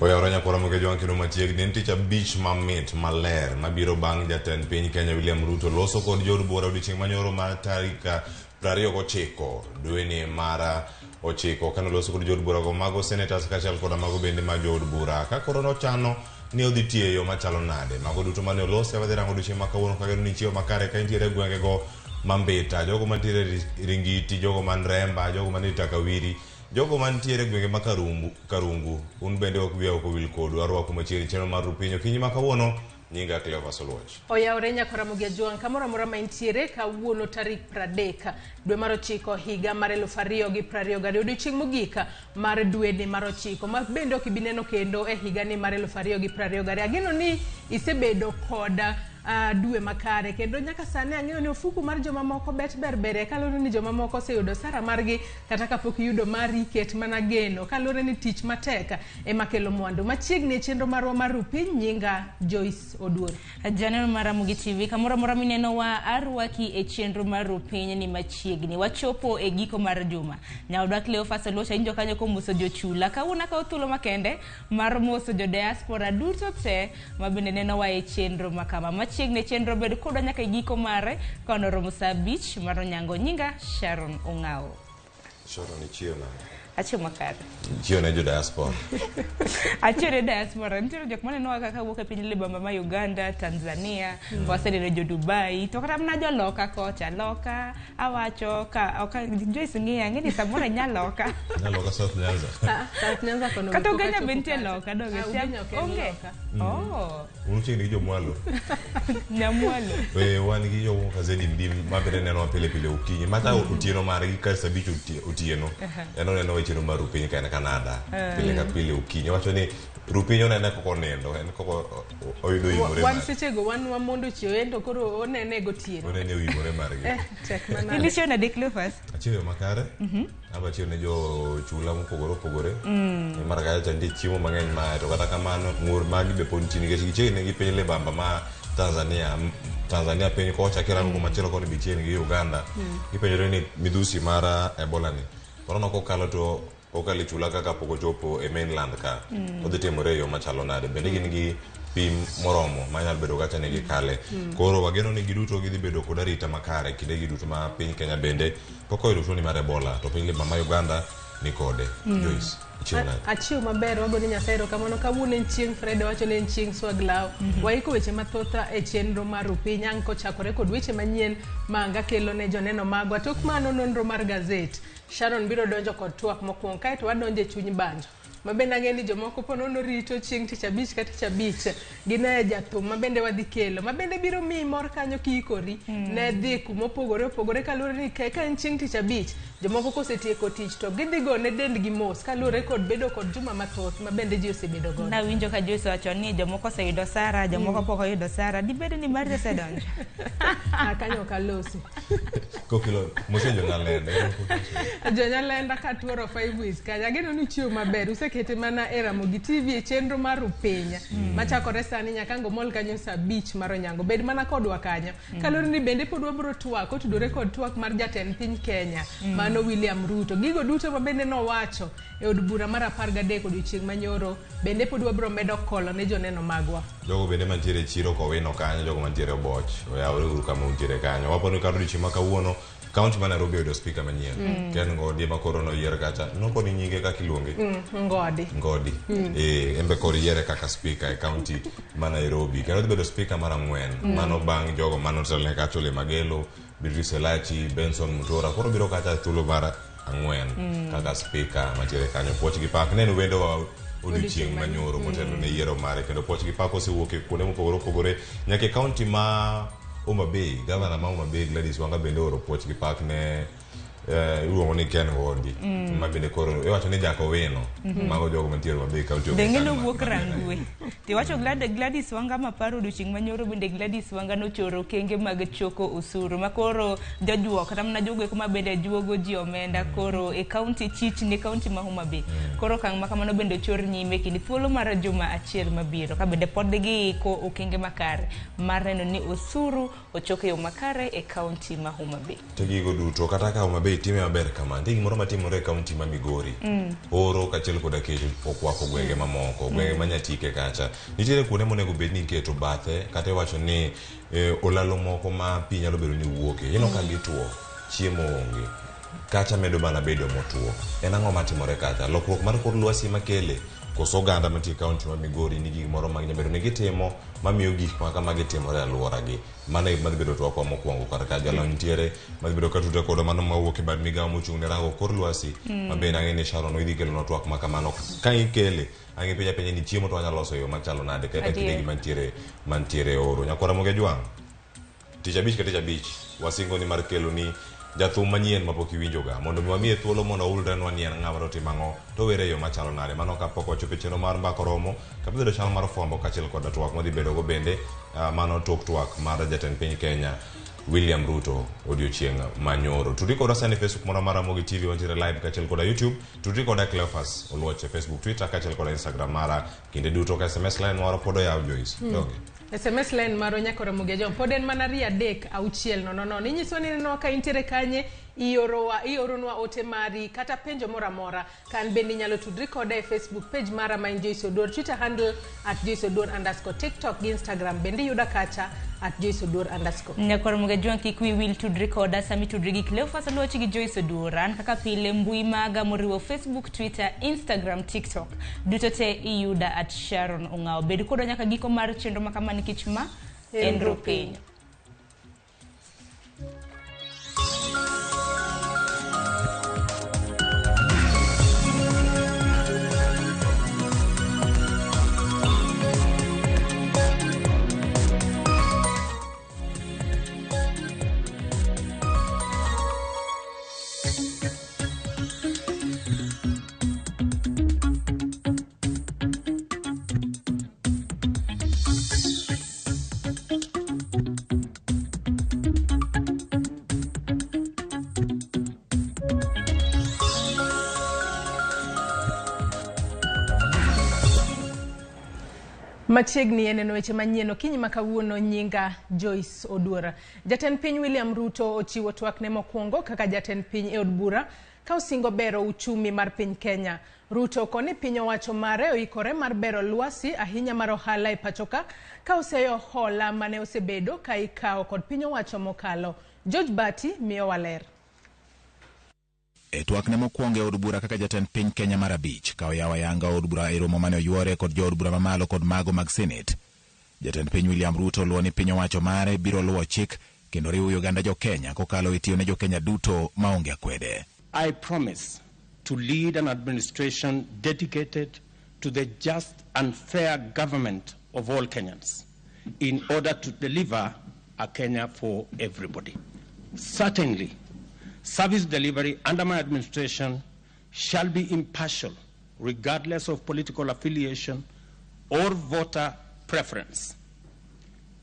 Oyawore nyakwara Mogejo kendo machiegni en tich abich mamit maler mabiro bang' jatend piny Kenya William Ruto loso kod jood bura odiochieng' manyoro mar tarik 29 dweni mar 9 kane oloso kod jood bura go mago senators kaachiel koda mago bende ma jood bura ka koro nochano ni odhi tiyo e yo machalo nade mago duto mane olosi wadhi rango odiochieng' ma kawuono kageno ni chiemo makare ka intiere e gwengego mambita jogo mantiere Ringiti jogo man Remba jogo man Takawiri Jogo mantiere e gwenge ma Karumbu, Karungu, un bende ok wiya ok owil kodu. Arwaku machiegni chenro mar Rupiny okinyi ma kawuono. Nyinga Cleophas Oluoch. Oyawore nyaka Ramogi Ajwang' kamoro amora ma intiere kawuono tarik 30 dwe mar 9 higa mar 2022 odiochieng' mogik mar dweni mar 9 ma bende ok ibi neno kendo e higani mar 2022. Ageno ni isebedo kod dwe makare kendo nyaka sani ang'eyo ni ofuku mar jomamoko bet ber ber kaluwore ni jomamoko oseyudo sara margi kata kapok iyudo mari ket mana geno kaluwore ni tich matek ema kelo mwandu. Machiegni e chenro marwa mar Rupiny, nyinga Joyce Oduor. Janeno mar Ramogi TV, kamoro amora minenowa arwaki e chenro mar Rupiny ni machiegni. Wachopo e giko mar juma. Nyaodwa Cleophas Oluoch awinjo kanyo komoso jochula. Kawuono akawo thuolo makende mar moso jo diaspora duto te ma bende nenowa e chenro ma kama. Machiegni e chenro bed kodwa nyaka e giko mare ka onoromo saa 5 mar onyango. Nyinga Sharon Ong'awo. Sharon ichiew nade? Achiew makare. Ichiew ne jo diaspora. Achiew ne diaspora. Nitiere jok manenowa kaka wuok e piny libamba ma Uganda, Tanzania, waseneno jo Dubai, to kata mana jo loka kocha, loka awacho ka ok Joyce ng'iya, ang'e ni samoro inya loka. Inya loka South Nyanza. South Nyanza kono Kata pok Ugenya achopo be nitie kacha. loka, donge? Ah, Ugenya ok en Onge. loka. Oh, Un uchiegni gi jomwalo. Nyamwalo. Eh, wan gi jomoko ka Zedi Mdim ma bende nenowa pile pile okinyi. Mata otieno margi ka saa 5 otieno. En oneno weche mar Rupiny ka en Canada. Pile ka pile okinyi. Owacho ni Rupiny onene koko onindo, en koko oyudo imore Wan mare. sechego wan wamondo chiew en to koro onene gotieno. Onene oimore margi. Eh, tek manade. In ichiew nade Cleophas? Achiew yo makare. Aba achiew ne jo chula mopogore opogore. Mar kacha cha nitie chiemo mang'eny ma to kata kamano ng'ur magi be pod nitie nikech gichiegni gi piny libamba ma Tanzania. Tanzania piny kocha kirango kumachielo koni be chiegni gi Uganda. Gipenjore ni midhusi mar Ebola ni. Korona kokalo to Kokalo e chula ka kapok ochopo e mainland ka, odhi timore e yo machalo nade? Bende gin gi pim moromo manyalo bedo kacha ni gikale. Koro wageno ni giduto gidhi bedo kod arita makare kinde gi duto ma piny Kenya bende pok oyudo tuoni mar Ebola to piny ma Uganda ni kode. Joyce, ichiew nade? Achiew maber, wago ne Nyasaye erokamano. Kawuono en chieng' Friday, wacho ni en chieng' swaglao. Waiko weche mathoth e chenro mar Rupiny ang' kochakore kod weche manyien ma anga kelo ne joneno magwa. Tok mano nonro mar gazet. Sharon biro donjo kod twak mokwongo kaeto wadonjo e chuny banjo ma bende ang'e ni jomoko po nono rito chieng' tich abich ka tich abich gine jathum ma bende wadhi kelo ma bende biro miyi mor kanyo kiikori ne dhi kuma opogore opogore kaluwore ni ka en chieng' tich abich jomoko kosetieko tich to gidhi gone dendgi mos kaluwore kod bedo kod juma mathoth ma bende ji osebedo godo. Nawinjo ka Joyce owacho ni jomoko oseyudo Sara, jomoko pok oyudo Sara. Dibed ni mari osedonjo? Ah, kanyo ok alosi. Kokilo mose jonyalenda. Jonyalenda ka tuoro 5 weeks kanyo. Ageno ni uchiew maber. Usekete mana e Ramogi TV e chenro mar Rupiny machakore sani nyaka ang' omol kanyo saa 5 mar onyango. Bed mana kodwa kanyo. Kaluwore ni bende pod wabiro twak kotudore kod twak mar jatend piny Kenya mano William Ruto. Gigo duto ma bende nowacho e od bura mar 13 odiochieng' manyoro bende pod wabiro medo kolo ne joneno magwa. Jogo bende mantiere e chiro Kowino kanyo, jogo mantiere Oboch, oyawre uru kama untiere kanyo. Wapo ni kar odiochieng' ma kawuono, kaunti ma Nairobi oyudo spika manyien. Ken Ngodi ema koro noyier kacha. Nokoni nyinge kaka iluonge? Ngodi. Ngodi. Eh, en be koro iyiere kaka spika e kaunti ma Nairobi. Kendo odhi bedo spika mar ang'wen. Mano bang' jogo mane otelone kacha Ole Magelo, Beatrice Elachi, Benson Mutura. Koro biro kacha e thuolo mar ang'wen kaka spika mantiere kanyo. Puoch gi pak ne en wendowa odiochieng' manyoro motelo ne yiero mare kendo puoch gi pak osewuok e kuonde mopogore opogore nyaka e kaunti ma Homa Bay. Gavana ma Homa Bay Gladys Wanga bende ooro puoch gi pak ne iluongo ni Ken Ngodi ma bende koro iwacho ni Jakowino mago jogo mantiere Homa Bay kaunti Be ng'e nowuok Rangwe. Tiwacho Gladys Wanga maparo odiochieng' manyoro bende Gladys Wanga nochoro okenge mag choko osuru ma koro jojuok kata mana jogo eko ma bende juogo ji omenda koro e kaunti chichni kaunti ma Homa Bay. Koro okang' ma kamano bende ochor nyime kinde thuolo mar juma achiel mabiro ka bende pod giiko okenge makare mar neno ni osuru ochok e yo makare e kaunti ma Homa Bay. To gigo duto kata ka Homa Bay be time maber kama. Nitie gimoro matimore e kaunti ma Migori. Oro kaachiel koda kech okwako gwenge mamoko, gwenge ma Nyatike kacha. Nitiere kuonde monego bed ni iketo bathe kata iwacho ni olalo moko ma pi nyalo bedo ni wuoke. Ineno ka gituo, chiemo onge. Kacha medo mana bedo motuo. En ang'o matimore kacha? Lokruok mar kor lwasi ema kele? Koso oganda mantie e kaunti ma Migori nigi gimoro ma ginyalo bedo ni gitimo mamiyo gik ma kamagi timore e alworagi? Mano e gima dhi bedo twakwa mokwongo kar ka jalony nitiere madhi bedo ka tudre kodwa mano mawuok e bad migawo mochung' ne rango kor lwasi ma bende ang'e ni Sharon idhi kelonwa twak ma kamano ka ikele ang' ipenja penja ni chiemo to wanyalo loso e yo machalo nade kata kindegi mantiere mantiere e oro. Nyakwara Ramogi Ajwang', tich abich ka tich abich wasingo ni mar keloni jathum manyien mapok iwinjoga mondo mi wamiye thuolo mondo oulrenwa ni en ng'ama to otimo ang'o to owere e yo machalo nade. Mano kapok wachopo e chenro mar mbaka oromo kama dhi bedo chal mar fwambo kaachiel koda twak mwadhi bedogo bende mano tok twak mar jatend piny Kenya William Ruto odiochieng' manyoro. Tudri koda sani Facebook moro mar Ramogi TV wantiere live kaachiel koda YouTube. Tudri koda Cleophas Oluoch e Facebook, Twitter kaachiel koda Instagram mara kinde duto ka SMS line moro pod oyaw Joyce. Donge? SMS line marwa nyaka Ramogi Ajwang' pod en mana 3 6 0 0. Inyiso ni inenowa ka intiere kanye, iorowa ioronwa ote mari kata penjo moro amora. Ka an bende inyalo tudri koda e Facebook page mara ma en Joyce Oduor, Twitter handle at Joyce Oduor underscore, TikTok gi Instagram bende iyuda kacha at Joyce Oduor underscore. Nyakwar Ramogi Ajwang' kik wiyi wil tudri koda sama itudri gi Cleophas Oluoch gi Joyce Oduor. An kaka pile mbui maga moriwo Facebook, Twitter, Instagram, TikTok duto te iyuda at Sharon Ong'awo. Bed kodwa nyaka giko mar chenro ma kama nikech ma en Rupiny. Machiegni e neno weche manyien okinyi ma kawuono nyinga Joyce Oduor. Jatend piny William Ruto ochiwo twakne mokwongo kaka jatend piny e od bura ka osingo bero uchumi mar piny Kenya. Ruto koni piny owacho mare oikore mar bero lwasi ahinya mar ohala e pachoka ka oseyo hola mane osebedo ka ikawo kod piny owacho mokalo. George Bati miyowa ler. E twakne mokwongo e od bura kaka jatend piny Kenya mar abich, ka oyawo ayanga od bura e romo mane oyuore kod jood bura mamalo kod mago mag Senate. Jatend piny William Ruto oluwo ni piny owacho mare biro luwo chik kendo riwo oganda jo Kenya kokalo e tiyo ne jo Kenya duto maonge akwede. I promise to lead an administration dedicated to the just and fair government of all Kenyans in order to deliver a Kenya for everybody. Certainly, service delivery under my administration shall be impartial, regardless of political affiliation or voter preference.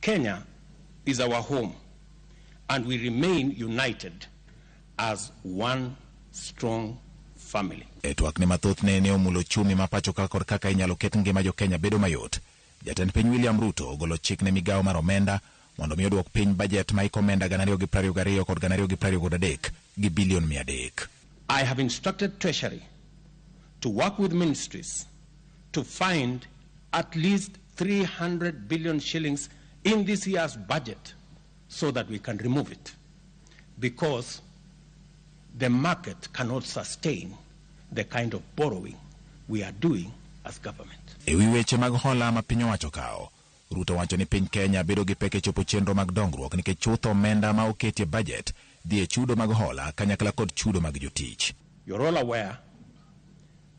Kenya is our home, and we remain united as one strong family. E twakne mathoth ne omulo uchumi ma pacho ka kod kaka inyalo ket ngima jo Kenya bedo mayot. Jatend piny William Ruto ogolo chik ne migawo mar omenda mondo mi oduok piny bajet ma iko omenda 2022 kod 2023 gi bilion 300. I have instructed Treasury to work with ministries to find at least 300 billion shillings in this year's budget so that we can remove it, because the market cannot sustain the kind of borrowing we are doing as government. E wi weche mag hola ma piny owacho kawo, Ruto wacho ni piny Kenya bedo gi pek e chopo chenro mag dongruok nikech chutho omenda ma oketi e bajet dhi e chudo mag hola kanyakla kod chudo mag jotich. You're all aware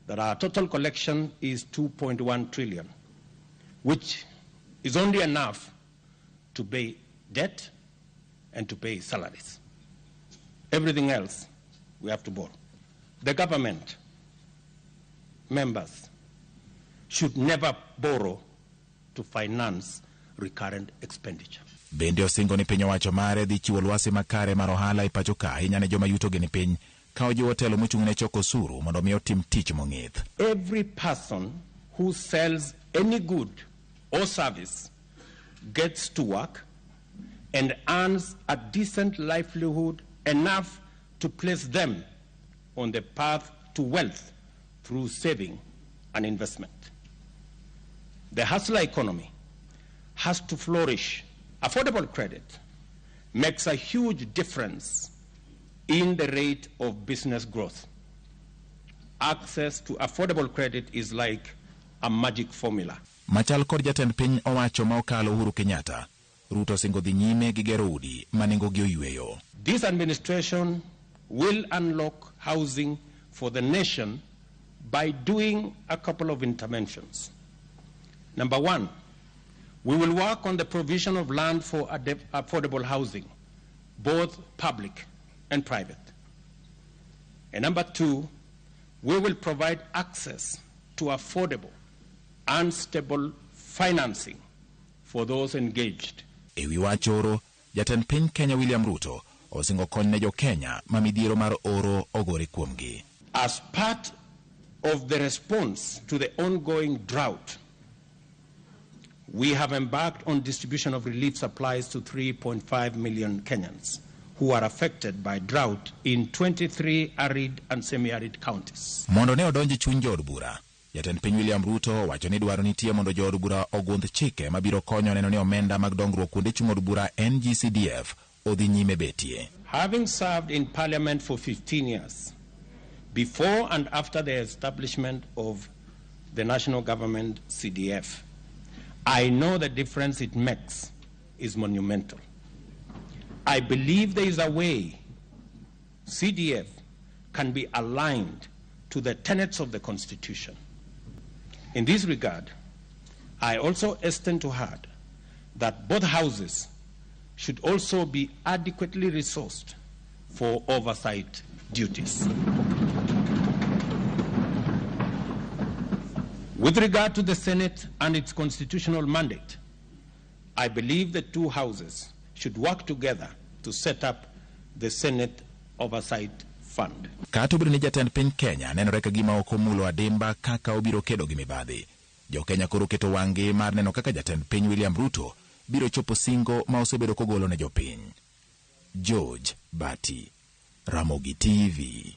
that our total collection is 2.1 trillion, which is only enough to pay debt and to pay salaries. Everything else we have to borrow. The government members should never borrow to finance recurrent expenditure. Bende osingo ni piny owacho mare dhi chiwo lwasi makare mar ohala e pacho ka ahinya ne joma yutogi ni piny ka ojiwo telo mochung' ne choko osuru mondo mi otim tich mong'ith. Every person who sells any good or service gets to work and earns a decent livelihood enough to place them on the path to wealth through saving and investment. The hustler economy has to flourish. Affordable credit makes a huge difference in the rate of business growth. Access to affordable credit is like a magic formula. Machal kod jatend piny owacho ma okalo Uhuru Kenyatta, Ruto osingo dhi nyime gi gero udi ma nengogi oyweyo. This administration will unlock housing for the nation by doing a couple of interventions. Number one, we will work on the provision of land for affordable housing, both public and private. And number two, we will provide access to affordable and stable financing for those engaged. E wi wach oro, jatend piny Kenya William Ruto osingo kony ne jo Kenya ma midhiero mar oro ogore kuomgi. As part of the response to the ongoing drought, we have embarked on distribution of relief supplies to 3.5 million Kenyans who are affected by drought in 23 arid and semi-arid counties. Mondo ne odonj e chuny jood bura, jatend piny William Ruto owacho ni dwaro nitie mondo jood bura ogundh chike mabiro konyo neno ni omenda mag dongruok kuonde chung' od bura NGCDF odhi nyime betie. Having served in parliament for 15 years, before and after the establishment of the national government CDF, I know the difference it makes is monumental. I believe there is a way CDF can be aligned to the tenets of the Constitution. In this regard, I also extend to heart that both houses should also be adequately resourced for oversight duties. With regard to the Senate and its constitutional mandate, I believe the two houses should work together to set up the Senate Oversight Fund. Kata obedo ni jatend piny Kenya nenore ka gima ok omulo adimba kaka obiro kedo gi mibadhi, jo-Kenya koro keto wang'gi mar neno kaka jatend piny William Ruto biro chopo singo ma osebedo kogolo ne jopiny. George Bati, Ramogi TV.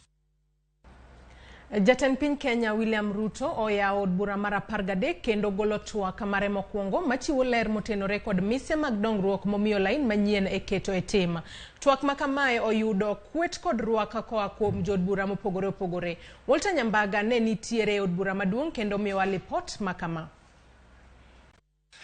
Jatend piny Kenya William Ruto oyawo od bura mar 13 kendo golo twak mare mokwongo machiwo ler motenore kod mise mag dongruok momiyo lain manyien e keto e tim. Twak ma kamae oyudo kwet kod rwak koa kuom jood bura mopogore opogore. Walter Nyambaga ne nitiere e od bura maduong' kendo miyowa lipot ma kama.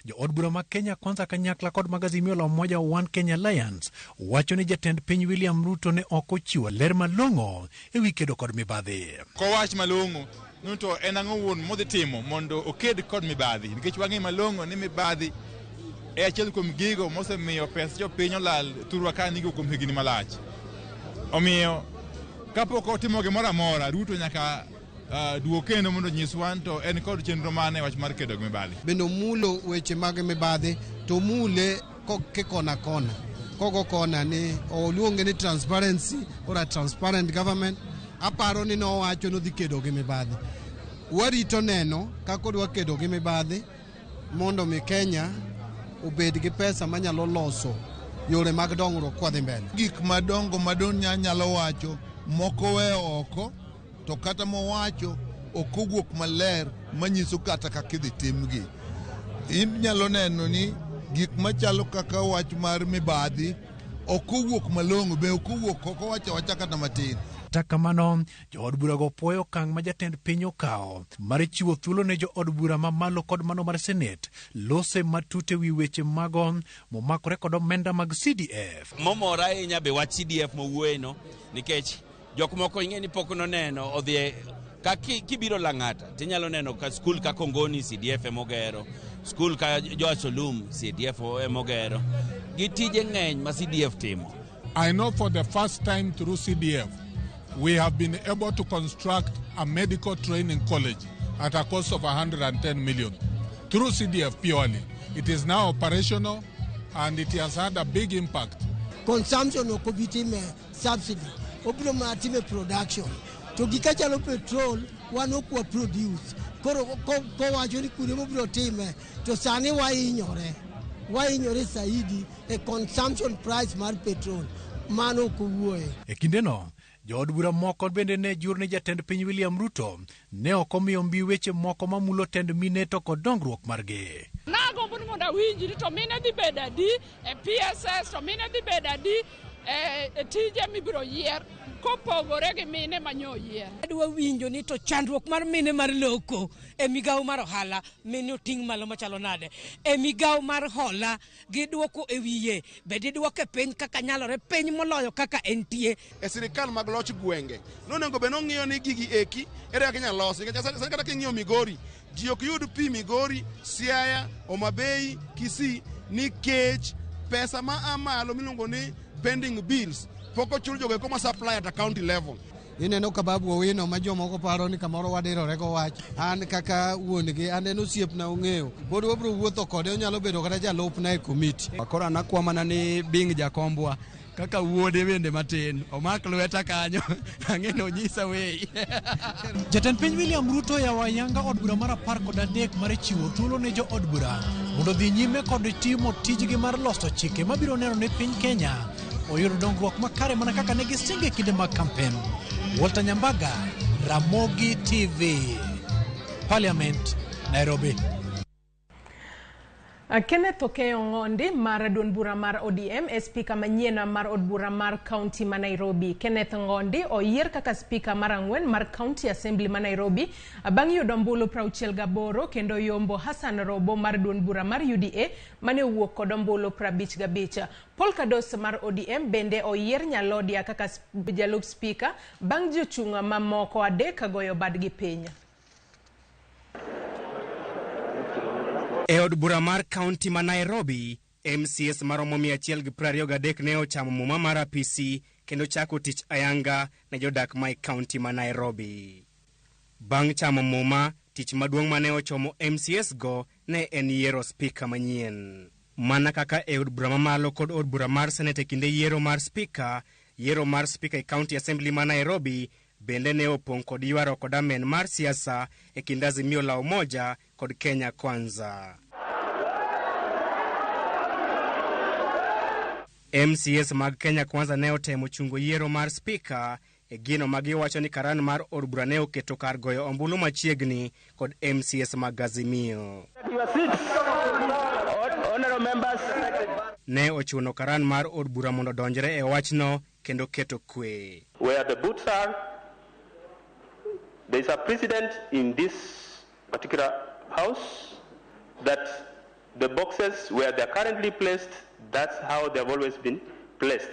Jo od bura mag Kenya Kwanza kanyakla kod mag Azimio la Umoja One Kenya Alliance wacho ni jatend piny William Ruto ne ok ochiwo ler malong'o e wi kedo kod mibadhi. Kowach malong'o ni to en ang'o wuon modhi timo mondo oked kod mibadhi, nikech wang'e malong'o ni mibadhi e achiel kuom gigo mosemiyo pes jopiny olal thurwa ka nigo kuom higni malach. Omiyo kapok otimo gimoro amora, Ruto nyaka duok kendo mondo onyiswa to en kod chenro mane wach mar kedo gi mibadhi. Bende omulo weche mag mibadhi to omule kikona kona kogo kona ni oluonge ni transparency or a transparent government. Aparo ni nowacho nodhi kedo gi mibadhi. Warito neno kaka odwa kedo gi mibadhi mondo mi Kenya obed gi pesa manyalo loso yore mag dongruok kwadhi mbele. Gik madongo madon nyalo wacho moko we oko, to kata mowacho ok owuok maler manyiso kata kaka idhi timgi. Inyalo neno ni gik machalo kaka wach mar mibadhi ok owuok malong'o, be ok owuok, ok owacho awacha kata matin. Kata kamano, jood burago puoyo okang' ma jatend piny okawo mar chiwo thuolo ne jood bura mamalo kod mano mar Senate lose matut e wi weche mago momakore kod omenda mag CDF. Momora ahinya be wach CDF mowuoyeno, nikech jok moko ing'e ni pok noneno odhi ka kibiro Lang'ata tinyalo neno ka skul ka Kongoni CDF emogero, skul ka Joash Olum CDF emogero. Gi tije ng'eny ma CDF timo. I know for the first time through CDF we have been able to construct a medical training college at a cost of 110 million through CDF purely. It is now operational and it has had a big impact. Consumption ok obi time subsidy, obiro mana time production. To gika chalo petrol wan ok wa produce. Koro kowacho ni kuonde mobiro time to sani wahinyore saidi e consumption price mar petrol. Mano ok owuoye. E kindeno, Jood bura moko bende ne jur ni jatend piny William Ruto ne ok omiyo mbi weche moko mamulo tend mine to kod dongruok margi. Nagombo ni mondo awinji ni to mine dhi bedo adi e PSS to mine dhi bedo adi e tije mibiro yier kopogore gi mine manyo yier. Adwa winjo ni to chandruok mar mine mar loko e migawo mar ohala mine oting' malo machalo nade, e migawo mar hola gidwoko e wiye, be gidwoke piny kaka nyalore, piny moloyo kaka entie. E sirikal mag loch gwenge nonego bed nong'iyo ni gigi eki ere kaka inyalo losi nikech sani kata king'iyo Migori ji ok yud pi Migori, Siaya, Homa Bay, Kisii nikech pesa ma a malo miluongo ni pending bills pok ochul jogo eko ma supply at a county level. Ineno ka Babu Owino ma jomoko paro ni kamoro wadirore go wach, an kaka wuon-gi, an en osiepna ong'eyo, pod wabiro wuotho kode, onyalo bedo kata jalupna e komiti. Koro an akwa mana ni Bing jakombwa kaka wuode bende matin omak lweta kanyo ang'e ni onyisa wei. Jatend piny William Ruto oyawo ayanga od bura mar 13 mar chiwo thuolo ne jo od bura mondo odhi nyime kod timo tijgi mar loso chike mabiro neno ni piny Kenya oyudo dongruok makare mana kaka ne gisingo e kinde mag kampen. Walter Nyambaga, Ramogi TV, Parliament, Nairobi. Kenneth Okeyo Ng'ondi mar duond bura mar ODM e spika manyien mar od bura mar kaunti ma Nairobi. Kenneth Ng'ondi oyier kaka spika mar 4 mar County Assembly ma Nairobi bang' yudo ombulu 68 kendo yombo Hassan Robo mar duond bura mar UDA mane owuok kod ombulu 55. Paul Kados mar ODM bende oyier Nyalodia kaka jalup spika bang' jochung' mamoko 3 goyo badgi piny. E od bura mar kaunti ma Nairobi, MCS maromo 123 ne ochamo muma mar apisi kendo chako tich ayanga ne jodak ma e kaunti ma Nairobi. Bang' chamo muma, tich maduong' mane ochomo MCS go ne en yiero spika manyien. Mana kaka e od bura mamalo kod od bura mar Senate e kinde yiero mar spika, yiero mar spika e County Assembly ma Nairobi bende ne opong' kod ywaruok kod amen mar siasa e kind Azimio la Umoja kod Kenya Kwanza. MCS mag Kenya Kwanza ne otemo chungo yiero mar spika e gino ma giwacho ni karan mar od bura ne oketo kar goyo ombulu machiegni kod MCS mag Azimio. Ne ochuno karan mar od bura mondo odonjre e wachno kendo keto kwe. Where the boots are, there is a precedent in this particular house that the boxes where they are currently placed, that's how they have always been placed.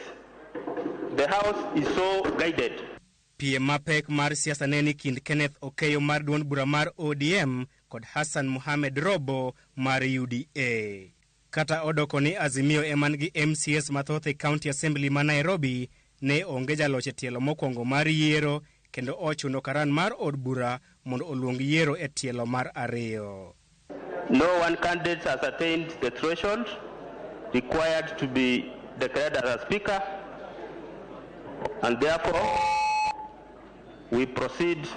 The house is so guided. Piem mapek mar siasa ne ni kind Kenneth Okeyo mar duond bura mar ODM kod Hassan Mohamed Robo mar UDA. Kata odoko ni Azimio ema nigi MCS mathoth e County Assembly ma Nairobi, ne onge jaloch e tielo mokwongo mar yiero kendo ochuno karan mar od bura mondo oluong yiero e tielo mar 2. No one candidate has attained the threshold required to be declared as a speaker, and therefore we proceed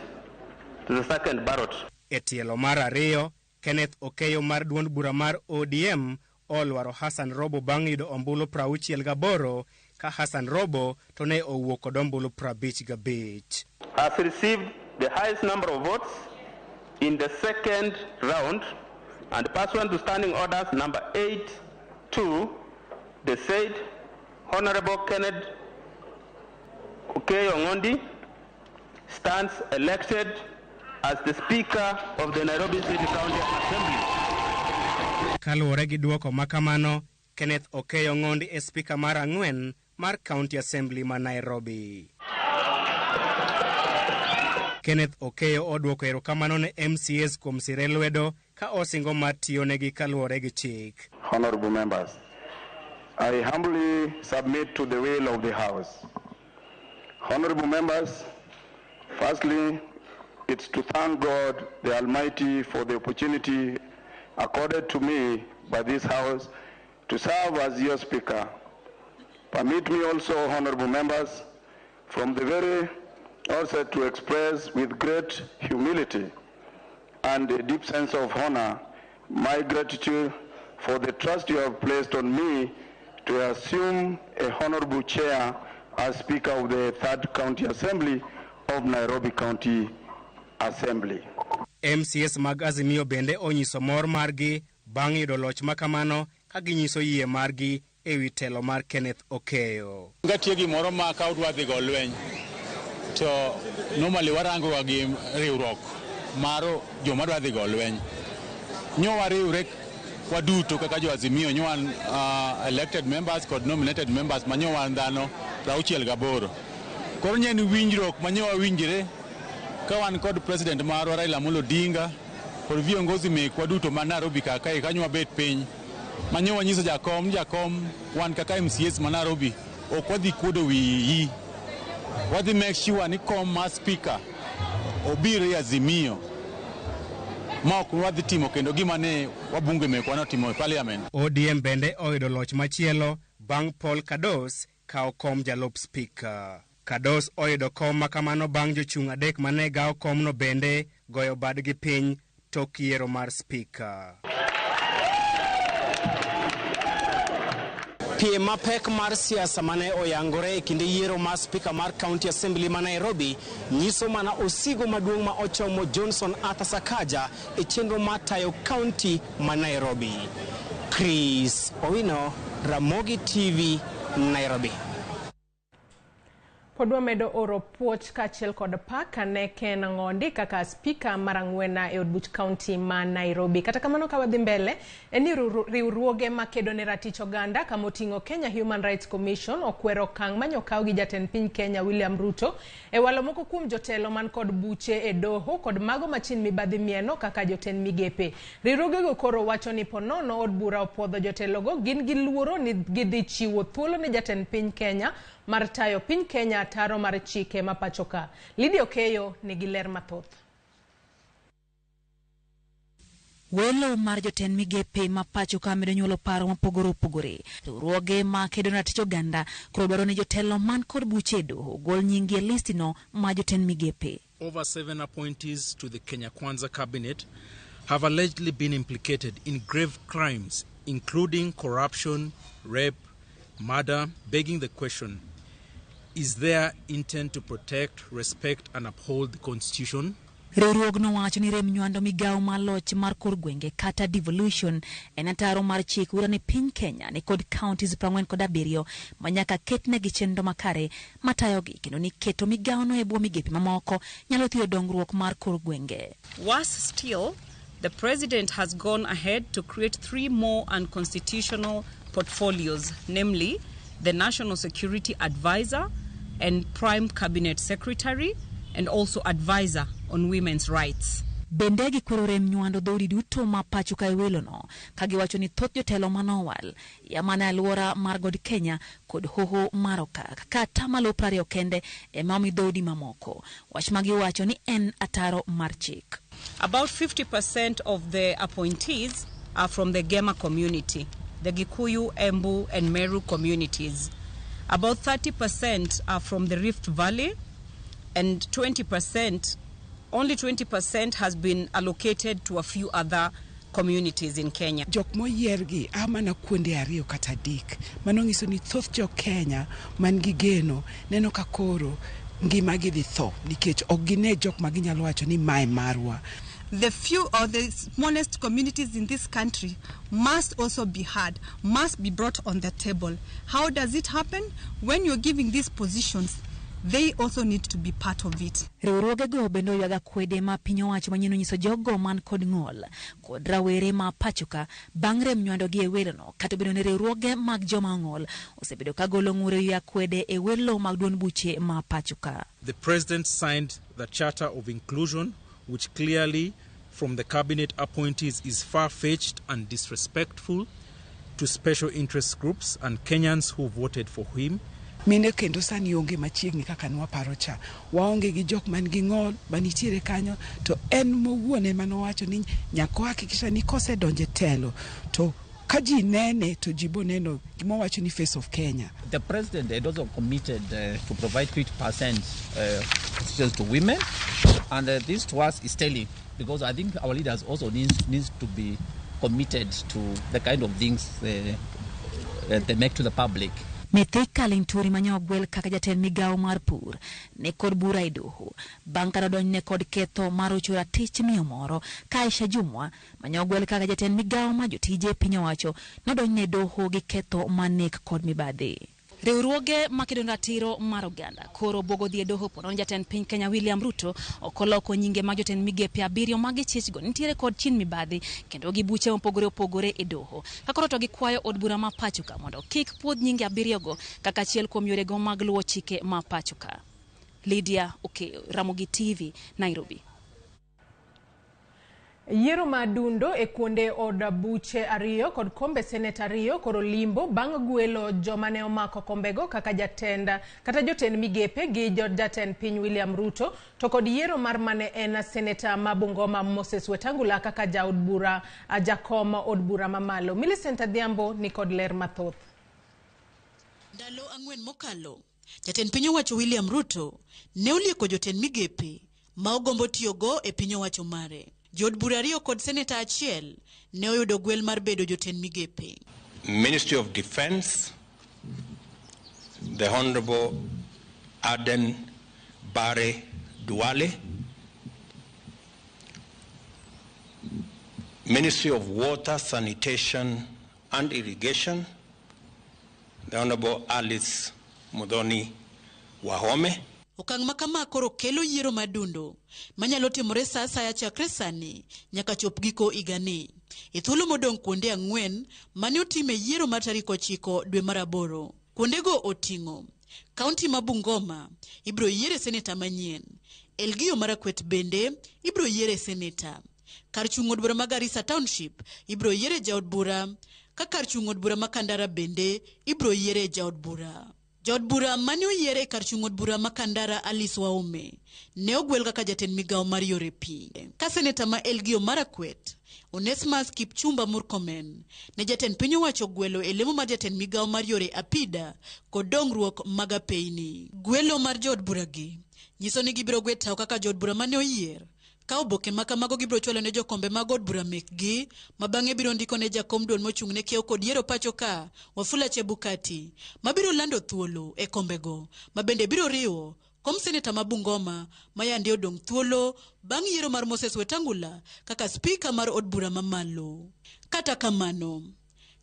to the second ballot. E tielo mar 2, Kenneth Okeyo mar duond bura mar ODM olwaro Hassan Robo bang' yudo ombulu 68 ka Hassan Robo to ne owuok kod ombulu 55. Has received the highest number of votes in the second round and pursuant to standing orders number 8-2, the said Honorable Kenneth Okeyo Ng'ondi stands elected as the Speaker of the Nairobi City County Assembly. Kaluwore gi duoko makamano, Kenneth Okeyo Ng'ondi e spika mar 4 mar County Assembly ma Nairobi. Kenneth Okeyo odwoko erokamano ne MCS kuom sire lwedo ka osingo mar tiyonegi kaluwore gi chik. Honorable members, I humbly submit to the will of the House. Honorable members, firstly, it's to thank God the Almighty for the opportunity accorded to me by this House to serve as your Speaker. Permit me also, honorable members, from the very outset to express with great humility and a deep sense of honor my gratitude for the trust you have placed on me to assume a honorable chair as Speaker of the Third County Assembly of Nairobi County Assembly. MCAs mag Azimio bende onyiso mor margi bang' yudo loch makamano ka ginyiso yie margi ewi telo mar Kenneth Okeyo. Nitie gimoro ma ka udwa dhi go lweny to normally warango ga gi riwruok mar joma dwa dhi go lweny. Nyo wariwre waduto kaka jo Azimio nyo wan elected members kod nominated members ma nyo wan dhano 68. Koro nye en winjruok ma nyo wawinjre ka wan kod president marwa Raila Amolo Odinga kod viongozi mekwa duto ma Nairobi ka kae kanyo wabet piny ma nyo wanyiso jakom ni jakom wan kaka MCAs ma Nairobi ok wadhi kuodo wiyi wadhi make sure ni kom mar speaker obiro e Azimio ma ok wadhi timo kendo gima ne wabunge mekwa notimo e parliament. ODM bende oyudo loch machielo bang' Paul Kados kawo kom jalup spika. Kados oyudo kom makamano bang' jochung' adek mane gawo komno bende goyo badgi piny tok yiero mar spika. Piem mapek mar siasa mane oyangore e kinde yiero mar spika mar County Assembly ma Nairobi nyiso mana osigo maduong' ma ochomo Johnson Arthur Sakaja e chenro mar tayo county ma Nairobi. Chris Owino, Ramogi TV, Nairobi. Pod wamedo oro puoch kaachiel kod pak ne Ken Ng'ondi kaka spika mar ang'wena e od buch kaunti ma Nairobi. Kata kamano ka wadhi mbele, en ni riwruoge makedo ne ratich oganda kamoting'o Kenya Human Rights Commission okwero okang' manyokaw gi jatend piny Kenya William Ruto e walo moko kuom jotelo man kod buche e doho kod mago machin mibadhi mieno kaka jotend migepe. Riwruogego koro wacho ni ponono od bura opuodho jotelogo gin gi luoro ni gidhi chiwo thuolo ne jatend piny Kenya mar tayo piny Kenya ataro mar chike ma pacho ka. Lydia Okeyo nigi ler mathoth. Welo mar jotend migepe ma pacho ka medo nyuolo paro mopogore opogore. Riwruoge ma kedo ne ratich oganda koro dwaro ni jotelo man kod buche e doho ogol nying-gi e listino mar jotend migepe. Over 7 appointees to the Kenya Kwanza cabinet have allegedly been implicated in grave crimes, including corruption, rape, murder, begging the question, is there intent to protect, respect and uphold the Constitution? Riwruogno wacho ni rem nywando migawo mar loch mar kor gwenge kata devolution en ataro mar chik wira ni piny Kenya ni kod counties 47 ma nyaka ketnegi chenro makare matayogi kendo ni keto migawono e bwo migepe mamoko nyalo thiro dongruok mar kor gwenge. Worse still, the president has gone ahead to create 3 more unconstitutional portfolios, namely the National Security Advisor and Prime Cabinet Secretary and also Advisor on Women's Rights. Bende gikwero rem nywando dhoudi duto ma pacho ka e welono ka giwacho ni thoth jotelo manowal ya mana e alwora mar God Kenya kod hoho mar Okak ka atamalo 20 kende ema omi dhoudi mamoko. Wach ma giwacho ni en ataro mar chik. About 50% of the appointees are from the Gema community, the Gikuyu, Embu and Meru communities. About 30% are from the Rift Valley and 20%, only 20% has been allocated to a few other communities in Kenya. Jok moyiergi a mana kuonde 2 kata 3. Mano nyiso ni thoth jo Kenya man gi geno neno ka koro ngimagi dhi tho nikech ok gine jok ma ginyalo wacho ni mae marwa. The few or the smallest communities in this country must also be heard, must be brought on the table. How does it happen? When you're giving these positions, they also need to be part of it. Riwruogego bende oywago akwede ma piny owacho manyien onyiso jogo man kod ng'ol kod rawere ma pacho ka bang' rem nywandogi e welono kata obedo ni riwruoge mag joma ong'ol osebedo ka golo ng'ur e wi akwede e welo mag duond buche ma pacho ka. The president signed the Charter of Inclusion, which clearly from the cabinet appointees is far-fetched and disrespectful to special interest groups and Kenyans who voted for him. Mine kendo sani onge machiegni kaka nwaparo cha. Waonge gi jok man gi ng'ol manitiere kanyo, to en mowuon ema nowacho ni nyaka ohakikisha ni kosedonjo e telo to ka ji nene to ji boneno gima owacho ni face of Kenya. The president had also committed to provide 50% positions to women, and this to us is telling, because I think our leaders also needs to be committed to the kind of things they make to the public. Mithika Linturi mane ogwel kaka jatend migawo mar pur ne kod bura e doho bang' ka nodonjne kod ketho mar rocho ratich miyo moro ka Aisha Jumwa mane ogwel kaka jatend migawo mar jotije e piny owacho nodonjne e doho gi ketho mar nek kod mibadhi. Riwruoge makedo ne ratiro mar oganda koro buogo dhi e doho ponono ni jatend piny Kenya William Ruto ok oloko nyinge mag jotend migepe abiriyo ma gichichgo nitiere kod chin mibadhi kendo gi buche mopogore opogore e doho. Ka koro to gikwayo od bura ma pacho ka mondo kik puodh nyinge abiriyogo kaka achiel kuom yorego mag luwo chike ma pacho ka. Lydia Okeyo, Ramogi TV, Nairobi. Yiero ma dundo e kuonde od buche ariyo kod kombe senet ariyo koro limbo bang' gwelo joma ne omako kombego kaka jatend kata jotend migepe gi jatend piny William Ruto to kod yiero mar mane en seneta ma Bungoma Moses Wetangula kaka jaod bura jakom od bura mamalo. Millicent Adhiambo ni kod ler mathoth. Ndalo 4 mokalo, jatend piny owacho William Ruto ne olieko jotend migepe ma ogombo tiyogo e piny owacho mare. Jood bura 2 kod seneta 1 ne oyudo gwel mar bedo jotend migepe. Ministry of Defense, the Honorable Aden Bare Duale. Ministry of Water, Sanitation and Irrigation, the Honorable Alice Muthoni Wahome. Okang' ma kama koro kelo yiero madundo manyalo timore sa asaya chakre sani nyaka chop giko higani. E thuolo modong' kuonde 4 mane otime yiero mar tarik 9 dwe mar 8. Kuondego oting'o kaunti ma Bungoma ibiro yiere seneta manyien, Elgeyo Marakwet bende ibiro yiere seneta. Kar chung' od bura ma Garissa Township ibiro yiere jaod bura, ka kar chung' od bura ma Kandara bende ibiro yiere jaod bura. Jaod bura mane oyiere e kar chung' od bura ma Kandara Alice Wahome ne ogwel kaka jatend migawo mar yore pi. Ka seneta ma Elgeyo Marakwet Onesmus Kipchumba Murkomen ne jatend piny owacho gwelo e lemo mar jatend migawo mar yore apida kod dongruok mag apeyni. Gwelo mar jood bura gi nyiso ni gibiro gwe tawo kaka jood bura mane oyier. Ka oboke ma kamago gibiro chwalo ne jokombe mag od bura mekgi, ma bang'e biro ndiko ne jakom duol mochung' ne kiewo kod yiero pacho ka, Wafula Chebukati, mabiro lando thuolo e kombego, ma bende biro riwo kom seneta ma Bungoma ma yande odong' thuolo bang' yiero mar Moses Wetangula kaka spika mar od bura mamalo. Kata kamano,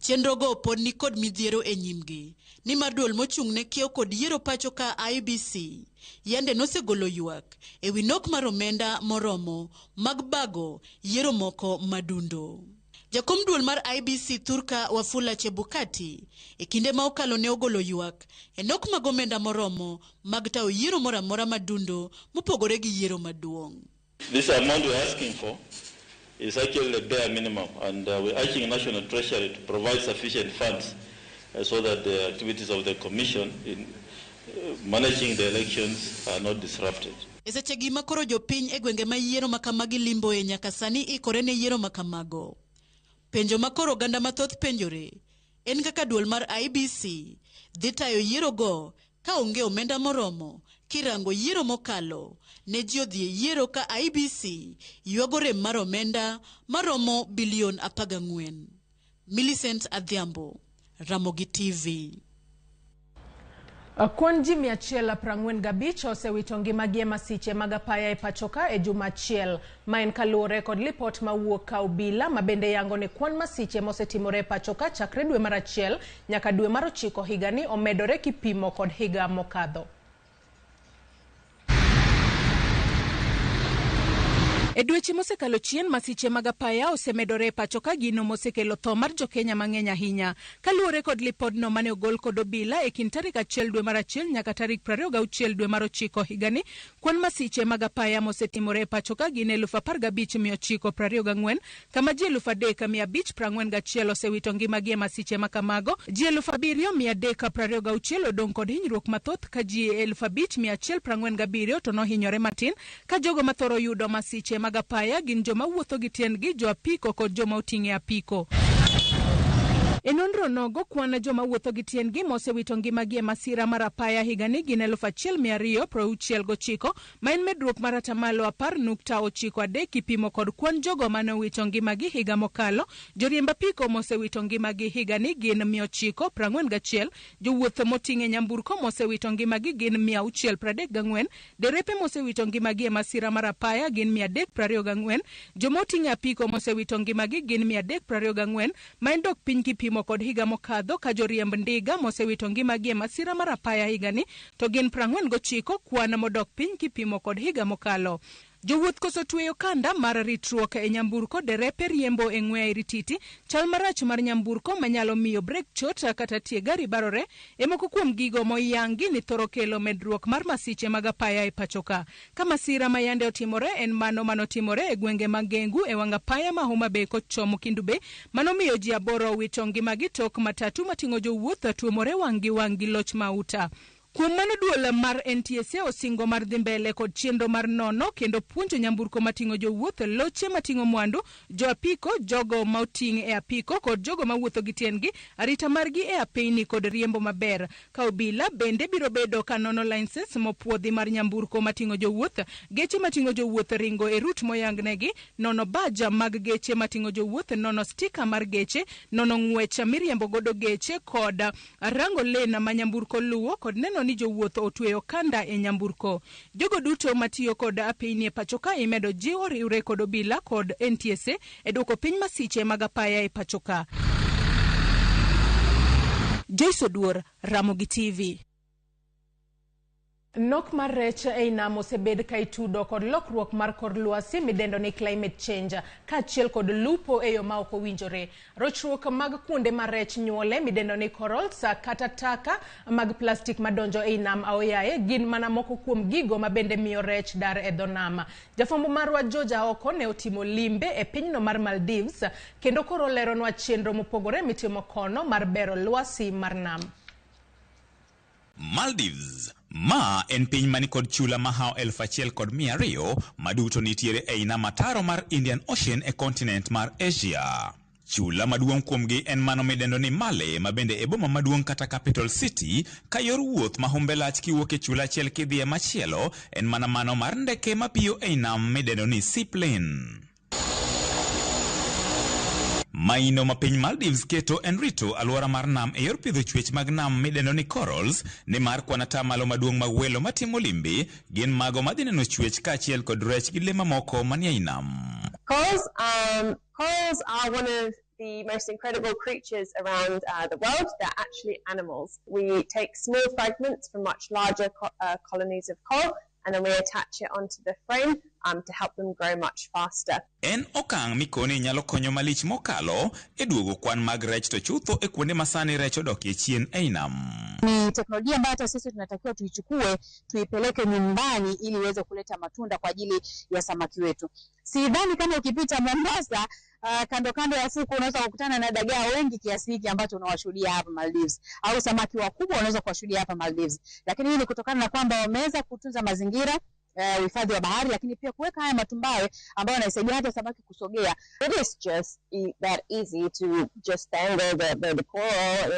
chenrogo pod ni kod midhiero e nyimgi, nimar duol mochung' ne kiewo kod yiero pacho ka IEBC yande nosegolo ywak e wi nok mar omenda moromo mag bago yiero moko madundo. Jakom duol mar IEBC Thurka Wafula Chebukati e kinde ma okalo ne ogolo ywak e nok mag omenda moromo mag tayo yiero moro amora madundo mopogore gi yiero maduong'. This amount we're asking for is actually the bare minimum, and we're asking National Treasury to provide sufficient funds so that the activities of the Commission in managing the elections are not disrupted. E sechegi ma koro jopiny e gwenge ma yiero ma kamagi limboe nyaka sani ikore ne yiero ma kamago. Penjo ma koro oganda mathoth penjore en kaka duol mar IEBC dhi tayo yiero go ka onge omenda moromo kirango yiero mokalo ne ji odhi e yiero ka IEBC ywago rem mar omenda maromo bilion 14. Millicent Adhiambo, Ramogi TV. Kwan ji 145 osewito ngimagi e masiche mag apaya e pacho ka e juma achiel. Ma en kaluwore kod lipot mawuok ka obila ma bende yango ni kwan masiche mosetimore e pacho ka chakre dwe mar 1 nyaka dwe mar 9 higani omedore kipimo kod higa mokadho. E dweche mosekalo chien, masiche mag apaya osemedore e pacho ka, gino mosekelo tho mar jokenya mang'eny ahinya. Kaluwore kod lipodno mane ogol kod obila e kind tarik 1 dwe mar 1 nyaka tarik 26 dwe mar 9 higani, kwan masiche mag apaya mosetimore e pacho ka gin 15,924, kama ji 3,541 osewito ngimagi e masiche ma kamago. Ji 7,326 odong' kod hinyruok mathoth, ka ji 5,147 to nohinyore matin, ka jogo mathoro yudo masiche mag apaya gin joma wuotho gi tiendgi, jo apiko kod joma oting'o e apiko. E nonro nogo, kwan joma wuotho gi tiendgi mosewito ngimagi e masira mar apaya higani gin 1269, ma en medruok mar atamalo 10.93 kipimo kod kwan jogo mane owito ngimagi higa mokalo. Joriemb apiko mosewito ngimagi higani gin 941, jowuoth moting' e nyamburko mosewito ngimagi gin 634, derepe mosewito ngimagi e masira mar apaya gin 324, joma oting' e apiko mosewito ngimagi gin 324, ma en dok piny kipimo kod higa mokadho, ka joriemb ndiga mosewito ngimagi e masira mar apaya higani to gin 49, kwan modok piny kipimo kod higa mokalo. Jowuoth koso tweyo kanda mar ritruok e nyamburko, derepe riembo e ng'we airititi, chal marach mar nyamburko manyalo miyo brek chot kata tie gari barore, e moko kuom gigo moyangi ni thoro kelo medruok mar masiche mag apaya e pachoka. Ka masira ma yande otimore en mano manotimore e gwenge mag Gengu e wang' apaya ma Homa Bay kochomo Kendu Bay, manomiyo ji 8 owito ngimagi tok matatu mating'o jowuoth tuomore wang' gi wang' gi loch mauta. Kuom mano, duol mar NTSA osingo mar dhi mbele kod chenro mar nono kendo puonjo nyamburko mating'o jowuoth, loche mating'o mwandu, jo apiko, jogo ma oting' e apiko kod jogo mawuotho gi tiendgi, arita margi e apeyni kod riembo maber. Ka obila bende biro bedo ka nono license mopuodhi mar nyamburko mating'o jowuoth, geche mating'o jowuoth ringo e rut moyangnegi, nono baja mag geche mating'o jowuoth, nono stika mar geche, nono ng'wech miriembo godo geche kod rango lane ma nyamburko luwo kod neno ni jowuoth otweyo kanda e nyamburko. Jogo duto matiyo kod apeyni e pachoka imedo jiw oriwre kod obila kod NTSA e duoko piny masiche mag apaya e pachoka. Joyce Oduor, Ramogi TV. Nok mar rech ei nam osebed ka itudo kod lokruok mar kor lwasi midendo ni climate change, kaachiel kod lupo e yo ma ok owinjore. Rochruok mag kuonde ma rech nyuole midendo ni corals kata taka mag plastik madonjo ei nam aoyaye gin mana moko kuom gigo ma bende miyo rech dar e dho nam. Jafwambo marwa George Aoko ne otimo limbe e pinyno mar Maldives kendo koro leronwa chenro mopogore mitimo kono mar bero lwasi mar nam. Maldives. Ma en piny mani kod chula mahawo 1200 maduto nitiere ei nam ataro mar Indian Ocean e kontinent mar Asia. Chula maduong' kuomgi en mano midendo ni Male, ma bende e boma maduong' kata capital city, ka yor wuoth ma humbe lach kiwuok e chula achiel kidhi e machielo en mana mano mar ndeke mapiyo ei nam midendo ni seaplane. Maino ma piny Maldives keto en rito alwora mar nam e yor pidho chwech mag nam midendo ni corals, nimar kwan atamalo maduong' mag welo matimo limbe gin mago madhi neno chwech kaachiel kod rech gi le mamoko manie ei nam. Corals are one of the most incredible creatures around the world. They're actually animals. We take small fragments from much larger colonies of coral and then we attach it onto the frame to help them grow much faster. En okang' mikoni nyalo konyo malich mokalo e duogo kwan mag rech to chutho e kuonde ma sani rech odokie chien ei nam. Ni teknolojia ambayo hata sisi tunatakiwa tuichukue tuipeleke nyumbani ili iweze kuleta matunda kwa ajili ya samaki wetu. Sidhani kama ukipita Mombasa, kando kando ya fukwe unaweza kukutana na dagaa wengi kiasi hiki ambacho unawashuhudia hapa Maldives, au samaki wakubwa unaweza kuwashuhudia hapa Maldives. Lakini hii ni kutokana na kwamba wameweza kutunza mazingira, uhifadhi wa bahari, lakini pia kuweka haya matumbawe ambayo yanasaidia hata samaki kusogea. It is just that easy to just dangle the coral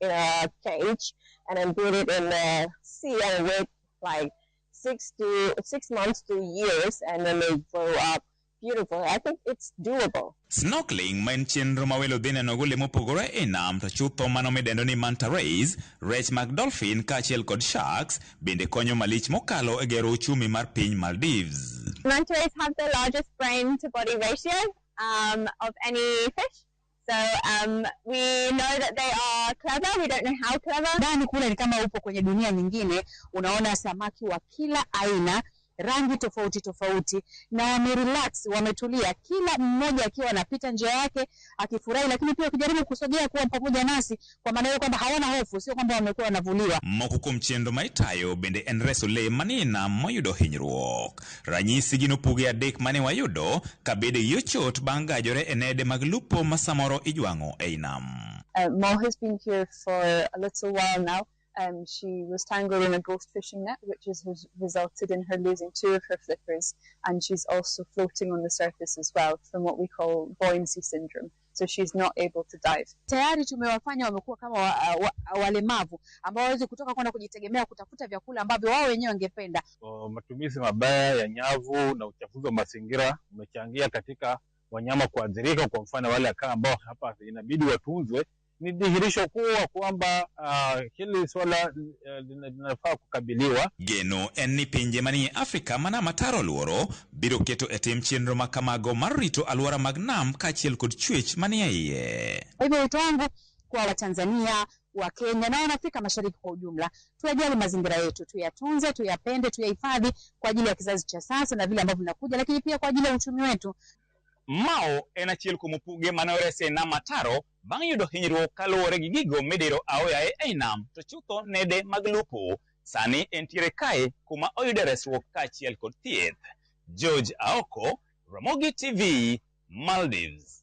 in a cage and then put it in the sea and wait like 6 months to years, and then they grow up beautiful. I think it's doable. Snorkeling ma en chenro ma welo dhi nenogo le mopogore e nam to chutho mano midendo ni manta rays, rech mag dolphin kaachiel kod sharks bende konyo malich mokalo e gero uchumi mar piny Maldives. Manta rays have the largest brain to body ratio of any fish. So we know that they are clever. We don't know how clever. Ndani kule ni kama upo kwenye dunia nyingine, unaona samaki wa kila aina, rangi tofauti tofauti, na wamerelax, wametulia, kila mmoja akiwa anapita njia yake akifurahi, lakini pia ukijaribu kusogea kuwa pamoja nasi, kwa maana hiyo kwamba hawana hofu, sio kwamba wamekuwa wanavuliwa. Moko kuom chenro ma itayo bende en reso le manie nam moyudo hinyruok. Ranyisi gin opuge 3 mane wayudo ka bede gi ochot bang' gajore e nede mag lupo ma samoro ijwang'o ei nam. Mo has been here for a little while now. She was tangled in a ghost fishing net, which has resulted in her losing 2 of her flippers, and she's also floating on the surface as well from what we call buoyancy syndrome. So she's not able to dive. Tayari tumewafanya wamekuwa kama walemavu ambao hawawezi kutoka kwenda kujitegemea kutafuta vyakula ambavyo wao wenyewe wangependa. Matumizi mabaya ya nyavu na uchafuzi wa mazingira umechangia katika wanyama kuathirika. Kwa mfano wale ambao hapa inabidi watunzwe, ni dhihirisho kuwa kwamba hili swala linafaa kukabiliwa. Geno en ni pinje manie Afrika mana mataro luoro biro keto e tim chenro ma kamago mar rito alwora mag nam kaachiel kod chwech manie iye. Kwa hivyo wito wangu kwa Watanzania, wa Kenya na Afrika Mashariki kwa ujumla, tuyajali mazingira yetu, tuyatunze, tuyapende, tuyahifadhi kwa ajili ya kizazi cha sasa na vile ambavyo vinakuja, lakini pia kwa ajili ya uchumi wetu. Mao en achiel kuom opuge mane oresi e nam ataro bang' yudo hinyruok kaluwore gi gigo midiro aoyaye ei nam to chutho nede mag lupo. Sani entiere kae kuma oyude resruok kaachiel kod thieth. George Aoko, Ramogi TV, Maldives.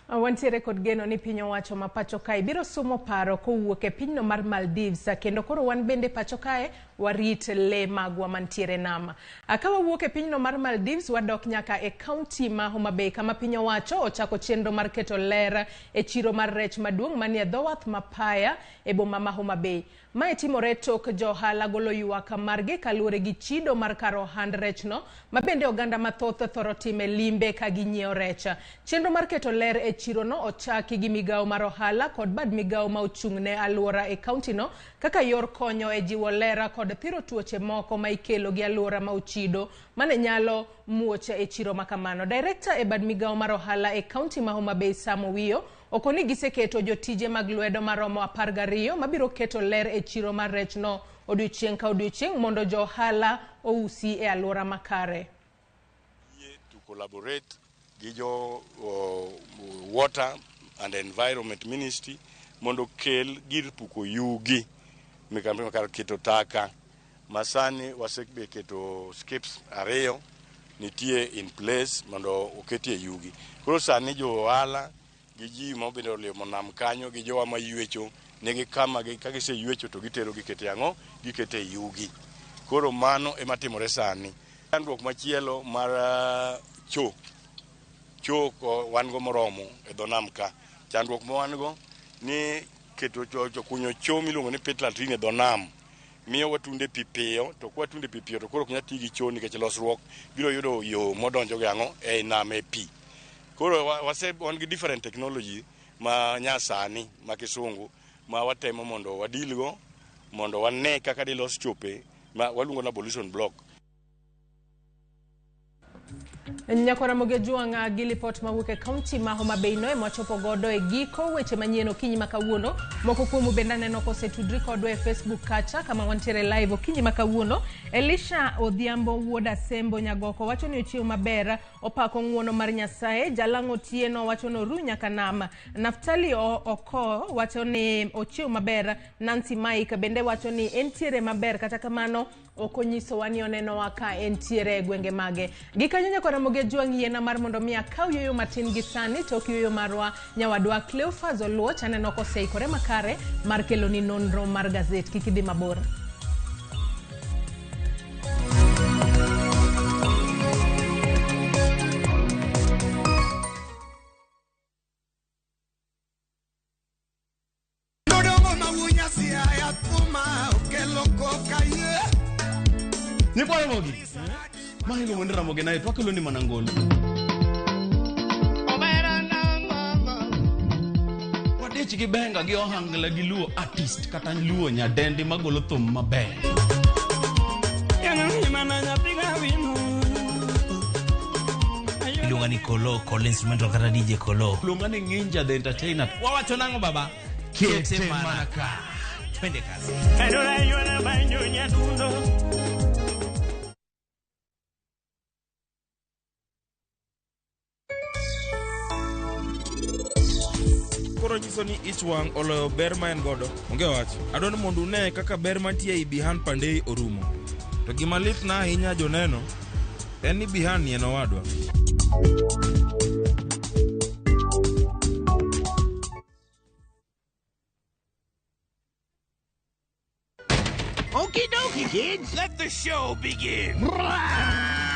Wantiere kod geno ni piny owacho ma pacho kae biro somo paro kowuok e pinyno mar Maldives, kendo koro wan bende pacho kae warit le magwa mantiere nam. Ka wawuok e pinyno mar Maldives, wadok nyaka e kaunti ma Homa Bay kama piny owacho ochako chenro mar keto ler e chiro mar rech maduong' manie dho wath ma Paya e boma ma Homa Bay. Mae timore tok johala golo ywak margi kaluwore gi chido mar kar ohand rechno ma bende oganda mathoth thoro time limbe ka ginyiewo rech. Chenro mar keto ler e chirono ochaki gi migawo mar ohala kod bad migawo ma ochung' ne alwora e kauntino kaka yor konyo e jiwo ler kod thiro tuoche moko ma ikelo gi alwora ma ochido mane nyalo muoch e chiro makamano. Director e bad migawo mar ohala e kaunti ma Homa Bay Sam Owiyo okoni giseketo jotije mag lwedo maromo 12 mabiro keto ler e chiro mar rechno odiochieng' ka odiochieng' mondo jo ohala ousi e alwora makare. To collaborate gi jo Water and Environment Ministry mondo kel gir puko yugi mikambi kar keto taka. Masani waseketo skips 2 nitie in place mondo oketie yugi. Koro sani jo ohala gi ji mobende olimo nam kanyo gi jowa ma ywecho nigi kama ka giseywecho to gitero gikete ang'o, gikete yugi. Koro mano ema timore sani. Chandruok machielo mar cho wan go moromo e dho nam ka. Chandruok ma wan go ni keto kunyo cho miluongo ni pit latrine e dho nam miyo watunde pi piyo, to kwatunde pi piyo to koro ok nyal ti gi cho nikech losruok biro yudo yo modonjo gi ang'o ei nam e pi. Koro wan gi different technology ma nyasani ma kisungu ma watemo mondo wadilgo mondo wane kaka dilos chope ma waluongo ni abolition block. Nyakora Ramogi Ojwang' gi lipot mawuok e kaunti ma Homa Bay no ema wachopo godo e giko weche manyien okinyi ma kawuono. Moko kuomu bende aneno kosetudri kodwa e Facebook kacha kama wantiere live okinyi ma kawuono. Elisha Odhiambo wuod Asembo Nyagoko wacho ni ochiew maber, opako ng'uono mar Nyasaye. Jalang'o Otieno wacho ni oru nyaka nam. Naftali Oko wacho ni ochiew maber. Nancy Mike bende wacho ni entiere maber, kata kamano ok onyisowa ni onenowa ka entiere e gwenge mage. Gikanyo nyakora Ramogi Ojwang' yiena mar mondo mi akaw yueyo matin gi sani tok yueyo marwa nyawadwa Cleophas Oluoch aneno koseikore makare mar keloni nonro mar gazet. Kik idhi mabor. Nyikwa Ramogi. Ma iluongo ni Ramogi naye to wakelo ni mana ngolo. Wadich gi benga gi ohangla gi luo artist kata luo nyadendi magolo thum maber. Iluonga ni Kolo, Kolo instrumental kata DJ Kolo. Iluonga ni Nginja the entertainer. Wawacho nang'o baba? Kete mana ka. Twende kazi. Koro nyiso ni ich wang' oloyo ber ma en godo. Onge wach. Adwaro ni mondo une kaka ber mantie ei Bihan Pandey orumo. To gima litna ahinya joneno en ni Bihan ni en owadwa. Okie dokie, kids. Let the show begin.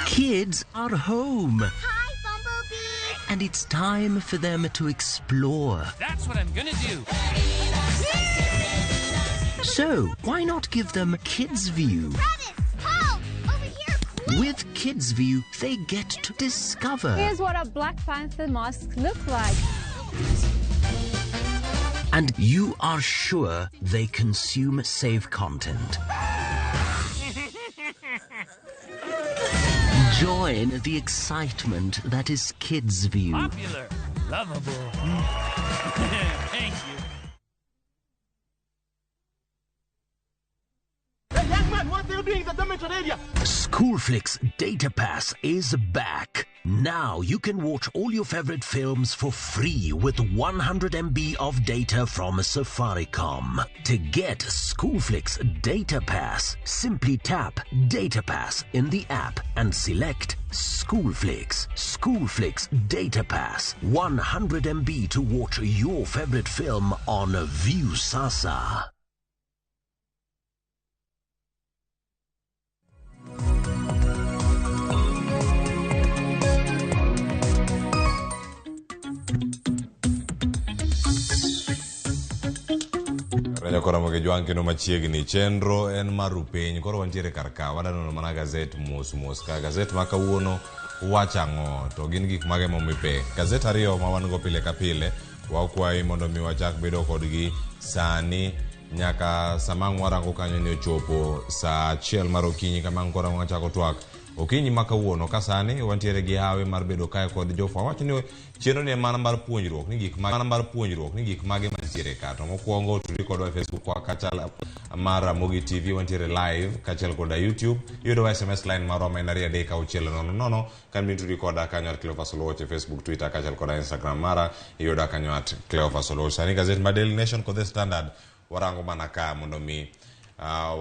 Kids are home. Hi, Bumblebee. And it's time for them to explore. That's what I'm gonna do. So, why not give them KidsView? With KidsView, they get to discover. Here's what a Black Panther mask look like. And you are sure they consume safe content. Join the excitement that is KidsView. Popular, lovable. Thank you. Hey, young man, what are you doing in the dormitory area? Schoolflix Data Pass is back. Now you can watch all your favorite films for free with 100 MB of data from Safaricom. To get Schoolflix Data Pass, simply tap Data Pass in the app and select Schoolflix. Schoolflix Data Pass. 100 MB to watch your favorite film on Viusasa. Renyo kora moge jwang' kendo machiegni chenro en mar rupiny koro wantiere kar ka wadwa nono mana gazet mos mos ka gazet ma kawuono wacho ang'o to gin gik mage momi pek gazet ariyo ma wan go pile ka pile wakwayi mondo mi wachak bedo kodgi sani nyaka sama ang' warango kanyo ni ochopo saa achiel mar okinyi kama ang' koro wachako twak okinyi ma kawuono ka sani wantiere gi hawi mar bedo kae kod jofwambo wacho ni chenro ni en mana mar puonjruok ni gik mana mar puonjruok ni gik mage mantiere ka to mokwongo tudri kodwa e Facebook wa kachal mar Ramogi TV wantiere live kaachiel koda YouTube iyudowa SMS line marwa ma en 23600 kan bin tudri koda kanyo at Cleophas Oluoch e Facebook Twitter kaachiel koda Instagram mara iyuda kanyo at Cleophas Oluoch sani gazet mar Daily Nation kod The Standard warango mana ka mondo mi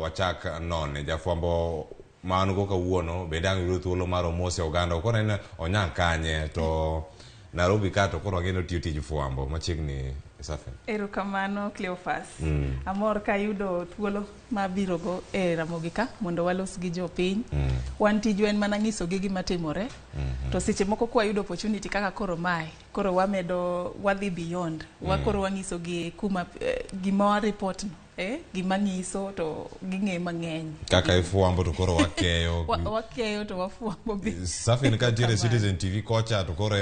wachak none jafwambo ma an go kawuono bende ang' yudo thuolo mar omose oganda okona ni onya kanye to Nairobi ka to koro wageno tiyo tij fwambo machiegni Safi. Erokamano Cleophas. Amor kayudo thuolo mabirogo e Ramogi ka mondo walos gi jopiny. Wan tijwa en mana nyisogi gima timore. To seche moko kwayudo opportunity kaka koro mae, koro wamedo wadhi beyond. Wa koro wanyisogi kuma gima wa report no. Gima nyiso to ging'e mang'eny. Kaka ifwambo to koro wakeyo. Wakeyo to wafwambo be. Safi ni kantiere Citizen TV kocha to koro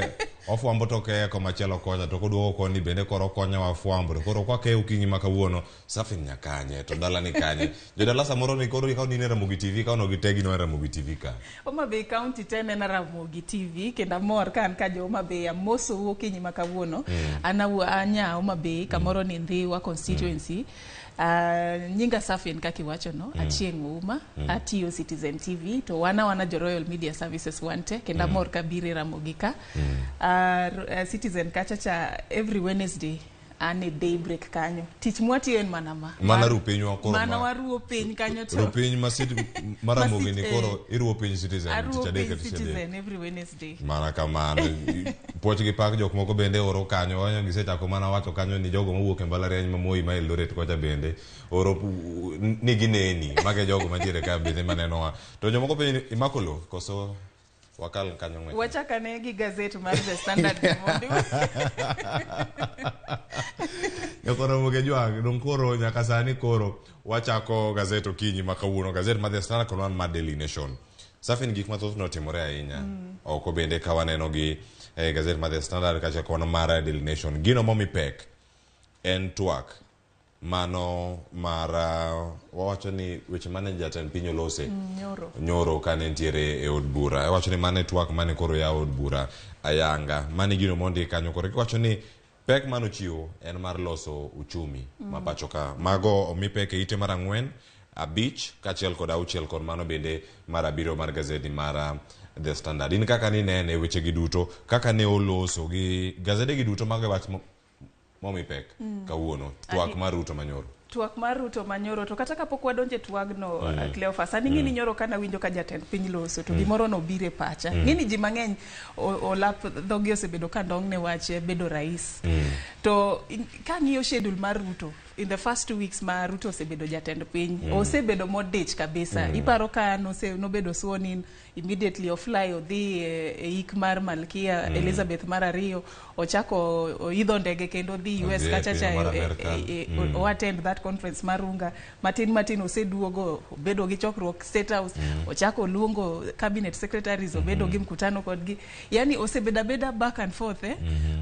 ofwambo to keyo komachielo kocha to koduogo koni bende koro okonyowa fwambo to koro kwakeyo okinyi ma kawuono Safi ni nyakanye to dala ni kanye. Jodala samoro ni koro ikaw ni ne Ramogi TV ka ono gitegi no Ramogi TV ka. Homa Bay County te nena Ramogi TV kendo amor ka an ka jo Homa Bay amosou okinyi ma kawuono. An anya Homa Bay kamoro ni Ndhiwa constituency. Nyinga Safin kaka iwacho no, Achieng' Ouma, atiyo Citizen TV to wana jo Royal Media Services wante kendo amor ka biro e Ramogi ka. Citizen kacha cha every Wednesday an e daybreak kanyo. Tich mwatiyo en mana ma. Mana ru piny wa koro Mana waruo piny kanyo to. Ru piny ma ma Ramogi ni koro iruo piny Citizen Aruo piny Citizen every Wednesday. Mana kamano. Puoch gi pak jok moko bende oro kanyo, wanyo gisechako mana wacho kanyo ni jogo mowuok e mbalariany ma Moi ma Eldoret kocha bende oro ni gineni. Mage jogo mantiere ka bende manenowa. To jomoko penjo ni imako lo koso wakal kanyo ng'wech. Wachak ane gi gazet mar The Standard mondo. Nyakoro Ramogi Jwang', dong' koro nyaka sani koro wachako gazet okinyi ma kawuono, gazet mar The Standard kod mar Daily Nation. Safi ni gik mathoth notimore ahinya. Oko bende ka waneno gi gazet mar The Standard kaachiel kod mar Daily Nation. Gino momi pek en twak mano mar wawacho ni weche mane jatend piny olose nyoro kane nitiere e od bura. Iwacho ni mane twak mane koro yawo od bura ayanga. Mane gino mondik kanyo koro iwacho ni pek manochiwo en mar loso uchumi ma pacho ka. Mago omi pek e ite mar 4, 5 kaachiel kod 6 kod mano bende mar 7 mar gazeti mar The Standard. In kaka ninene weche gi duto kaka ne oloso gi gazede gi duto mago wach momi pek kawuono twak mar Ruto manyoro. Twak mar Ruto manyoro to kata kapok wadonje twagno Cleophas ani ng'eni nyoro kana winjo ka jatend piny loso to gimoro no bire pacha. Ng'eni ji mang'eny olap dhogi osebedo ka ndong' ne wach bedo rais. To ka ng'iyo schedule mar Ruto in the first 2 weeks ma Ruto osebedo jatend piny, osebedo modich kabisa. Iparo ka nobedo sworn in, immediately ofly odhi e ik mar Malkia Elizabeth mar ariyo, ochako oidho ndege kendo odhi US Odhi e kacha piny cha mar Amerka. O attend that conference mar UNGA. Matin matin oseduogo, obedo gi chokruok State House, ochako oluongo cabinet secretaries, obedo gi mkutano kodgi. Yani osebedo abeda back and forth,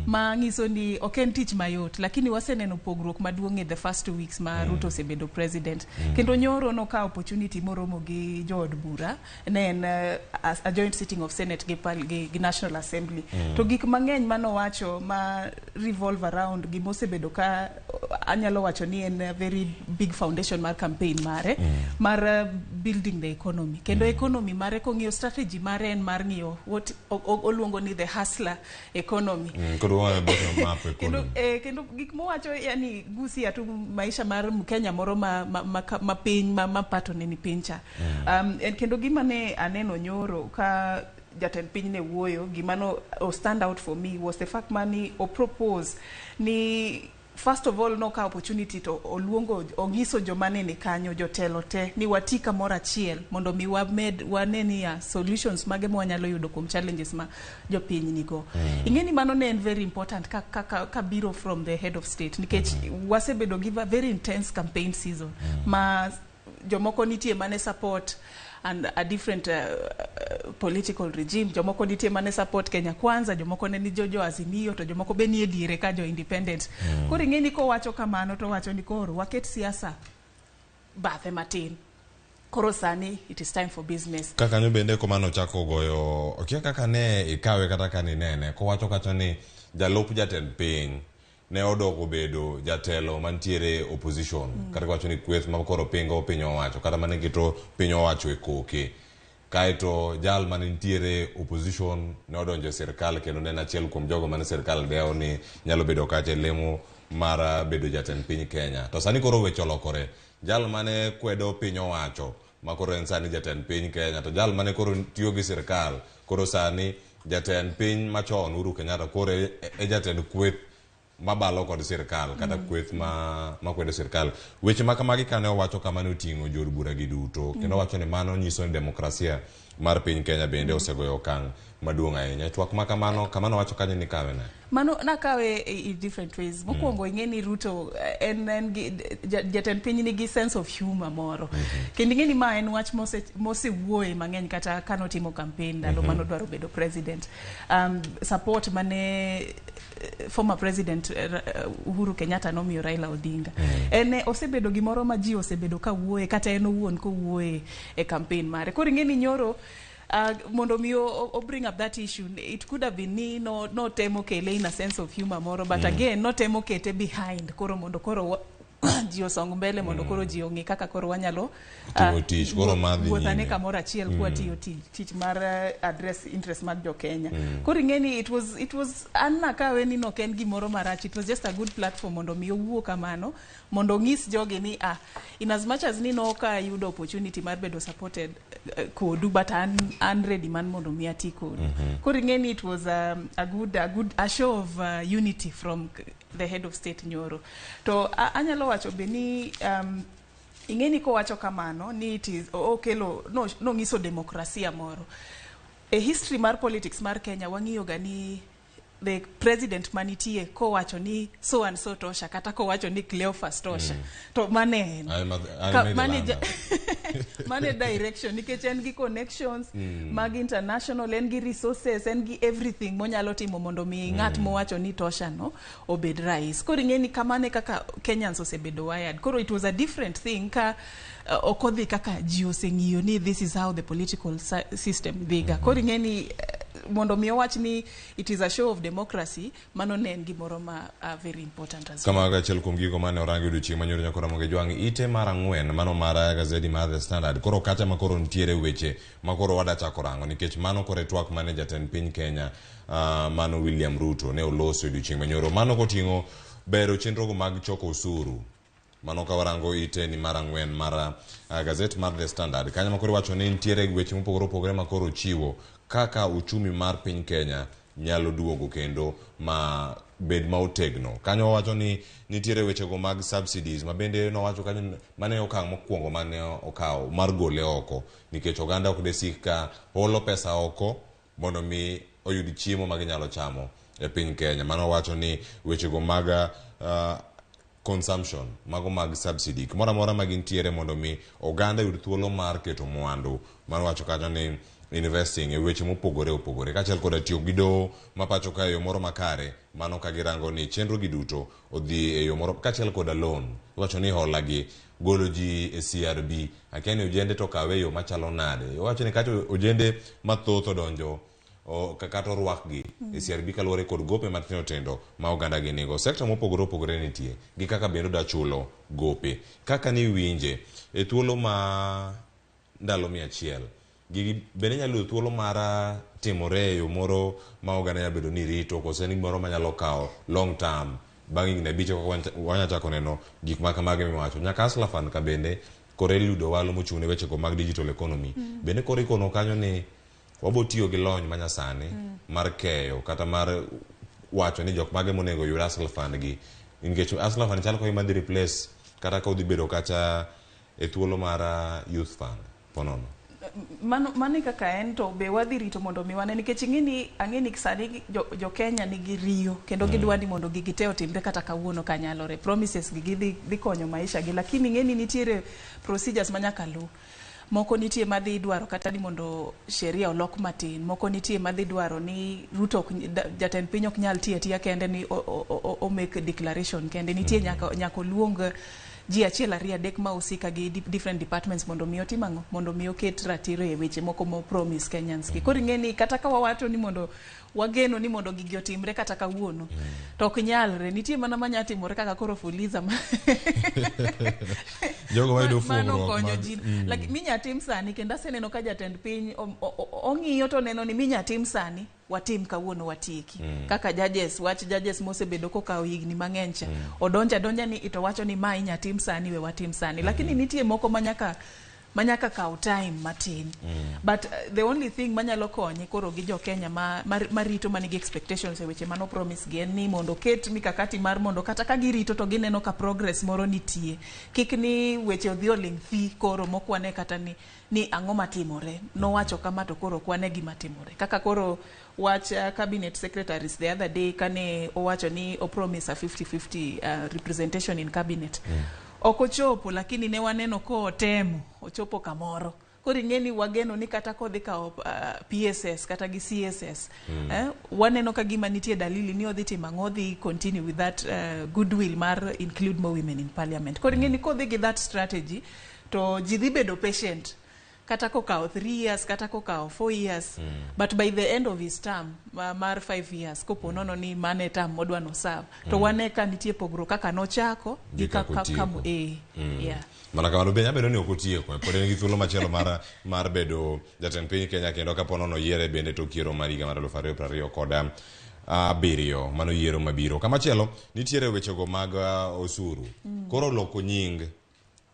ma nyiso ni ok en tich mayot, lakini waseneno pogruok maduong' e the first 2 weeks ma Ruto osebedo president. Kendo nyoro nokawo opportunity moromo gi jood bura, ne en a joint sitting of Senate gi National Assembly. To gik mang'eny manowacho ma revolve around gimosebedo ka anyalo wacho ni en a very big foundation mar campaign mare mar building the economy. Kendo economy mare, kong'iyo strategy mare, en mar ng'iyo what oluongo ni the hustler economy. Koro wa bottom up Kendo, economy. Kendo gik mowacho, yani gusia tu maisha mar Mkenya moro ma piny ma pato ne ni piny cha. Kendo gima ne aneno nyoro ka jatend piny ne wuoyo, gima no o stand out for me was the fact mani o propose ni first of all nokawo opportunity to oluongo, onyiso joma ne ni kanyo, jotelo te, ni wati kamoro achiel mondo mi wamed wane niya solutions mage ma wanyalo yudo kuom challenges ma jopiny nigo. Ing'e ni mano ne en very important ka biro from the head of state, nikech wasebedo gi a very intense campaign season ma jomoko nitie mane support and a different political regime, jomoko nitie mane support Kenya Kwanza, jomoko ne ni jo Azimio, to jomoko be nie diere ka jo independent. Koro ing'e ni kowacho kamano to wacho ni koro waket siasa bathe matin, koro sani it is time for business. Ka kanyo bende komano ochako goyo okia kaka ne ikawe kata ka ninene kowacho kacha ni jalup jatend piny ne odok obedo jatelo mantiere opposition, kata wacho ni kweth ma koro pingo piny owacho kata mane keto piny owacho e koke, kaeto jal mane nitiere opposition ne odonjo e sirikal kendo ne en achiel kuom jogo mane sirikal dewo ni nyalo bedo kacha e lemo mar bedo jatend piny Kenya. To sani koro weche olokore, jal mane kwedo piny owacho ma koro en sani jatend piny Kenya, to jal mane koro tiyo gi sirikal koro sani jatend piny machon Uhuru Kenyatta koro e jatend kweth mabalo kod sirikal kata kweth ma kwedo sirikal. Weche ma kamagi kane owacho kamano oting'o jood bura gi duto kendo owacho ni mano nyiso ni demokrasia mar piny Kenya bende osegoyo okang' maduong' ahinya. Twak ma kamano kamano wacho kanyo ni kawe ne Mano nakawe in different ways. Mokwongo, ing'e ni Ruto en gi jatend piny nigi sense of humor moro, kendo ing'e ni ma en wach mosewuoye mang'eny kata kanotimo campaign ndalo manodwaro bedo president. Support mane former president Uhuru Kenyatta nomiyo Raila Odinga en osebedo gimoro ma ji osebedo ka wuoye, kata en owuon kowuoye e campaign mare. Koro ing'e ni nyoro mondo mi o bring up that issue, it could have been ni no notemo kele in a sense of humor moro, but again notemo kete behind koro mondo koro ji osong mbele mondo koro ji ong'e kaka koro wanyalo timo tich koro madhi wuothane nyime. Kamoro achiel kwatiyo tich mar address interest mag jo Kenya. Koro ing'e ni it was an nakawe ni nok en gimoro marach. It was just a good platform mondo mi owuo kamano mondo ong'is jogi ni in as much as ni nok ayudo opportunity mar bedo supported kodu, but an ready man mondo mi ati kodu. Koro ing'e ni it was a good a show of unity from the head of state nyoro. To anyalo wacho be ni ing'e ni kowacho kamano ni it is okelo no nong'iso demokrasia moro e history mar politics mar Kenya. Wang'iyo ga ni the president manitie kowacho ni so and so tosha, kata kowacho ni Cleophas tosha, to mane en Ai Ka- ma idhi mane landa. Mane direction, nikech en gi connections mag international, en gi resources, en gi everything monyalo timo mondo mi ng'at mowacho ni tosha no obed rais. Koro ing'e ni kamano e kaka Kenyans osebedo wired. Koro it was a different thing ka ok odhi kaka ji oseng'iyo ni this is how the political system dhiga. Koro ing'e ni mondo mi owach ni it is a show of democracy, mano ne en gimoro ma very important as well. Kamago achiel kuom gigo mane orangi odiochieng' manyoro nyakora moge jwang' ite mar ang'wen mano mar gazeti mar The Standard. Koro kacha ma koro nitiere weche ma koro wada chako rango, nikech mano koro e twak mane jatend piny Kenya mano William Ruto ne oloso e odiochieng' manyoro, mano koting'o bero chenrogo mag choko osuru. Mano ka warango ite ni mar ang'wen mar gazet mar The Standard kanyo ma koro iwacho ni nitiere weche mopogore opogore ma koro chiwo kaka uchumi mar piny Kenya nyalo duogo kendo ma bed ma otegno. Kanyo wawacho ni nitiere wechego mag subsidies ma bende nowacho kanyo ni mane okang' mokwongo mane okawo mar gole oko nikech oganda ok desik ka holo pesa oko mondo mi oyud chiemo ma ginyalo chamo e piny Kenya. Mano wacho ni wechego mag consumption mago mag subsidy kumoro amora ma gintiere mondo mi oganda oyud thuolo mar keto mwandu. Mano wacho kanyo ni investing e weche mopogore opogore kaachiel koda tiyo gi doho ma pacho ka e yo moro makare mano ka girango ni chenro gi duto odhi e yo moro kaachiel koda loan iwacho ni hola gi golo ji e CRB akia ni ojende to kawe e yo machalo nade iwacho ni kata ojende mathoth odonjo o, kata orwakgi e CRB kaluwore kod gope matindo tindo ma oganda gi nigo. Sekta mopogore opogore nitie gi kaka bende oda chulo gope. Kaka niwinje e thuolo ma ndalo 100 gigi bende nyalo yudo thuolo mar timore e yo moro ma oganda nyalo bedo ni rito koso en gimoro manyalo kawo long term bang' higni 5 kaka wanya chako neno gik ma kamagi miwacho. Nyaka Hustler Fund ka bende koro Eliud Owalo mochung' ne wechego mag digital economy bende koro ikono kanyo ni wabo tiyo gi lony manyasani mar keyo kata mar wacho ni jok mage monego oyud Hustler Fund gi nikech Hustler Fund chal kagima dhi replace kata ka odhi bedo kacha e thuolo mar Youth Fund ponono. Mano e kaka en to be wadhi rito mondo mi wane nikech ing'eni ang'e ni sani jo Kenya nigi riyo kendo gidwa ni mondo gigi te otimre kata kawuono kanyalore. Promises gi gidhi dhi konyo maisha gi lakini ing'eni nitiere procedures ma nyaka luw. Moko nitie madhi dwaro kata ni mondo sheria olok matin, moko nitie madhi dwaro ni Ruto ok jatend piny ok nyal tiyo atiya kende ni o make declaration kende. Nitie nyaka oluong ji 1 2 3 ma husika gi different departments mondo mi otim ang'o? Mondo mi oket ratiro e weche moko mo promise Kenyans gi. Koro ing'e ni kata ka wawacho ni mondo wageno ni mondo gigi otimre kata kawuono to ok nyalre. Nitie mana manya timore kaka koro Fuliza ma jogo mayudo mano fuong'ruok konyo ji. Lakini minya tim sani kendo aseneno ka jatend piny ong'iyo to oneno ni minya tim sani watim kawuono watieki. Kaka judges, wach judges mosebedo kokawo higni mang'eny cha. Odonja donja ni to wacho ni ma inya tim sani we watim sani. Lakini nitie moko manyaka kaw time matin. But the only thing manyalo konye koro gi jo Kenya marito manigi expectations e weche mano promise gi en ni mondo ket mikakati mar mondo kata ka girito to gineno ka progress moro nitie. Kik ni weche odhi oling' thi koro mokwane kata ni ang'o matimore. Nowacho kama to koro okwane gima timore. Kaka koro wach cabinet secretaries the other day kane owacho ni o promise a 50-50 representation in cabinet. Ok ochopo lakini ne waneno kotemo ochopo kamoro. Koro ing'e ni wageno ni kata kodhi kawo PSS kata gi CSS waneno ka gima nitie dalili ni odhi timo ang'o, odhi continue with that goodwill mar include more women in parliament. Koro ing'e ni kodhi gi that strategy to ji dhi bedo patient kata kokawo 3 years kata kokawo 4 years but by the end of his term mar 5 years kopo nono ni mane term modwa no serve to wane ka nitie pogruok kaka nochako gi kaka kaka yeah. Mana kamano be nyabedo ni ok otieko pod en gi thuolo machielo mar bedo jatend piny Kenya kendo kapo nono yiere bende tok yiero mar higa mar 2027 mano yiero mabiro. Kamachielo nitiere wechego mag osuru. Koro loko nying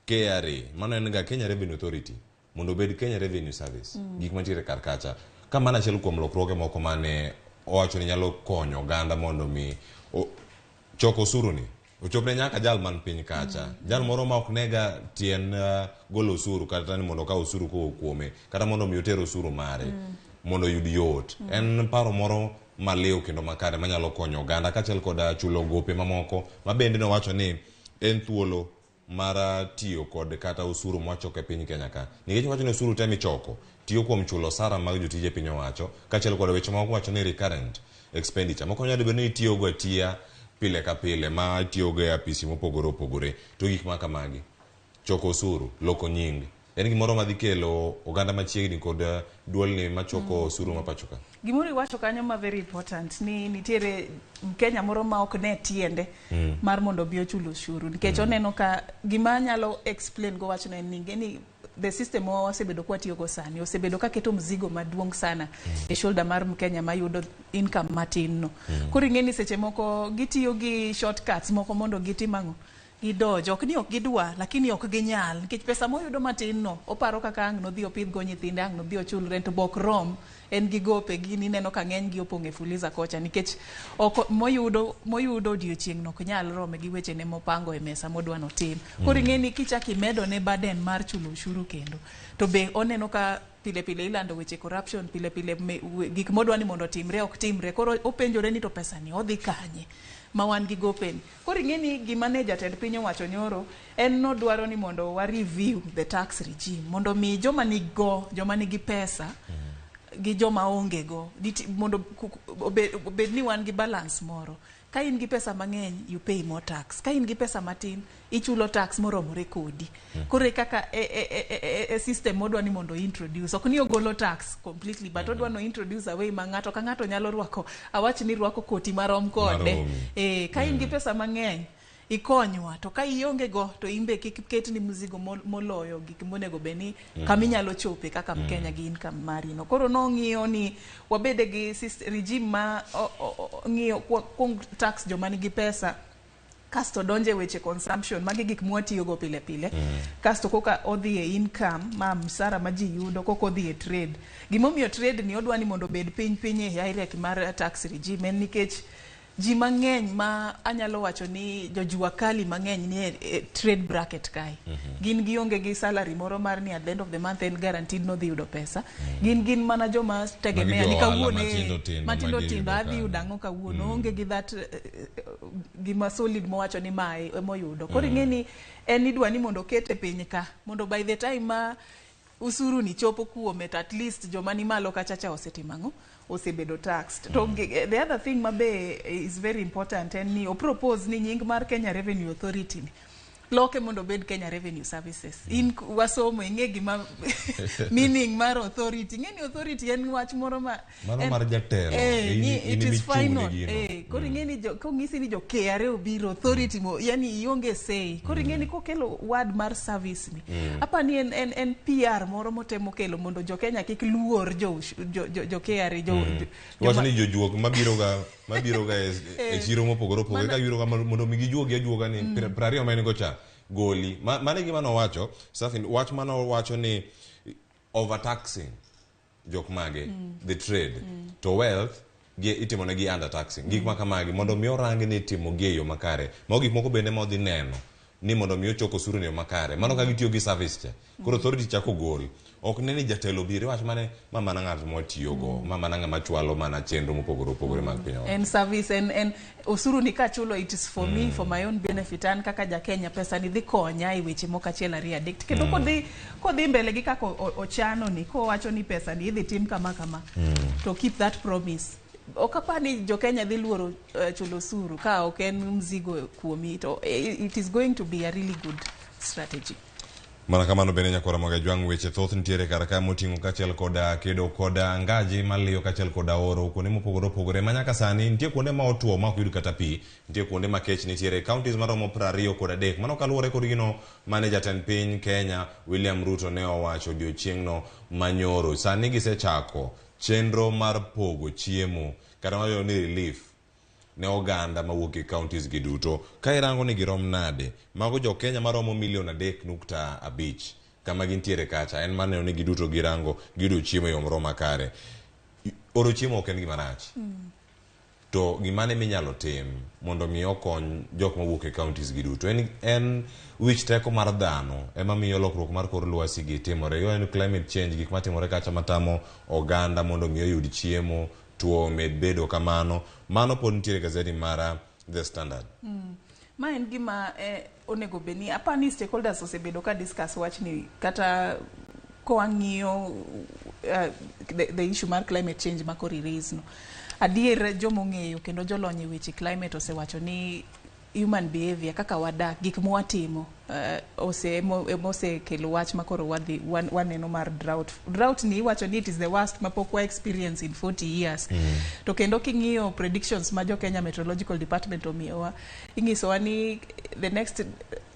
KRA mano en ga Kenya Revenue Authority mondo obed Kenya Revenue Service. Gik mantiere kar kacha. Ka mano achiel kuom lokruoge moko mane owacho ni nyalo konyo oganda mondo mi choko osuru ni ochopne nyaka jal man piny kacha. Jal moro ma ok nega tien golo osuru kata ni mondo okaw osuru kowuok kuome kata mondo mi oter osuru mare mondo oyud yot. En paro moro maliw kendo makare manyalo konyo oganda kaachiel koda chulo gope mamoko ma bende nowacho ni en thuolo mar tiyo kod kata osuru mwachoko e piny Kenya ka. Nikech wacho ni osuru te michoko tiyo kuom chulo osara mag jotije piny owacho kaachiel kod weche moko wacho ni recurrent expenditure. Moko nyalo bedo ni itiyogo atiya pile ka pile ma itiyogo e apisi mopogore opogore. To gik ma kamagi, choko osuru, loko nying, en gimoro madhi kelo oganda machiegni kod duolni machoko osuru ma pacho ka. Gimoro iwacho kanyo ma very important ni nitiere Mkenya moro ma ok ne tiende mar mondo obi ochul osuru nikech oneno ka gima anyalo explain go wachno en ni the system ma wasebedo kwa tiyogo sani osebedo ka keto mzigo maduong' sana e shoulder mar Mkenya mayudo income matin no. Koro ing'e ni seche moko gitiyo gi shortcuts moko mondo gitim ang'o? Gidodge, ok ni ok gidwa, lakini ok ginyal nikech pesa moyudo matin no oparo kaka ang' nodhi opidh go nyithinde, ang' nodhi ochul rent, bok rom. En gi gope gini, ineno ka ng'eny gi opong' e Fuliza kocha nikech ok moyudo moyudo odiochieng' no ok nyal rome gi wechene mopango e mesa modwa notim. Koro ing'e ni kichak imedo ne burden mar chulo ushuru kendo, to be oneno ka pile pile ilando weche corruption, pile pile gik modwa ni mondo otimre ok timre. Koro openjore ni to pesa ni odhi kanye ma wan gi gopeni? Koro ing'e ni gima ne jatend piny owacho nyoro en nodwaro ni mondo wa review the tax regime mondo mi joma nigo, joma nigi pesa gi joma onge go mondo obed ni wan gi balance moro. Ka in gi pesa mang'eny, you pay more tax. Ka in gi pesa matin, ichulo tax moromore kodi. Koro e kaka e system modwa ni mondo introduce. Ok ni ogolo tax completely, but odwa no introduce a way ma ng'ato ka ng'ato nyalo rwako, awach ni rwako koti marom kode. Maromi. Ka in gi pesa mang'eny, ikonywa, to ka ionge go to in be kik ketni mzigo moloyo gik monego bed ni kama inyalo chope kaka Mkenya gi income mari no. Koro nong'iyo ni wabede gi regime ma ng'iyo kuong tax joma nigi pesa, kasto donje weche consumption, magi gik mwatiyogo pile pile, kasto koka odhi e income ma msara ma ji yudo, koka odhi e trade. Gimomiyo trade ni odwa ni mondo obed piny piny e hierarchy mar tax regime en nikech ji mang'eny ma anyalo wacho ni jojua kali mang'eny ni e trade bracket kae. Gin gionge gi salary moro mar ni at the end of the month en guaranteed nodhi yudo pesa. Gin mana joma tegemea ni jo ohala kawuono matindo tindo matindo ma tindo giyudo adhi kanyo. Yudo ang'o kawuono. Onge gi that gima solid mowacho ni mae emoyudo. Koro ing'e ni en idwa ni mondo okete piny ka mondo by the time ma usuru ni chopo kuome, to at least joma ni malo kachacha osetimo ang'o, osebedo taxed. To the other thing ma be is very important en ni opropose ni nying mar Kenya Revenue Authority ni loke mondo obed Kenya Revenue Services. In wasomo, ing'e gima meaning mar authority. Ing'e ni authority en wach moro ma Mano mar jatelo, ni in it is emichung'ne final. gino. Koro ing'e ni kong'isi ni jo KRA obiro, authority mo, yani ionge say. Koro ing'e ni kokelo word mar service ni, apa ni en PR moro motemo kelo mondo jo Kenya kik luor jo KRA jo Wach ni jojuok mabiro ga e chiro mopogore opogore ka biro ga mondo mi gijuogi ajuoga ni 20 ma en go cha goli. Mano e gima nowacho Safin, wach manowacho ni overtaxing jok mage, the trade, to wealth gi itimo negi under taxing, gik ma kamagi mondo mi orang ni itimo gi e yo makare. Mago gik moko bende modhi neno ni mondo mi ochok osuru e yo makare. Mano ka gitiyo gi service cha, koro authority chako gol, ok ne ni jatelo obiro iwach mane ma mana ng'at mwatiyogo, ma mana ng'ama chwalo mana chenro mopogore opogore mag piny owacho. En service, en osuru ni kachulo, it is for me, for my own benefit. An kaka ja Kenya, pesa ni dhi konya e weche moko achiel, ariyo, adek. Kendo kodhi mbele gi kaka ochano ni kowacho ni pesa ni idhi tim kama kama, to keep that promise, ok apar ni jo Kenya dhi luoro chulo osuru ka ok en mzigo kuomi. To it is going to be a really good strategy. Mana kamano bende, nyakwara mag Ajwang', weche thoth nitiere kar ka moting'o kaachiel koda kedo koda ngaji maliyo kaachiel koda oro kuonde mopogore opogore ma nyaka sani nitie kuonde ma otuo ma ok yud kata pi, nitie kuonde ma kech nitiere, counties maromo 23. Mano kaluwore kod gino mane jatend piny Kenya William Ruto ne owacho odiochieng'no manyoro. Sani gisechako chenro mar pogo chiemo kata mawacho ni relief ne oganda mawuok e counties gi duto. Ka irango ni girom nade, mago jo Kenya maromo milion 3.5 kama gintiere kacha, en mar neno ni giduto girango giyudo chiemo e yo moro makare. Oro chiemo ok en gima rach, to gimane minyalo tim mondo mi okony jok mawuok e counties gi duto en wich teko mar dhano ema miyo lokruok mar kor lwasi gi timore. En climate change, gik matimore kacha matamo oganda mondo mi oyud chiemo, tuo med bedo kamano. Mano pod nitiere e gazeti mara The Standard. Ma en gima onego bed ni apani ni stakeholders osebedo ka discuss wachni kata kowang'iyo the issue mar climate change ma koro i-raise no. Adier, jomong'eyo kendo jolony e weche climate osewacho ni human behavior, kaka wadak, gik mwatimo. Ose emosekelo wach ma koro wadhi waneno mar drought. Drought ni iwacho ni it is the worst mapok wa experience in 40 years. To kendo king'iyo predictions ma jo Kenya Meteorological Department omiyowa, ing'isowa ni the next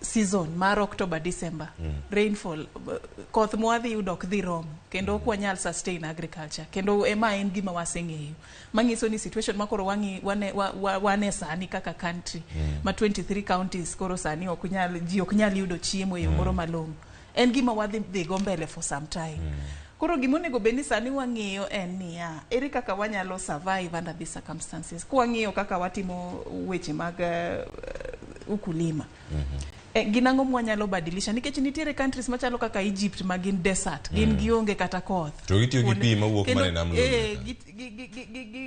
season mar October December, rainfall, koth mwadhi yudo ok dhi romo kendo ok wanyal sustain agriculture. Kendo ema en gima waseng'eyo manyiso ni situation ma koro wang'i wane, wa, wa, wane sani kaka country, ma 23 counties koro sani ok nyal, ji ok nyal yudo chiemo e yo moro malong'o, en gima wadhi dhigo mbele for some time. Koro gima onego bed ni sani wang'iyo en niya, ere kaka wanyalo survive under these circumstances kwang'iyo kaka watimo weche mag ukulima. Gin ang'o mwanyalo badilisha? Nikech nitiere countries machalo kaka Egypt ma gin desert, gin gionge kata koth. To gitiyo gi pi mawuok mana e nam Lolwe.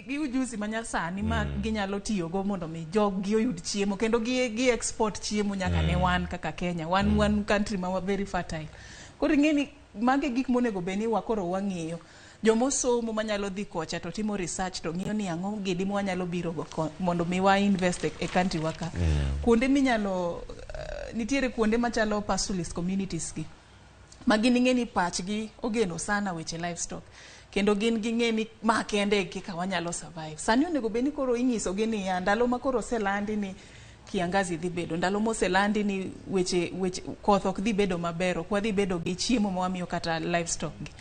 Gi ujuzi manyasani ma ginyalo tiyogo mondo mi jog-gi oyud chiemo kendo gi export chiemo nyaka ne wan kaka Kenya. Wan country ma very fertile. Koro ing'e ni magi gik monego bed ni wakoro wang'iyo. Jomosomo manyalo dhi kocha to timo research to ng'iyo ni ang'o gini mwanyalo biro go mondo mi wa invest e country wa ka. Kuonde minyalo nitiere kuonde machalo pastoralist communities gi ma gin ing'e ni pachgi ogeno sana weche livestock kendo gin ging'e ni ma kende e kaka wanyalo survive. Sani onego bed ni koro inyisogi niya, ndalo ma koro oselandi ni kiangazi dhi bedo, ndalo moselandi ni weche koth ok dhi bedo maber, ok wadhi bedo gi chiemo ma wamiyo kata livestock gi,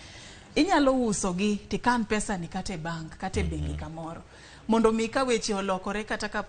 inyalo uso gi tikan pesa ni kata e bank kata e bengi kamoro mondo mi ka weche olokore kata ka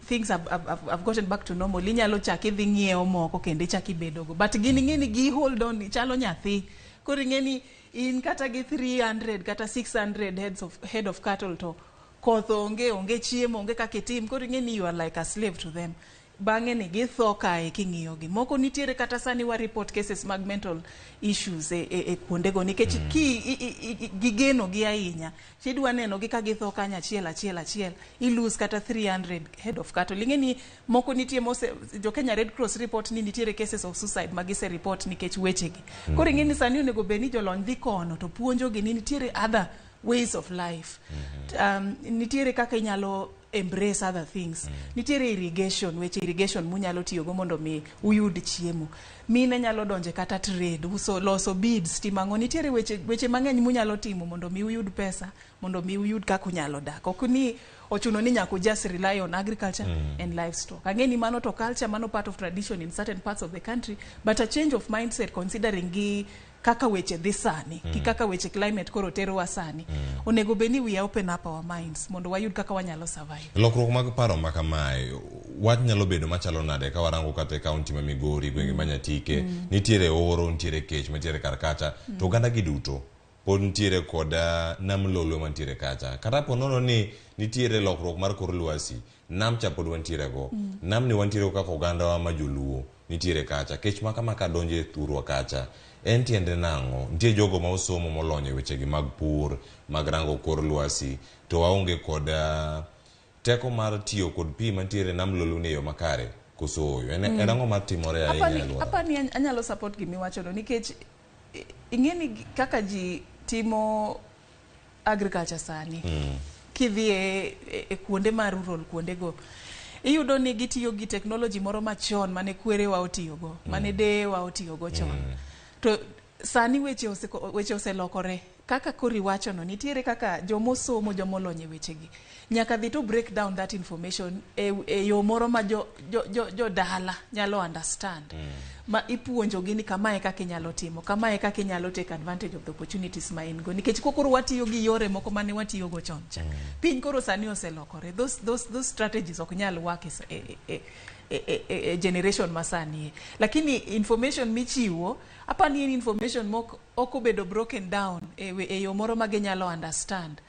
things have gotten back to normal, inyalo chak idhi ng'iewo moko kendo ichak ibedogo. But gin ing'e ni gi hold on, chalo nyathi. Koro ing'e ni in kata gi 300 kata 600 head of cattle to koth onge, onge chiemo, onge kaka itim. Koro ing'e ni you are like a slave to them. Bang'e ni githo kae king'iyogi. Moko nitiere kata sani wa report cases mag mental issues e kuondego nikech ki gigeno gi ahinya, tidwa neno gi ka githo kanyo achiel achiel achiel, i lose kata 300 head of cattle. Ing'e ni moko nitie mose jo Kenya Red Cross report ni nitiere cases of suicide ma gise report nikech wechegi. Koro ing'e ni sani onego bed ni jolony dhi kono to puonjogi ni nitiere other ways of life, nitiere kaka inyalo embrace other things, nitiere irrigation, weche irrigation munyalo tiyogo mondo mi uyud chiemo. Mine nyalo donje kata trade, uso, loso beads, timo ang'o. Nitiere weche mang'eny munyalo timo mondo mi uyud pesa, mondo mi uyud kaka unyalo dak. Ok ni ochuno ni nyaka just rely on agriculture and livestock. Ang'e ni mano to culture, mano part of tradition in certain parts of the country, but a change of mindset considering gi kaka weche dhi sani, gi kaka weche climate koro terowa sani, onego bed ni we open up our minds mondo wayud kaka wanyalo survive. Lokruok mag paro ma kamae wach nyalo bedo machalo nade ka warango kata e kaunti ma Migori, gwenge ma Nyatike, nitiere oro, nitiere kech mantiere kar kacha, to oganda gi duto pod nitiere kod nam Lolwe mantiere kacha. Kata po nono ni nitiere lokruok mar kor lwasi, nam cha pod wantiere go. Namni wantiere go kaka ogandawa ma joluo nitiere kacha. Kech ma kama ka donjo e thurwa kacha, en tiende nang'o? Nitie jogo ma osomo molony e wechegi mag pur, mag rango kor lwasi, to waonge kod teko mar tiyo kod pi mantiere e nam Lolwe ni e yo makare koso oyo. En ang'o matimore ahinya e alwora? Apani anyalo support gimiwachono nikech ing'e ni kaka ji timo agriculture sani, kidhi e kuonde ma rural, kuondego iyudo ni gitiyo gi technology moro machon mane kwerewa otiyogo, mane deyewa otiyogo chon. To sani weche oselokore. Kaka koro iwachono, nitiere kaka jomosomo, jomolony e wechegi nyaka dhi to break down that information e yo moro ma jodala nyalo understand, ma ipuonjogi ni kamae kaka inyalo timo, kamae kaka inyalo take advantage of the opportunities ma in go, nikech koro watiyo gi yore moko mane watiyogo chon cha. Piny koro sani oselokore. Those strategies ok nyal work e generation masani e. Lakini information michiwo, apani en information mok ok obedo broken down e yo moro ma ginyalo understand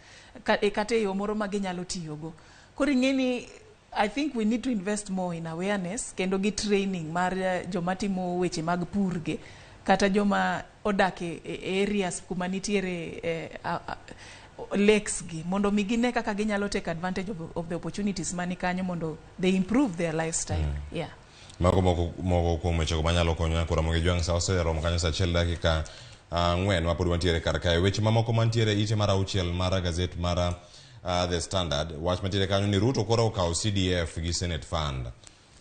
kata e yo moro ma ginyalo tiyogo. Koro ing'e ni I think we need to invest more in awareness kendo gi training mar joma timo weche mag pur gi kata joma odak e areas kuma nitiere lakes gi, mondo mi gine kaka ginyalo take advantage of the opportunities mani kanyo mondo they improve their lifestyle. Yeah. Mago moko kuom wechego manyalo konyo nyakora Ramogi Jwang'. Sa oseromo kanyo sa 1 dakika 4 ma pod wantiere kar kae. Weche mamoko mantiere ite mar 6 mar gazet mar The Standard, wach mantiere kanyo ni Ruto koro okawo CDF gi Senate Fund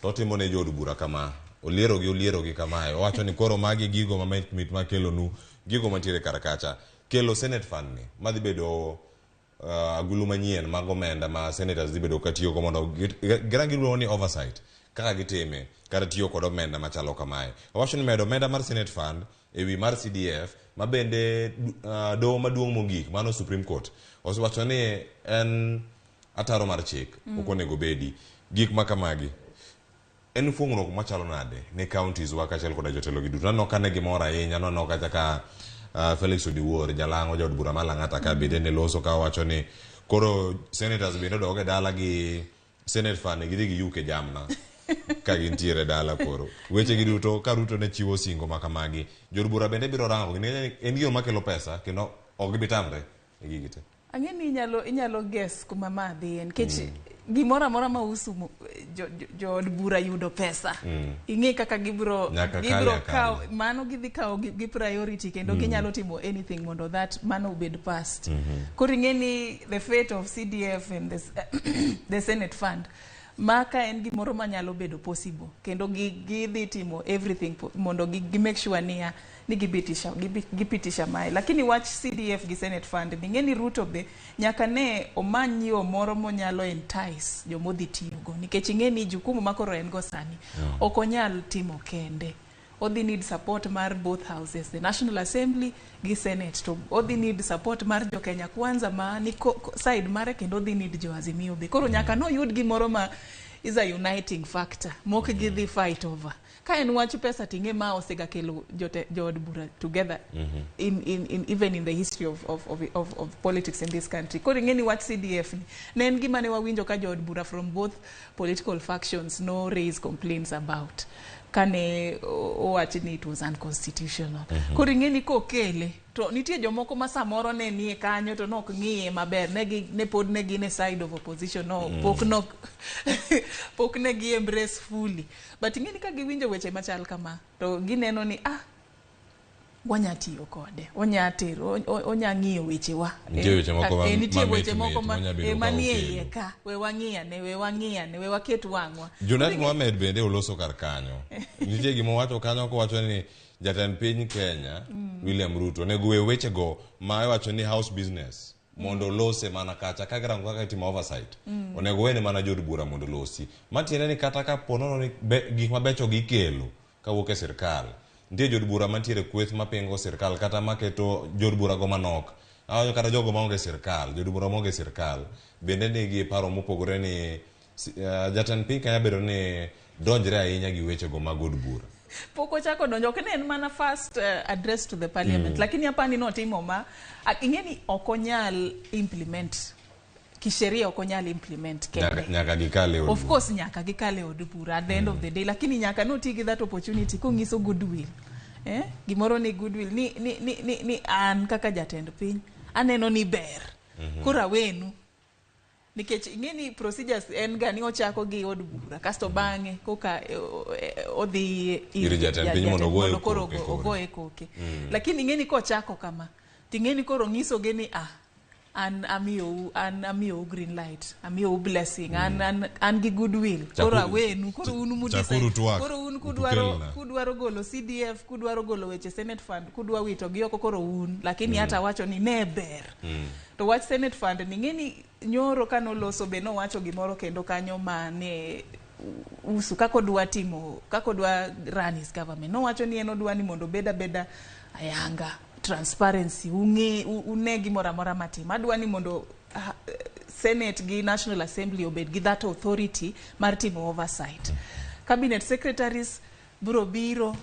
to otimo ne jood bura kama. Olierogi olierogi kamae. Owacho ni koro magi gigo mamit mit makelonu gigo mantiere kar kacha. Kelo Senate Fund ni madhi bedo agulu manyien mag omenda ma senators dhi bedo katiyogo mondo girang giluongo ni oversight kaka gitime kata tiyo kod omenda machalo kamae. Owacho ni medo omenda mar Senate Fund ewi mar CDF ma bende doho maduong' mogik mano Supreme Court osewacho ni en ataro mar chik ok onego bedi. Gik ma kamagi en fuong'ruok machalo nade ne counties wa kaachiel koda jotelo gi duto. Naneno ka ne gimor ahinya, naneno kacha ka Felix Odiwuor jalang'o jaod bura ma Lang'ata ka bende ne loso ka wacho ni koro senators bende odok e dala gi Senate Fund gidhi giyuke jamna ka gintiere dala koro. Weche gi duto ka Ruto ne chiwo singo ma kamagi, jood bura bende biro rango nikech en gino makelo pesa kendo ok gibi tamre e gigi te. Ang'e ni inyalo inyalo guess kuma ma dhiye nikech gimoro amora ma usu jood bura yudo pesa. Ing'e kaka gibro Nyaka kale gibro akale. kawo mano gidhi kawo gi priority kendo ginyalo timo anything mondo that mano obed passed. Koro ing'e ni the fate of CDF and the Senate Fund ma ka en gimoro manyalo bedo possible kendo gidhi timo everything mondo gi make sure niya ni gipitisha mae. Lakini wach CDF gi Senate Fund ni ng'e ni Ruto be nyaka ne omany yo moro monyalo entice jomodhi tiyogo nikech ing'e ni jukumu ma koro en go sani ok onyal timo kende. Odhi need support mar both houses, the National Assembly gi Senate, to odhi need support mar jo Kenya Kwanza ma ni side mare kendo odhi need jo Azimio be. Koro nyaka noyud gimoro ma is a uniting factor mok gidhi fight over. Ka en wach pesa ting'e ma osega kelo jood bura together in even in the history of politics in this country. Koro ing'e ni wach CDF ni ne en gima ne wawinjo ka jood bura from both political factions no raise complaints about kane owach ni it was unconstitutional. Koro ing'e ni kokele to nitie jomoko ma samoro ne nie kanyo to nok ng'iye maber ne pod ne gin e side of opposition no pok ne gi embrace fully, but ing'e ni ka giwinjo weche machal kama to gineno ni wanya tiyo kode, onya tero onya ng'iyo wechewa. Nitie weche moko Nitie ma weche mit moko mit ma manya bedo ka manie okelo. iye ka we wang'iyane, we wang'iyane, we waket wang'wa. Junet Mohamed bende oloso kar kanyo. Nitie gima owacho kanyo kowacho ni jatend piny Kenya William Ruto onego we wechego ma iwacho ni house business mondo olose mana kacha ka girango kaka itimo oversight. Onego wene mana jood bura mondo olosi. Matiende ni kata ka po nono ni gik mabecho gikelo kawuok e sirkal, nitie jood bura mantiere kweth mapingo sirkal kata maketo jood bura go manok. Awacho kata jogo maonge sirkal, jood bura maonge sirkal bende nigi paro mopogore ni jatend piny Kenya bedo ni donjre ahinya gi wechego mag od bura. Pok ochako donjo, ok ne en mana first address to the parliament. Lakini apani notimo ma ing'e ni ok onyal implement kisheria, ok onyal implement kende. Nyaka gikal e od Of bura. course nyaka gikal e od bura at the end of the day, lakini nyaka noti gi that opportunity kong'iso goodwill. Gimoro ni goodwill ni an kaka jatend piny aneno ni ber. Koro awenu. Nikech ing'e ni procedures en ga ni ochako gi od bura kasto bang'e koka odhi Ir jatend piny mondo ogoye mondo koro koke koro. Ogoye koke. Lakini ing'e ni kochako kama ting'e ni koro ng'isogi ni an amiyou green light, amiyou blessing, an gi goodwill. Koro awenu, koro un Chakuru twak, koro un kudwaro utukelna. Kudwaro golo CDF, kudwaro golo weche Senate Fund, kudwa wito gi oko koro un, lakini hata wacho ni ne ber. To wach Senate Fund ni ng'e ni nyoro kanoloso be nowacho gimoro kendo kanyo ma ne usu kaka odwa timo, kaka odwa run his government. Nowacho ni en odwa ni mondo obed abeda ayanga, transparency, ung'e une gimoro amora matimo. Adwa ni mondo Senate gi National Assembly obed gi that authority mar timo oversight. Cabinet secretaries bro biro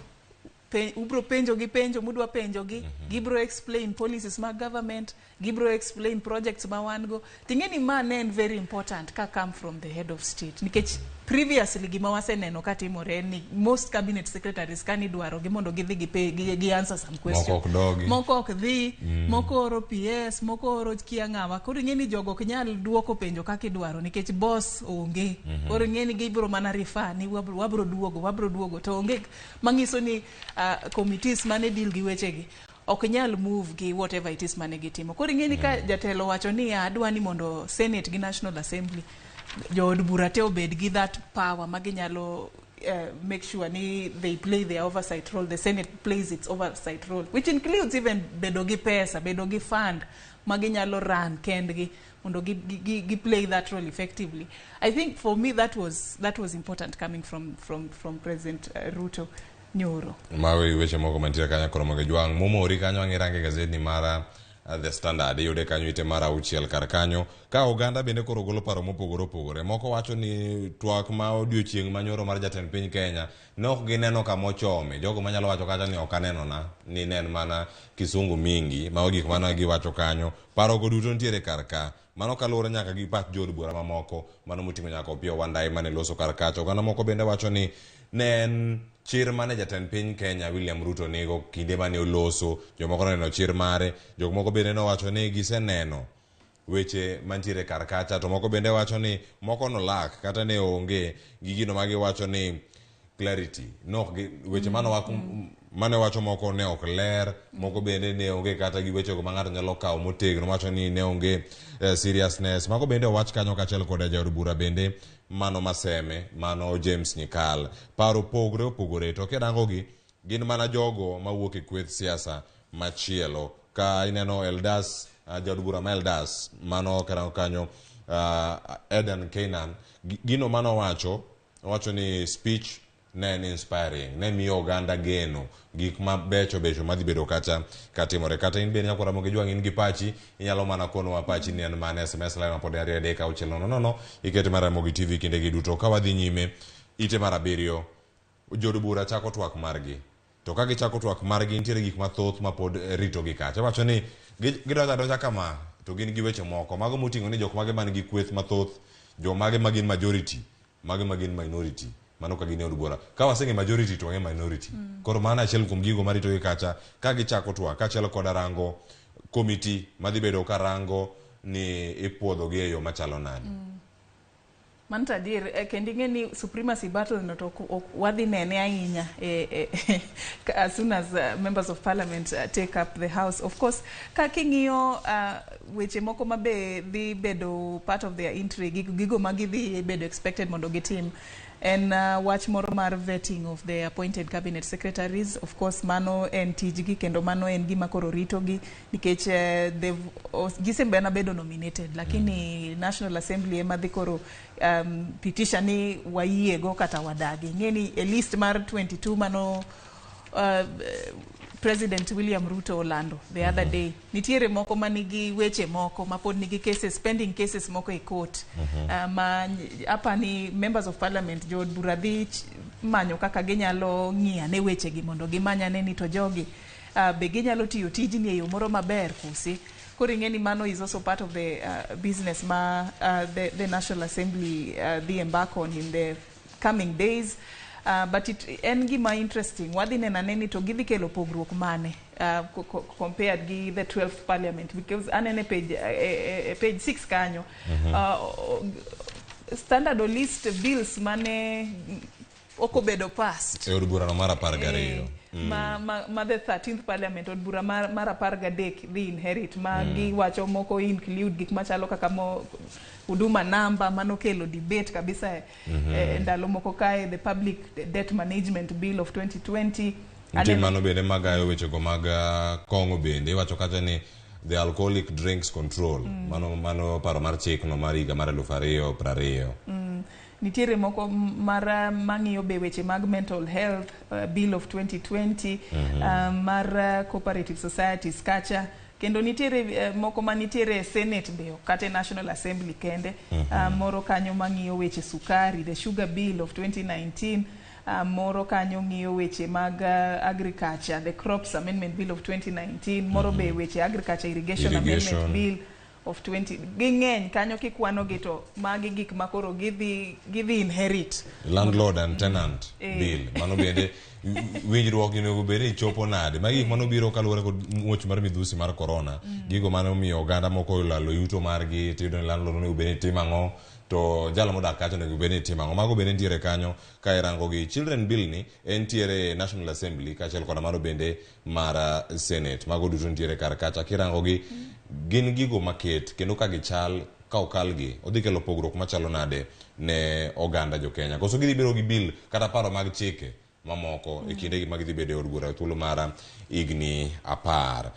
ubro penjo gi penjo mudwa penjo gi, gibro explain policies mag government, gibro explain projects ma wan go. Ting'e ni ma ne en very important ka come from the head of state, nikech previously gima waseneno katimore en ni most cabinet secretaries kani idwaro gi mondo gidhi gi answer some question, Moko ok dogi. Moko ok dhi, moko oro PS, moko oro kia ng'awa. Koro ing'e ni jogo ok nyal duoko penjo kaka idwaro nikech boss onge. Koro ing'e ni gibro mana refer ni wabro duogo, wabro duogo, to onge manyiso ni committees mane deal gi wechegi ok nyal move gi whatever it is mane gitimo. Koro ing'e ni ka jatelo wacho ni adwa ni mondo Senate gi National Assembly jood bura te obed gi that power ma ginyalo make sure ni they play their oversight role, the Senate plays its oversight role, which includes even bedo gi pesa, bedo gi fund ma ginyalo run kendgi mondo gi play that role effectively. I think for me that was important coming from President Ruto nyoro. Mago e weche moko mantiere kanyo koro moge jwang' momori kanyo ang' irange gazetni mara The Standard iyude kanyo ite mar 6 kar kanyo ka oganda bende koro golo paro mopogore opogore. Moko wacho ni twak ma odiochieng' manyoro mar jatend piny Kenya ne ok gineno kama ochome. Jogo manyalo wacho kacha ni ok anenona ni ne en mana kisungu mingi. Mago gik mana giwacho kanyo. Paro go duto nitiere kar ka. Mano kaluwore nyaka gi pach jood bura mamoko mano moting'o nyaka Opiyo Wandayi mane loso kar kacha. Oganda moko bende wacho ni ne en chir mane jatend piny Kenya William Ruto nigo kinde mane oloso. Jomoko noneno chir mare. Jok moko bende nowacho ni giseneno weche mantiere kar kacha to moko bende wacho ni moko nolak kata ne onge gi gino ma giwacho ni clarity nok gi weche mane wacho moko ne ok ler. Moko bende ne onge kata gi wechego ma ng'ato nyalo kawo motegno wacho ni ne onge seriousness. Mago bende owach kanyo kaachiel koda jaod bura bende mano Maseme mano James Nyikal. Paro opogore opogore to kirango gi gin mana jogo mawuok e kweth siasa machielo. Ka ineno Eldas, jaod bura ma Eldas mano kirango kanyo, Eden Keynan, gino manowacho owacho ni speech ne en inspiring, ne miyo oganda geno gik mabecho becho madhi bedo kacha katimore. Kata in bende nyakwar Ramogi Jwang' in gi pachi, inyalo mana konowa pachi ni en mane. SMS line mapod 23600 iket mar Ramogi TV kinde gi duto. Ka wadhi nyime, ite mar 7 jood bura chako twak margi. To ka gichako twak margi nitiere gik mathoth mapod ritogi kacha. Iwacho ni gidonjo adonja kama to gin gi weche moko mago moting'o ni jok mage man gi kweth mathoth, jomage ma gin majority, mage ma gin minority. Mano ka gin e od bura. Ka waseng'e majority to wang'e minority. Koro mano achiel kuom gigo maritogi kacha ka gichako twak kaachiel koda rango komiti madhi bedo ka rango ni ipuodhogi e yo machalo nade. Mano to adier, kendo ing'e ni supremacy battle no to ok wadhi nene ahinya as soon as members of parliament take up the house. Of course, ka king'iyo weche moko ma be dhi bedo part of their intrigue, gigo ma gidhi bedo expected mondo gitim en wach moro mar vetting of the appointed cabinet secretaries. Of course, mano en tijgi kendo mano en gima koro ritogi nikech gisebena bedo nominated, lakini National Assembly ema dhi koro pitisha ni wayiego kata wadagi. Ing'e ni e list mar 22 mano President William Ruto olando the other day, nitiere moko manigi weche moko mapod nigi cases, pending cases moko e court, ma apani members of parliament, jood bura dhi manyo kaka ginyalo ng'iyo wechegi mondo gimanyane ni to jogi be ginyalo tiyo tijni e yo moro maber kusi. Koro ing'e ni mano is also part of the business ma the National Assembly dhi embark on in the coming days. But it en gima interesting, wadhi neno ane ni to gidhi kelo pogruok mane compared gi the 12th parliament, because anene page 6 kanyo, standard o list bills mane ok obedo passed e od burano mar 12. Ma the 13th parliament, od bura mar 13 dhi inherit ma giwacho moko include gik machalo kaka mo huduma namba manokelo debate kabisa e ndalo moko kae, the public debt management bill of 2020. Nitie mano bende magayo wechego mag kong'o. Bende iwacho kacha ni the alcoholic drinks control, mano paro mar chikno mar higa mar 2020. Nitiere moko mar mang'iyo be weche mag mental health bill of 2020, mar cooperative societies kacha. Kendo nitiere moko manitiere e Senate be, ok kata e National Assembly kende. Moro kanyo mang'iyo weche sukari, the sugar bill of 2019. Moro kanyo ng'iyo weche mag agriculture, the crops amendment bill of 2019. Moro be weche agriculture irrigation, Irrigation. amendment bill of 20. Ging'eny kanyo kikwanogi to magi gik ma koro gidhi inherit. Landlord and tenant bill mano bende winjruok onego bed ni chopo nade. Magi gik manobiro kaluwore kod muoch mar midhusi mar corona, gigo mane omiyo oganda moko olalo yuto margi. Tiyudo ni landlord onego bed ni timo ang'o to jal modak kacha onego bed ni timo ang'o. Mago bende nitiere kanyo ka irango gi children bill ni entiere e National Assembly kaachiel koda mano bende mar Senate. Mago duto nitiere kar kacha kirango gi gin gigo maket kendo ka gichal. ka okalgi odhi kelo pogruok machalo nade ne oganda jo Kenya koso gidhi biro gi bill kata paro mag chike mamoko e kindegi ma gidhi bedo e od bura e thuolo mar higni 10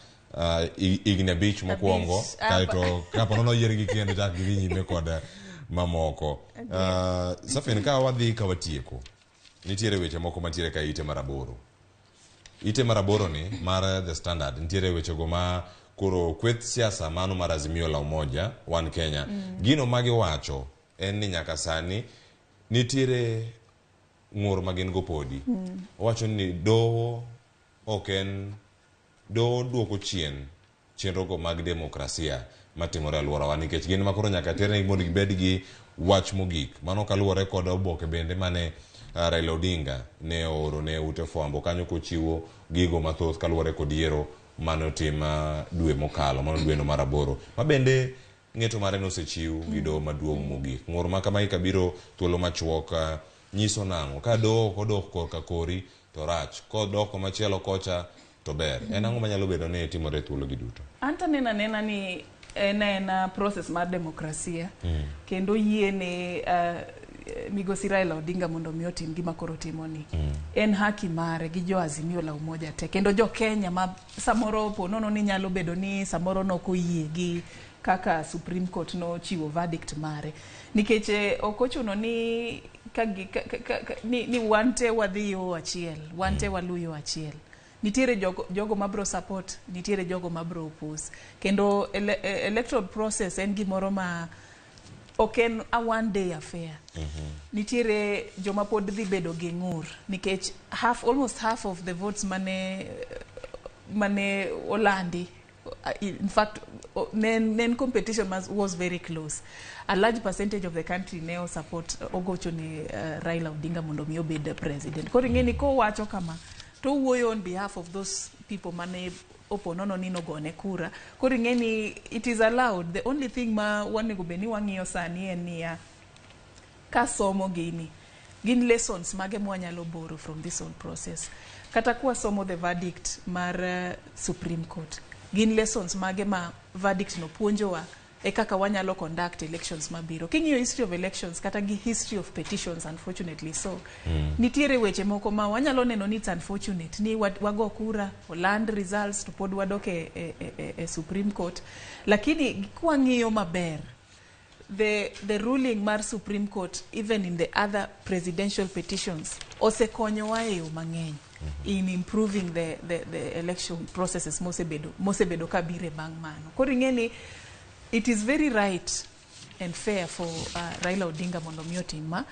higni 5 mokwongo kaeto kapo nono oyiergi kendo chak gidhi nyime kod mamoko. Safin, ka wadhi ka watieko, nitiere weche moko mantiere ka ite mar 8. Ite mar 8 ni mar The Standard nitiere wechego ma koro kweth siasa mano mar Azimio la Umoja One Kenya. Gino magiwacho en ni nyaka sani nitiere ng'ur ma gin go podi. Owacho ni doho ok en doho duoko chien chenrogo mag demokrasia matimore e alworawa nikech gin ma koro nyaka ternegi mondo gibed gi wach mogik. Mano kaluwore kod oboke bende mane Raila Odinga ne ooro ne ute fwambo kanyo kochiwo gigo mathoth kaluwore kod yiero mane otim dwe mokalo, mano dweno mar 8. Ma bende ng'eto mare nosechiw gi doho maduong' mogik. Ng'ur ma kamagi kabiro thuolo machuok nyiso nang'o? Ka doho ok odok korka kori to rach, kodok komachielo kocha to ber. En ang'o manyalo bedo ni timore e thuolo gi duto? An to aneno anena ni en aena process mar demokrasia kendo yiene migosi Raila Odinga mondo mi otim gima koro timoni. En haki mare gi jo Azimio la Umoja te kendo jo Kenya ma samoro po nono ni nyalo bedo ni samoro nok oyie gi kaka Supreme Court nochiwo verdict mare nikech ok ochuno ni ka, gi- ka, ka, ka, ni wan te wadhi yo achiel, wan te walu yo achiel. Nitiere jogo mabro support, nitiere jogo mabro oppose kendo electoral process en gimoro ma ok en a one day affair. Nitiere joma pod dhi bedo gi ng'ur nikech half, almost half of the votes mane olandi, in fact ne en competition was very close. A large percentage of the country ne o support ogocho ne Raila Odinga mondo mi obed president. Koro ing'e ni kowacho kama to owuoyo on behalf of those people mane opo nono ni nogone kura. Koro ing'e ni it is allowed. The only thing ma wanego bed ni wang'iyo sani en niya, kasomo gini, gin lessons mage mwanyalo borrow from this whole process? Kata kwasomo the verdict mar Supreme Court, gin lessons mage ma verdict no puonjowa e kaka wanyalo conduct elections mabiro? King'iyo history of elections kata gi history of petitions, unfortunately so nitiere weche moko ma wanyalo neno ni it's unfortunate ni wago kura, oland results, to pod wadok e Supreme Court. Lakini kwang'iyo maber the ruling mar Supreme Court, even in the other presidential petitions, osekonyowa e yo mang'eny in improving the election processes mosebedo kabire bang' mano. Koro ing'e ni it is very right and fair for Raila Odinga mondo mi otim ma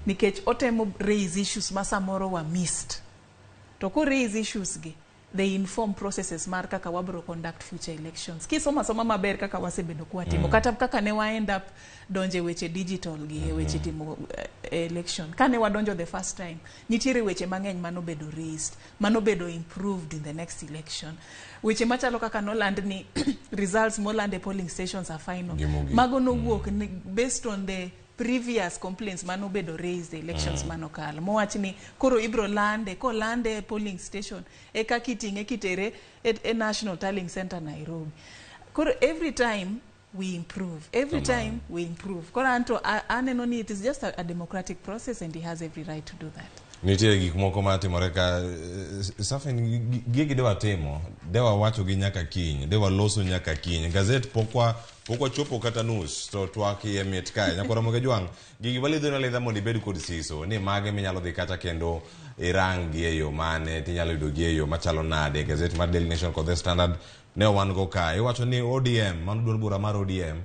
nikech otemo raise issues ma samoro wa missed, to ko raise issues gi, they inform processes mar kaka wabro conduct future elections. Kisoma soma maber kaka wasebedo kwatimo kata kaka ne wa end up donje weche digital gi e weche timo election, kane wadonjo the first time, nitiere weche mang'eny manobedo raised, manobedo improved in the next election. Weche machalo kaka noland ni results moland e polling stations are final. Gi mogik. Mago nowuok ni based on the previous complaints manobedo raised e elections manokalo, mowach ni koro ibro lande, kolande e polling station eka kiting'e kitere e National Tallying Center Nairobi. Koro every time we improve, every time we improve. Koro anto aneno ni it is just a democratic process and he has every right to do that. Nitiere gik moko matimore ka Safin, gigi dewa timo, dewa wacho gi nyaka kiny, dewa loso nyaka kiny. Gazet pok wachopo kata nus to twak iye mit kae. Nyakwara Moge Jwang', gigi walidho alidha mondo ibed kod siso ni mage minyalo dhi kata kendo irang gi e yo mane tinyalo yudo gi e yo machalo nade. Gazet mar Daily Nation kod The Standard ne wan go kae. Iwacho ni ODM, mano duond bura mar ODM,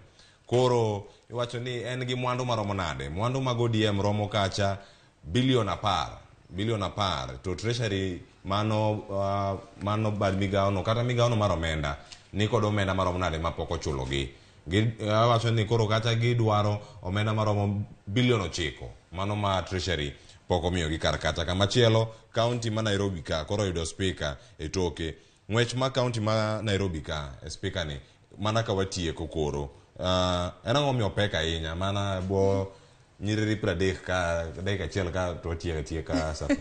koro iwacho ni en gi mwandu maromo nade? Mwandu mag ODM romo kacha bilion 10, bilion 10, to treasury mano bad migawono kata migawono mar omenda ni kod omenda maromo nade mapok ochulogi. Wacho ni koro kata gidwaro omenda maromo bilion 9, mano ma treasury pok omiyogi kar kata. Kamachielo, kaunti ma Nairobi ka koro oyudo speaker e toke. Ng'wech ma kaunti ma Nairobi ka e speaker ni mana ka watieko koro. En ang'o momiyo pek ahinya mana bo nyiriri 30 ka dakika achiel ka to watieko atieka Safi?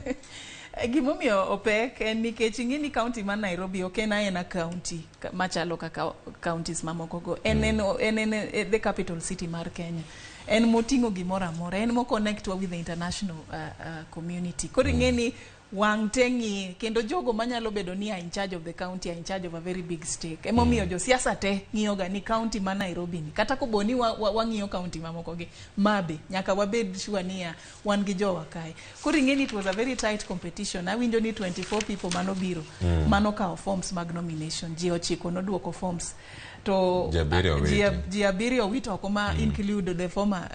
Gimomiyo opek en nikech ing'e ni county ma Nairobi ok en aena county machalo kaka counties mamoko go. En en the capital city mar Kenya. En moting'o gimoro amora. En mo connect wa with the international community. Koro ing'e ni wang' te ng'iye kendo jogo manyalo bedo ni are in charge of the county are in charge of a very big stake. Emomiyo josiasa te ng'iyo ga ni county ma Nairobi ni kata kopo ni wang'iyo county mamoko gi mabe nyaka wabed sure niya wan gi jowa kae. Koro ing'e ni it was a very tight competition. Awinjo ni 24 people manobiro manokawo forms mag nomination. Ji 9 noduoko forms. To Ji 7 owiti. Ji 7 owito oko ma include the former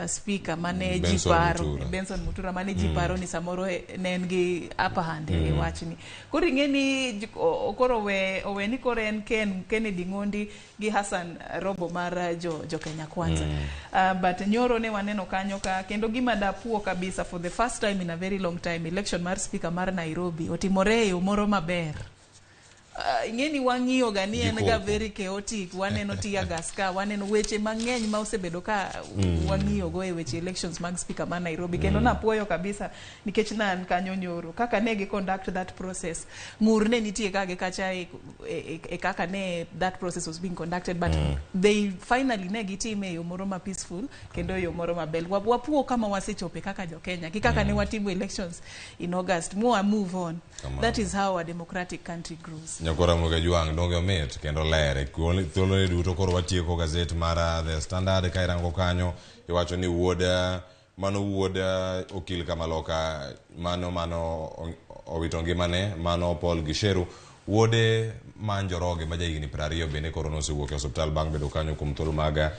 speaker mane ji Benson paro Mutura. Benson Mutura mane ji paro ni samoro ne en gi upper hand e wachni. Koro ing'e ni koro owe ni koro en Kennedy Ng'ondi gi Hassan Robo mar jo Kenya Kwanza. But nyoro ne waneno kanyo ka kendo gima dapuo kabisa for the first time in a very long time election mar speaker mar Nairobi otimore e yo moro maber. Ing'e ni wang'iyo ga ni en ga Gikoko. very chaotic, waneno tear gas ka, waneno weche mang'eny ma osebedo ka wang'iyo go e weche elections mag speaker mar Nairobi. Kendo napuoyo kabisa nikech ne an kanyo nyoro kaka ne gi conduct that process. Ng'ur ne nitie ka gi kacha e kaka ne that process was being conducted, but they finally ne gitime e yo moro ma peaceful kendo e yo moro maber. Wapuo kama wasechope kaka jo Kenya gi kaka ne watimo elections in August mwa move on. Kamano. That is how a democratic country grows. Nyakora Moga Jwang' donge omit kendo ler. Thuolo ni duto koro watieko gazet mar The Standard ka irango kanyo iwacho ni wuod mano wuod okil Kamaloka mano owito ngimane mano Paul Gisheru wuode ma Njoroge ma jahigni 20 bende koro nosewuok e osiptal bang' bedo kanyo kuom thuolo mag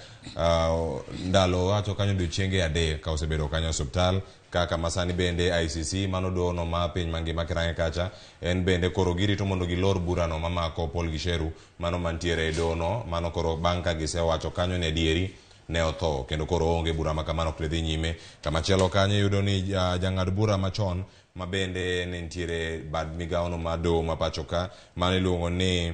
ndalo wacho kanyo odiochienge 3 ka osebedo kanyo e osiptal. Kaka masani bende ICC mano dono ma piny mangima kirange kacha en bende koro girito mondo gilor burano mamako Paul Gisheru mano mantiere e dono mano koro bang' ka gisewacho kanyo ni adieri ne otho kendo koro onge bura ma kamano ok dhi nyime. Kamachielo kanyo iyudo ni jang'ad bura machon ma bende ne nitiere bad migawono mar doho ma pacho ka mano iluongo ni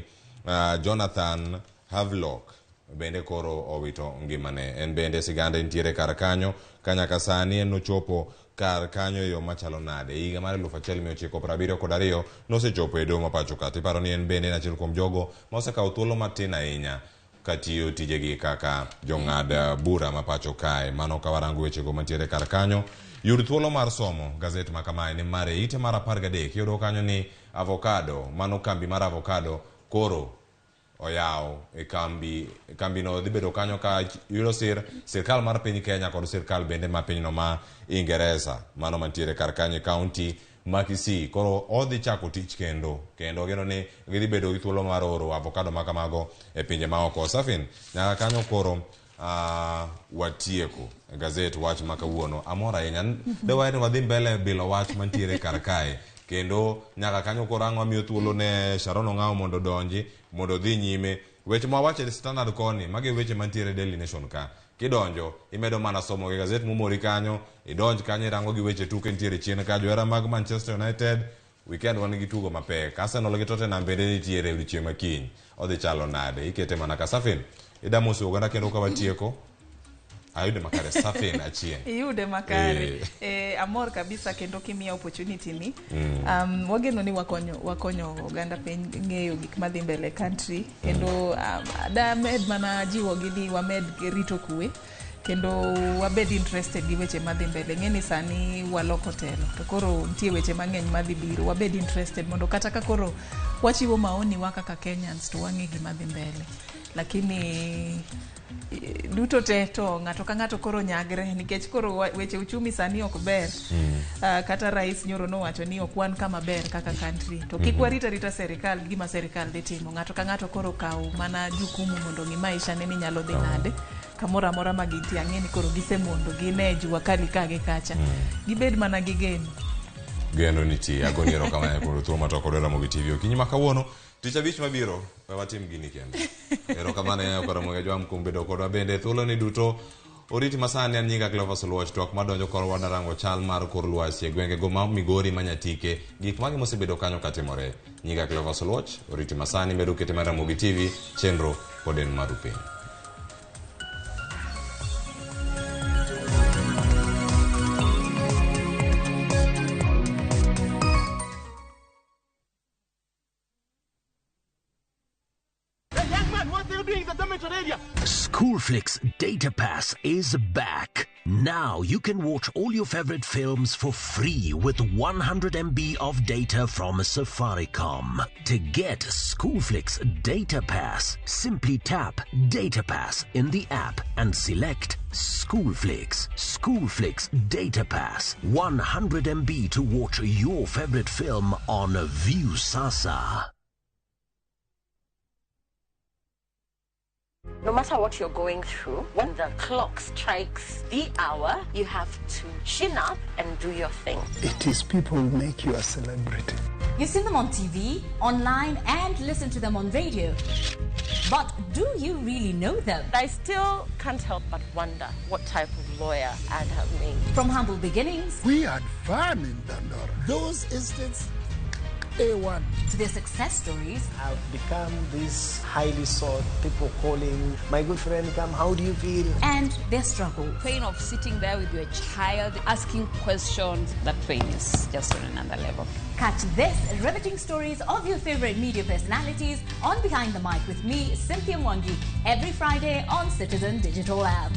Jonathan Havelock bende koro owito ngimane. En bende sigande nitiere kar kanyo ka nyaka sani en nochopo kar kanyo e yo machalo nade. Higa mar 1972 nosechopo e doho ma pacho ka. Tiparo ni en bende en achiel kuom jogo ma osekawo thuolo matin ahinya katiyo tijegi kaka jong'ad bura ma pacho kae. Mano ka warango wechego mantiere kar kanyo. Yud thuolo mar somo gazet ma kamae ni mar e ite mar 13 iyudo kanyo ni avocado mano kambi mar avocado koro oyawo e kambino dhi bedo kanyo ka yudo sirkal mar piny Kenya kod sirkal bende ma pinyno ma Ingeresa mano mantiere kar kanyo e kaunti ma Kisii. Koro odhi chako tich kendo geno ni gidhi bedo gi thuolo mar oro avocado ma kamago e pinje maoko. Safin nyaka kanyo koro watieko gazet wach ma kawuono. Amor ahinya. Dewaher ni wadhi mbele bilo wach mantiere kar kae kendo nyaka kanyo koro ang' wamiyo thuolo ne Sharon Ong'awo mondo odonji mondo odhi nyime. Weche ma wawacho e Standard koni magi weche mantiere Daily Nation ka. Kidonjo imedo mana somo gi gazet momori kanyo, idonj kanyo irango gi weche tuke nitiere chien ka. Johera mag Manchester United weekend wan gi tugo mapek. Arsenal gi Tottenham bende nitiere odiochieng' ma kiny. Odhi chalo nade? Ikete mana ka Safin. Idamoso oganda kendo ka watieko. Ayude makare Safin Achieng'. Iyude makare. Amor kabisa kendo kimiya opportunity ni. Wageno ni wakonyo oganda piny ng'eyo gik madhi mbele country kendo damed mana jiwogi ni wamed rito kwe kendo wabed interested gi weche madhi mbele. Ng'e ni sani waloko telo to koro nitie weche mang'eny madhi biro. Wabed interested mondo kata ka koro wachiwo maoni wa kaka Kenyans to wang'e gima dhi mbele. Lakini duto te to ng'ato ka ng'ato koro nyagre nikech koro weche uchumi sani ok ber. Kata rais nyoro nowacho ni ok wan kama ber kaka country to kik warita rita serikal gima serikal dhi timo. Ng'ato ka ng'ato koro kaw mana jukumu mondo ng'i maisha ne ni nyalo dhi nade kamoro amora ma gintie. Ang'e ni koro gisemondo gine jua kali ka gi kacha. Gibed mana gi geno. Geno nitie. Agoni erokamano kuom thuolo ma to kod Ramogi TV okinyi ma kawuono. Tich abich mabiro we watim gini kendo. Erokamano ahinya kod Ramogi Ajwang' kuom bedo kodwa bende thuolo ni duto. Oriti masani an nyinga Cleophas Oluoch twak madonjo kor wadarango chal mar kor lwasi e gwenge go ma Migori ma Nyatike gik mage mosebedo kanyo katimore. Nyinga Cleophas Oluoch oriti masani medo kete mar Ramogi TV chenro pod en mar piny. Schoolflix Data Pass is back. Now you can watch all your favorite films for free with 100 MB of data from Safaricom. To get Schoolflix Data Pass, simply tap Data Pass in the app and select Schoolflix. Schoolflix Data Pass. 100 MB to watch your favorite film on Viusasa. No matter what you're going through, when the clock strikes the hour, you have to chin up and do your thing. It is people who make you a celebrity. You've seen them on TV, online, and listen to them on radio. But do you really know them? I still can't help but wonder what type of lawyer I'd have made. From humble beginnings. We had fun in Dandora. Those instincts, A1. To their success stories. I've become this highly sought, people calling, my good friend, come, how do you feel? And their struggle. Pain of sitting there with your child, asking questions, that pain is just on another level. Catch this riveting stories of your favorite media personalities on Behind the Mic with me, Cynthia Mwangi, every Friday on Citizen Digital App.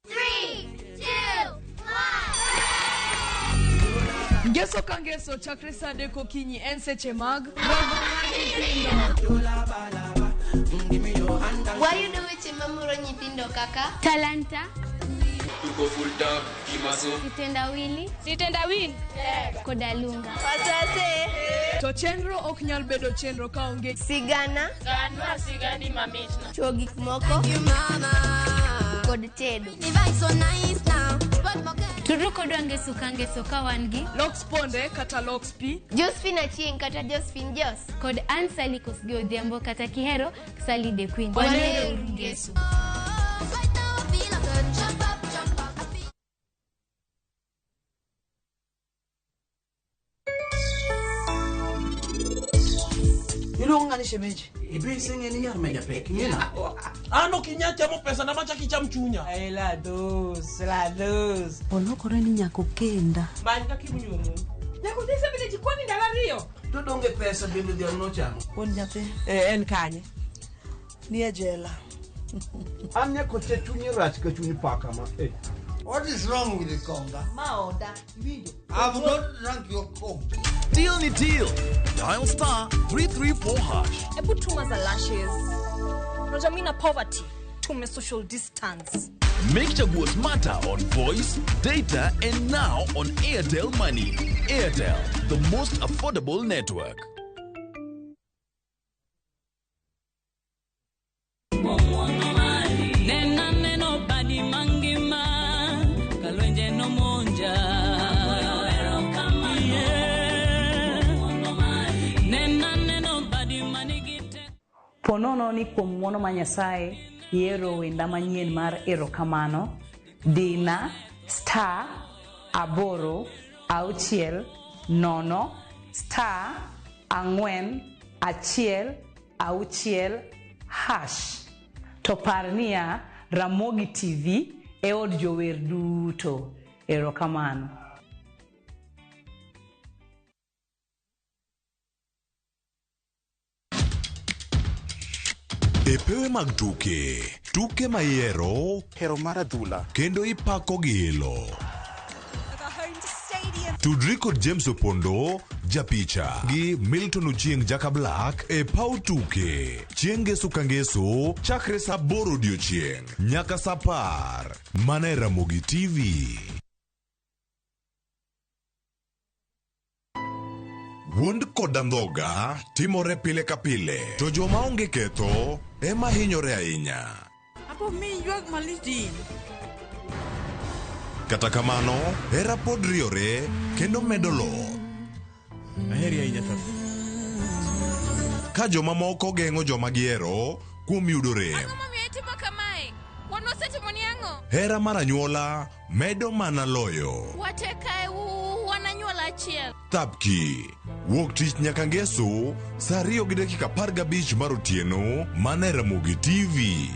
3, 2, 1. Ngeso ka ngeso chakre sa adek okinyi en seche mag Wayudo weche mamoro nyithindo kaka Talanta, Sitendawili, Sitendawili koda Lunga. To chenro ok nyal bedo chenro kaonge sigana, ganwa sigani mamitna, chuo gik moko kod tedo. Tudru kodwa ngeso ka ngeso ka wan gi Lox Ponde kata Lox P, Josephine Achieng kata Josephine Jos, kod Ann Sally Kosgei Odhiambo kata Kihero Sally the Queen. Wanero ngeso. Iluongo ng'ani shemeji? Ibe iseng'e ni nyar meja pek, ing'e na? An ok inyal chamo pesa na machak icham chunya. Ay, la dos, la dos. Olokore ni nyaka okenda. Many kaka inyuomo. Nyaka odhi e jikoni ndalo ariyo. To donge pesa bende dhiang' nochamo? Wuon nyathi. En kanye? Ni e jela. An nyakocha chunye rach ka chuny paka ma. What is wrong with the conga? Maoda, iwinjo. I've not drunk your coke. Deal ni deal. Dial star 334 hash. Ebu tuma za lashes. Unajua mimi na poverty. Tume social distance. Make Chaguo smarter on voice, data, and now on Airtel Money. Airtel, the most affordable network. Ponono ni kuom ng'uono ma Nyasaye yiero wenda manyien mar erokamano dina star 8 6 0 star 4 1 6 hash. To par niya Ramogi TV e od jower duto. Erokamano. E pewe mag tuke, tuke ma ihero, hero mar adhula, kendo ipako gi ilo. Tudri kod James Opondo, japicha, gi Milton Ochieng Jaka Black e paw tuke. Chieng' ngeso ka ngeso, chakre saa 8 odiochieng' nyaka saa 10. Mana e Ramogi TV. Wuond kod andhoga timore pile ka pile, to joma onge ketho ema hinyore ahinya. Apo mi ywak malich din. Kata kamano, hera pod riore kendo medo loth. Aheri ahinya tata. Ka jomamoko geng'o joma gihero kuom yudo rem. Ang'o momiyo itimo kamae? Wan wasetimoni ang'o? Hera mar anyuola medo mana loyo. Wate kae wan anyuola achiel. Thapki wuok tich nyaka ngeso saa 2:15 mar otieno mana e Ramogi TV.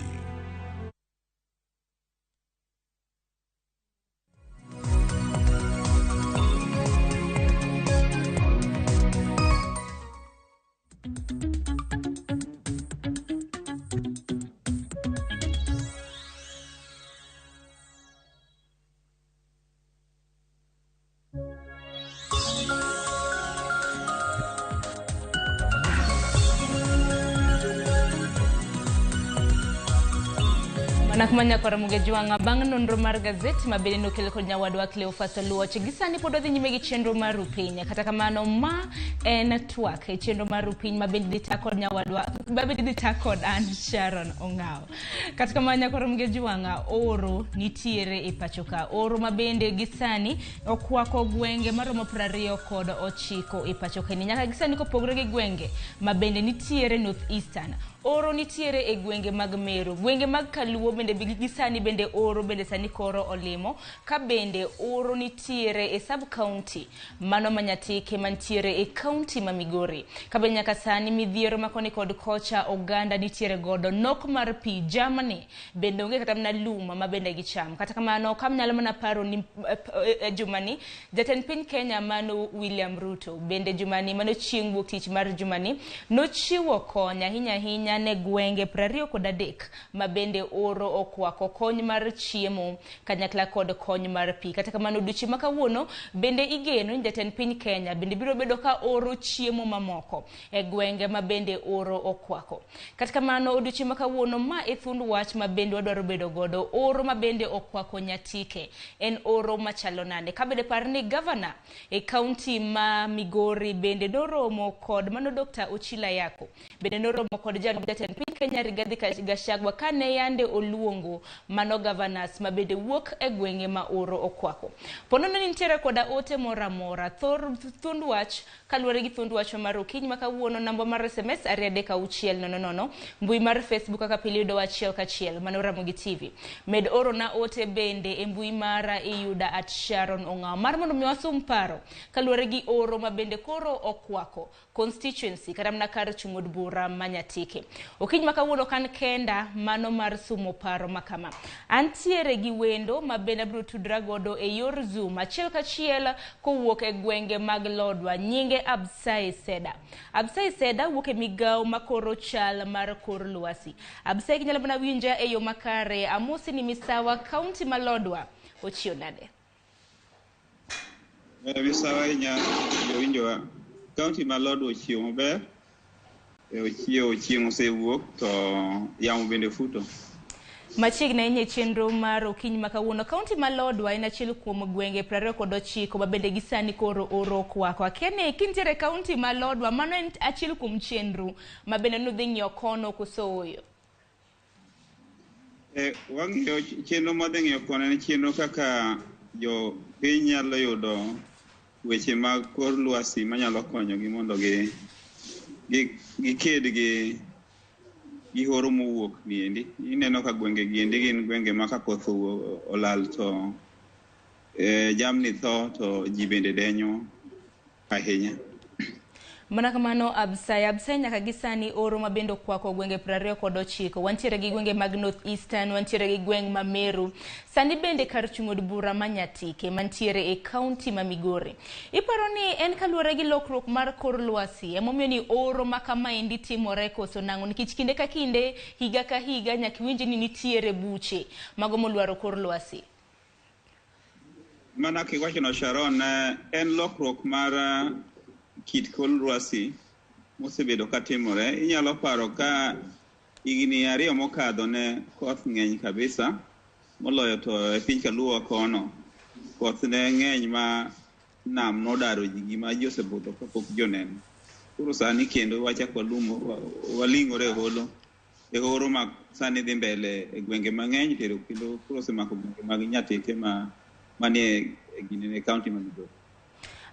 Mana kuma nyakwara Mugejwang'a bang' nonro mar gazet ma bende nokel kod nyawadwa Cleophas Oluoch. Gi sani pod wadhi nyime gi chenro mar Rupiny. Kata kamano ma en twak e chenro mar Rupiny ma bende dhi ta kod nyawadwa ma bende dhi ta kod an Sharon Ong'awo. Kata kamano nyakwara Mugejwang'a oro nitiere e pacho ka. Oro ma bende gi sani okwako gwenge maromo 29 e pacho ka. Nyaka gi sani kopogore gi gwenge ma bende nitiere North Eastern. Oro nitiere e gwenge mag Meru, gwenge mag Kaluo bende gi sani bende oro bende sani koro olimo, ka bende oro nitiere e sub county mano ma Nyatike mantiere e county ma Migori. Ka bende nyaka sani midhiero ma koni kod kocha oganda nitiere godo nok mar pi, jamni bende onge kata mana lum ma bende gicham. Kata kamano kamnyalo mana paro ni jumani jatend piny Kenya mano William Ruto bende jumani mano chieng' wuok tich mar jumani nochiwo kony ahinya ahinya ne gwenge 23 ma bende oro okwako kony mar chiemo kanyakla kod kony mar pi. Kata kamano odiochieng' ma kawuono bende igeno ni jatend piny Kenya bende biro bedo ka oro chiemo mamoko e gwenge ma bende oro okwako. Kata kamano odiochieng' ma kawuono ma e thund wach ma bende wadwaro bedo godo, oro ma bende okwako Nyatike en oro machalo nade? Ka bende par ni gavana e kaunti ma Migori bende noromo kod mano Dr. Ochila Yako bende noromo kod jatend piny Kenya Rigathi Gachagua kane yande oluongo mano governors ma bende wuok e gwenge ma oro okwako. Ponono ni nitiere koda ote moro amora thund wach kaluwore gi thund wach mar okinyi ma kawuono, namba mar SMS 23600, mbui mar Facebook kaka pile yudo achiel kachiel mano Ramogi TV. Med oro na ote bende e mbui mara iyuda at Sharon Ong'awo mar mondo mi wasum paro kaluwore gi oro ma bende koro okwako constituency kata mana kar chung' od bura ma Nyatike. Okinyi ma kawuono kan kenda mano mar sumo paro makama. Antiere gi wendo ma bende abiro tudra godo e yor Zoom achiel kachiel kowuok e gwenge mag Lodwa, nyinge Absai Seda. Absai Seda wuok e migawo makoro chal mar kor lwasi. Absai kinyalo mana winja e yo makare, amosi ni misawa kaunti ma Lodwa ochiew nade? Misawa ahinya jowinjowa. Kaunti ma Lodwa ochiew maber. Ochiew chieng' osewuok to yamo bende futo. Machiegni ahinya e chenro mar okinyi ma kawuono, kaunti ma Lodwa en achiel kuom gwenge 29 ma bende gi sani koro oro okwako. Akia ni kintiere kaunti ma Lodwa, mano en achiel kuom chenro ma bende nudhi ng'iyo kono koso ooyo? Wang'iyo chenro madhi ng'iyo kono en chenro kaka jo piny nyalo yudo weche mag kor lwasi manyalo konyogi mondo giked gi oro mowuok niendi. Ineno ka gwenge giendi gin gwenge ma ka koth olal to jamni tho to ji bende denyo ahinya. Mana kamano Absai, Absai nyaka gi sani oro ma bende okwako gwenge 29. Wantiere gi gwenge mag North Eastern, wantiere gi gweng' ma Meru. Sani bende kar chung' od bura ma Nyatike mantiere e kaunti ma Migori. Iparo ni en kaluwore gi lokruok mar kor lwasi emomiyo ni oro ma kamaendi timore koso nang'o? Nikech kinde ka kinde, higa ka higa nyaka iwinj ni nitiere buche mago molwaro kor lwasi. Mana kiwachono Sharon, en lokruok mar kit kor lwasi mosebedo katimore. Inyalo paro ka higni 2 mokadho ne koth ng'eny kabisa moloyo to e piny Kaluo kono koth ne ng'eny ma nam nodaro ji gima ji osebudho kapok ji oneno. Koro sani kendo wachako waling'ore e holo e oro ma sani dhi mbele e gwenge mang'eny kendo koro osemako gwenge mag Nyatike manie e kaunti ma Migori.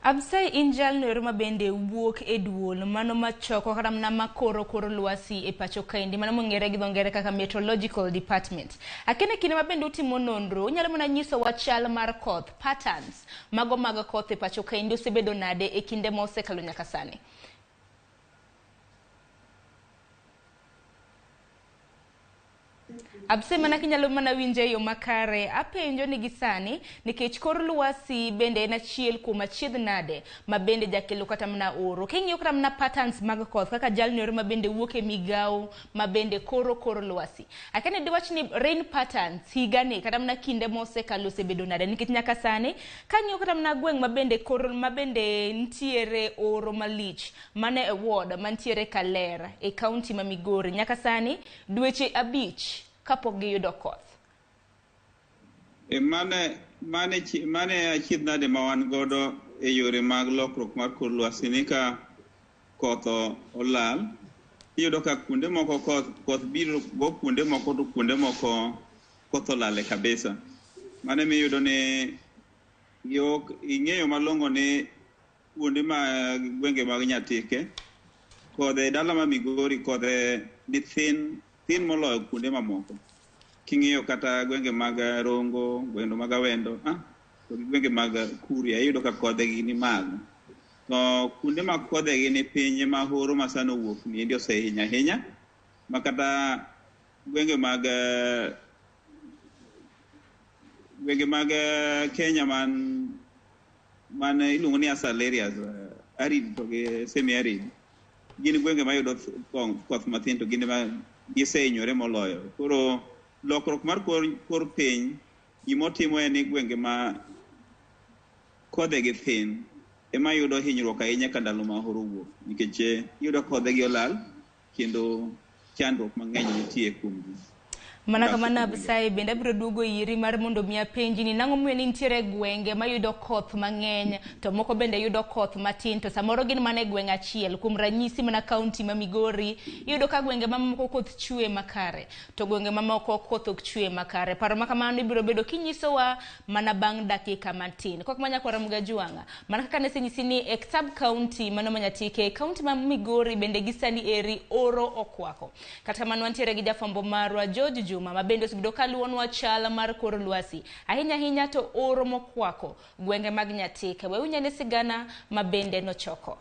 Absai in jalno ero ma bende wuok e duol mano machoko kata mana makoro kor lwasi e pacho kaendi, mano mong'ere gi dho ngere kaka Meteorological Department. Akene kinde ma bende utimo nonro, unyalo mana nyisowa chal mar koth, patterns mago mag koth e pacho kaendi osebedo nade e kinde ma osekalo nyaka sani? Absai mana kinyalo mana winje e yo makare, apenjo ni gi sani nikech kor lwasi bende en achiel kuom achiedh nade ma bende jakelo kata mana oro. King'iyo kata mana patterns mag koth kaka jalno ero ma bende wuok e migawo ma bende koro kor lwasi. Akene diwach ni rain patterns higani kata mana kinde mosekalo osebedo nade nikech nyaka sani kang'iyo kata mana gweng' ma bende kor ma bende nitiere oro malich mane e ward mantiere Kaler e kaunti ma Migori nyaka sani dweche 5 kapok giyudo koth. Mane achiedh nade ma wan godo e yore mag lokruok mar kor lwasi ni ka koth olal, iyudo ka kuonde moko koth biro go kuonde moko to kuonde moko koth olale kabisa. Mane miyudo ni ing'eyo malong'o ni kuonde ma gwenge mag Nyatike kodhe dala ma Migori kodhe ni thin moloyo kuonde mamoko. King'iyo kata gwenge mag Rongo, gwenge mag Awendo, to gi gwenge mag Kuria, iyudo ka kodhe gi ni malo. To kuonde ma kodhe gi ni piny ma horo ma sani owuok ni endi osehinyo ahinya, ma kata gwenge mag Kenya man iluongo ni asal areas, arid to gi semi arid, gin gwenge mayudo koth mathin to gin ma gisehinyore moloyo. Koro lokruok mar kor piny gimotimo en ni gwenge ma kodhe gi thin ema yudo hinyruok ahinya ka ndalo ma oro owuok, nikech iyudo kodhe gi olal kendo chandruok mang'eny nitie kuom ji. Mana kamano Absai, bende abiro duogo iri mar mondo mi apenji ni nang'o momiyo ni nitiere gwenge mayudo koth mang'eny to moko bende yudo koth matin, to samoro gin mana e gweng' achiel. Kuom ranyisi mana kaunti ma Migori, iyudo ka gwenge mamoko koth chwe makare to gwenge mamoko koth ok chwe makare. Paro ma kamano ibiro bedo kinyisowa mana bang' dakika matin. Kok manya kwara Mugajuanga, mana kaka nesenyisi ni e sub county mano ma Nyatike, kaunti ma Migori bende gi sani eri oro okwako. Kata kamano wantiere gi jafwambo marwa George Juma ma bende osebedo kaluwonwa chal mar kor lwasi ahinya ahinya to oro mokwako gwenge mag Nyatike. We unyane sigana ma bende nochoko.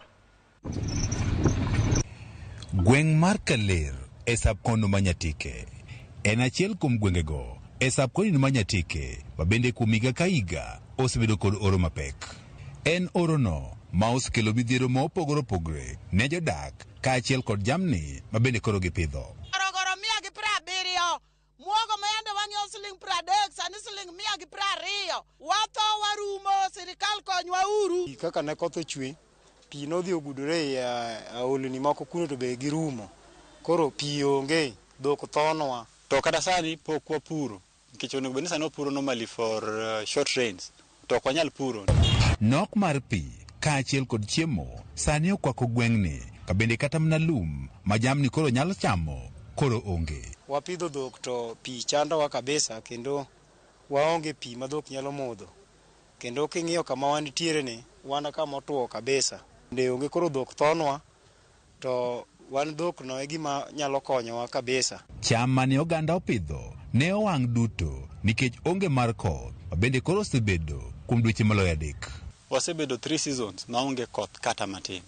Gweng' mar Kaler e sub-county ma Nyatike en achiel kuom gwengego e sub-county ma Nyatike ma bende kuom higa ka higa osebedo kod oro mapek. En orono ma osekelo midhiero ma opogore opogore ne jodak kaachiel kod jamni ma bende koro gipidho. Gorogoro 170, muogo ma yande wang'iewo siling 30, sani siling 120. Watho warumo, sirikal konywa uru. Kaka ne koth ochwe, pi nodhi ogudore e aolni moko kuno to be girumo. Koro pi onge, dhok thonwa. To kata sani pok wapuro, nikech onego bed ni sani wapuro normally for short rains, to ok wanyal puro. Nok mar pi kaachiel kod chiemo sani okwako gweng'ni, ka bende kata mana lum ma jamni koro nyalo chamo koro onge. Wapidho dhok to pi chandowa kabisa, kendo waonge pi ma dhok nyalo modho. Kendo king'iyo kama wantiere ni, wan kama otuo kabisa. Nde onge, koro dhok thonwa, to wan dhok no e gima nyalo konyowa kabisa. Cham mane oganda opidho ne owang' duto nikech onge mar koth, ma bende koro osebedo kuom dweche maloyo 3. Wasebedo 3 seasons maonge koth kata matin.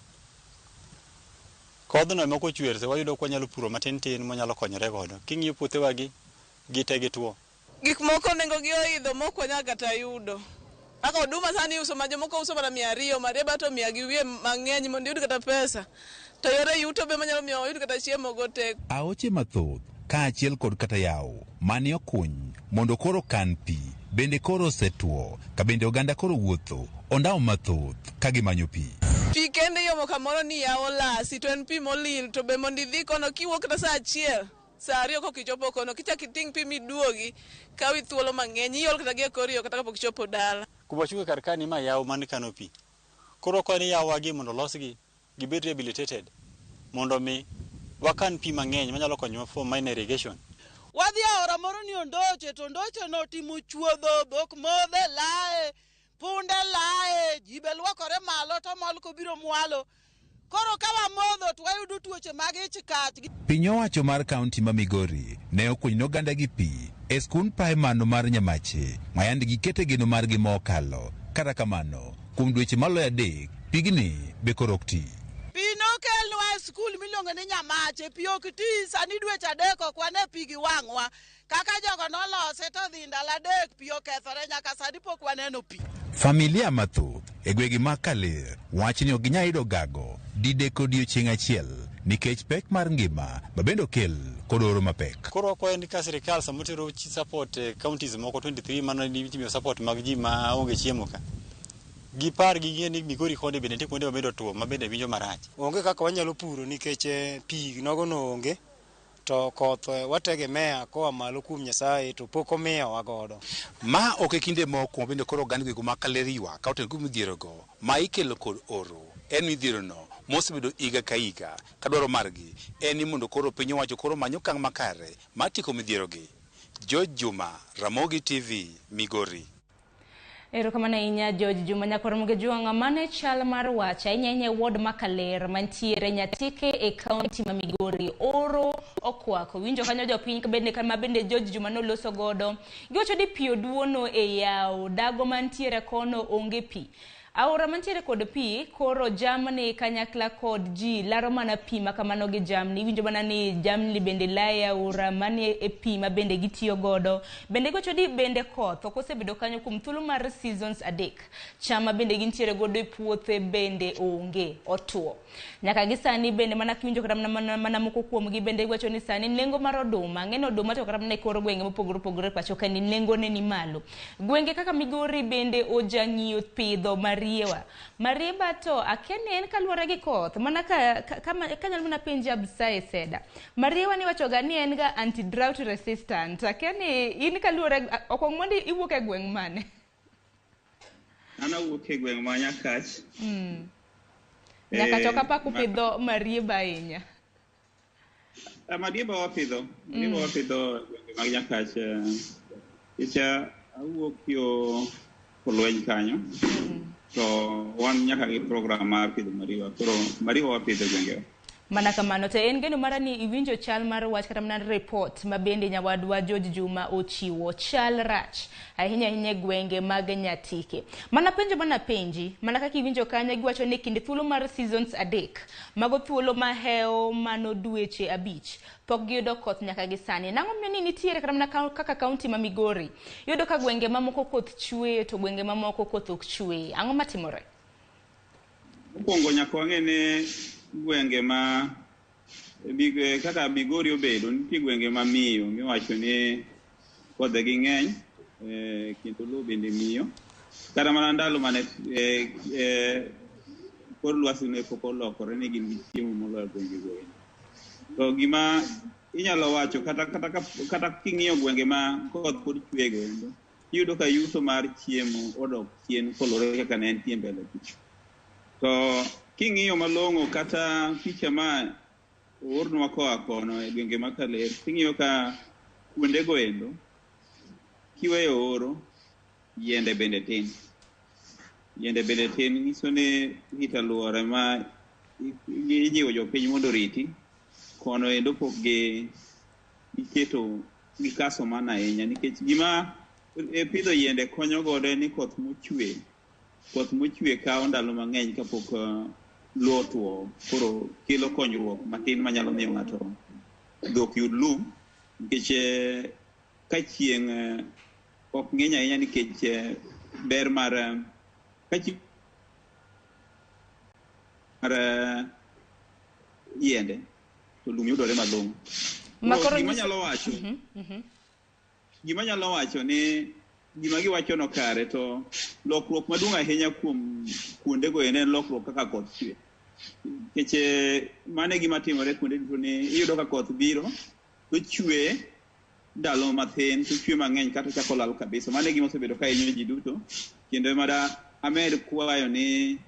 Kodhno ema kochwer to wayudo ka wanyalo puro matin tin mwanyalo konyore godo. King'iyo puothewagi, gite gituo. Gik moko nengo gi oidho mok wanyal kata yudo. Kaka oduma sani iuso ma jomoko uso mana 200, marieba to 100 gi wiye mang'eny mondo iyud kata pesa. To yore yuto be manyalo miyo oyud kata chiemo go tek. Aoche mathoth kaachiel kod kata yawo mane okuny mondo koro kan pi bende koro osetuo, ka bende oganda koro wuotho ondamo mathoth ka gimanyo pi. Pi kende iomo kamoro ni yawo lasi to en pi molil, to be mondo idhi kono kiwuok kata saa 1, saa 2 kok ichopo kono, kichak iting' pi miduogi, kawi thuolo mang'eny, iol kata gi e kor yo kata kapok ichopo dala. Kuma wachunge kar ka ni ma yawo man kano pi. Koro wakwayo ni yawowagi mondo olosgi, gibed rehabilitated, mondo mi wakan pi mang'eny manyalo konyowa for minor irrigation. Wadhi e aora moro ni Ondoche, to Ondoche notimo chuodho, dhok modhe lae, punde lae, ji be luokore malo to mol kobiro mwalo. Koro ka wamodho to wayudo tuoche mag ich kach. Piny owacho mar kaunti ma Migori ne okunyo ne oganda gi pi e skund pae mano mar Nyamache ma yande gikete geno margi ma okalo. Kata kamano, kuom dweche maloyo 3, pigni be koro ok ti. Pi nokelnwa e skul miluongo ni Nyamache, pi ok ti, sani dweche 3 ok wane pi gi wang'wa. Kaka jogo nolose to dhi ndalo 3 pi okethore, nyaka sani pok waneno pi. Familia mathoth e gwenge mag Kaler wacho ni ok ginyal yudo gago didek odiochieng' achiel nikech pek mar ngima ma bende okel kod oro mapek. Koro wakwayo ni ka sirikal sama tero support e counties moko 23 mano imiyo support mag ji ma onge chiemo ka, gipar ging'e ni Migori koni bende nitie kuonde ma bende otuo ma bende winjo marach. Onge kaka wanyalo puro nikech pi nogo no onge. To koth wategemea koa malo kuom Nyasaye to pok omiyowa godo. Ma ok e kinde mokwongo bende koro oganda gwenge ma Kaler ywak ka otenore kuom midhierogo ma ikelo kod oro. En midhierono mosebedo higa ka higa ka dwaro margi en ni mondo koro piny owacho koro omany okang' makare mar tieko midhierogi. George Juma, Ramogi TV, Migori. Erokamano ahinya George Juma Nyakwar Mugejuang'. Mano e chal mar wach ahinya ahinya e ward ma Kaler mantiere Nyatike e kaunti ma Migori. Oro okwako. Winjo kanyo jopiny bende kama bende George Juma noloso godo. Giwacho ni pi oduono e yawo, dago mantiere kono onge pi. Aora mantiere kod pi, koro jamni kanyakla kod ji laro mana pi ma kamano gi jamni. Iwinjo mana ni jamni bende lae e aora, mani e pi ma bende gitiyo godo. Bende giwacho ni bende koth ok osebedo kanyo kuom thuolo mar seasons adek. Cham ma bende gintiere godo e puothe bende onge, otuo. Nyaka gi sani bende mana kiwinjo kata mana, mana moko kuomgi bende giwacho ni sani nengo mar oduma, ng'eni oduma to kata mana e kor gwenge mopogore opogore e pacho ka ni nengo ne ni malo. Gwenge kaka Migori bende ojang'iyo pidho mariewa. Marieba to akia ni en kaluwore gi koth, mana ka, ka, ka, kanyalo mana penji Absai Seda. Mariewa ni iwacho ga ni en ga anti drought resistant. Akia ni in kaluwore, okwong mondo iwuok e gweng' mane? An awuok e gweng' ma Nyakach. Nyakach ok apak upidho marieba ahinya. Marieba wapidho. Marieba wapidho e gwenge mag Nyakach. Nikech awuok yo Kolweny kanyo. To wan nyaka gi program mar pidho marieba. Koro marieba wapidho e gwengewa. Mana kamano to en geno mara ni iwinjo chal mar wach kata mana report ma bende nyawadwa George Juma ochiwo. Chal rach ahinya ahinya e gwenge mag Nyatike. Mana penjo mana penji, mana kaka iwinjo kanyo giwacho ni kinde thuolo mar seasons adek, mago thuolo mahewo mano dweche abich, pok giyudo koth nyaka gi sani. Nang'o miyo ni nitiere kata mana kaka kaunti ma Migori, iyudo ka gwenge mamoko koth chwe to gwenge mamoko koth ok chwe. Ang'o matimore? Mokwongo nyaka wang'e ni gwenge ma kaka Migori obedo, nitie gwenge ma miyo miwacho ni kodhe gi ng'eny, kendo lowo bende miyo. Kata mana ndalo mane kor lwasi ne pok olokore ne gin gi chiemo moloyo gwenge go endo. To gima inyalo wacho kata king'iyo gwenge ma koth pod chwe go endo, iyudo ka yuto mar chiemo odok chien koluwore kaka ne entie mbele kucha. To king'iyo malong'o kata picha ma oornwa koa kono e gwenge ma Kaler, ting'iyo ka kuondego endo, kiweyo oro, yiende bende tin. Yiende bende tin nyiso ni rito alwora ma ijiwo jopiny mondo oriti, kono endo pok giketo gikaso mana ahinya nikech gima pidho yiende konyo godo en ni koth mochwe kawo ndalo mang'eny kapok lowo otuo, koro kelo konyruok matin manyalo miyo ng'ato dhok yud lum nikech ka chieng' ok ng'eny ahinya nikech ber mar ka chieng' mar yiende to lum yudore malong'o. Gima nyalo wacho ni gima giwacho no kare, to lokruok maduong' ahinya kuom kuondego en lokruok kaka koth chwe. Nikech mano e gima timore kuonde duto ni iyudo ka koth biro to chwe ndalo mathin to chwe mang'eny kata ochako lal kabisa. Mano e gima osebedo ka hinyo ji duto, kendo ema amed kwayo ni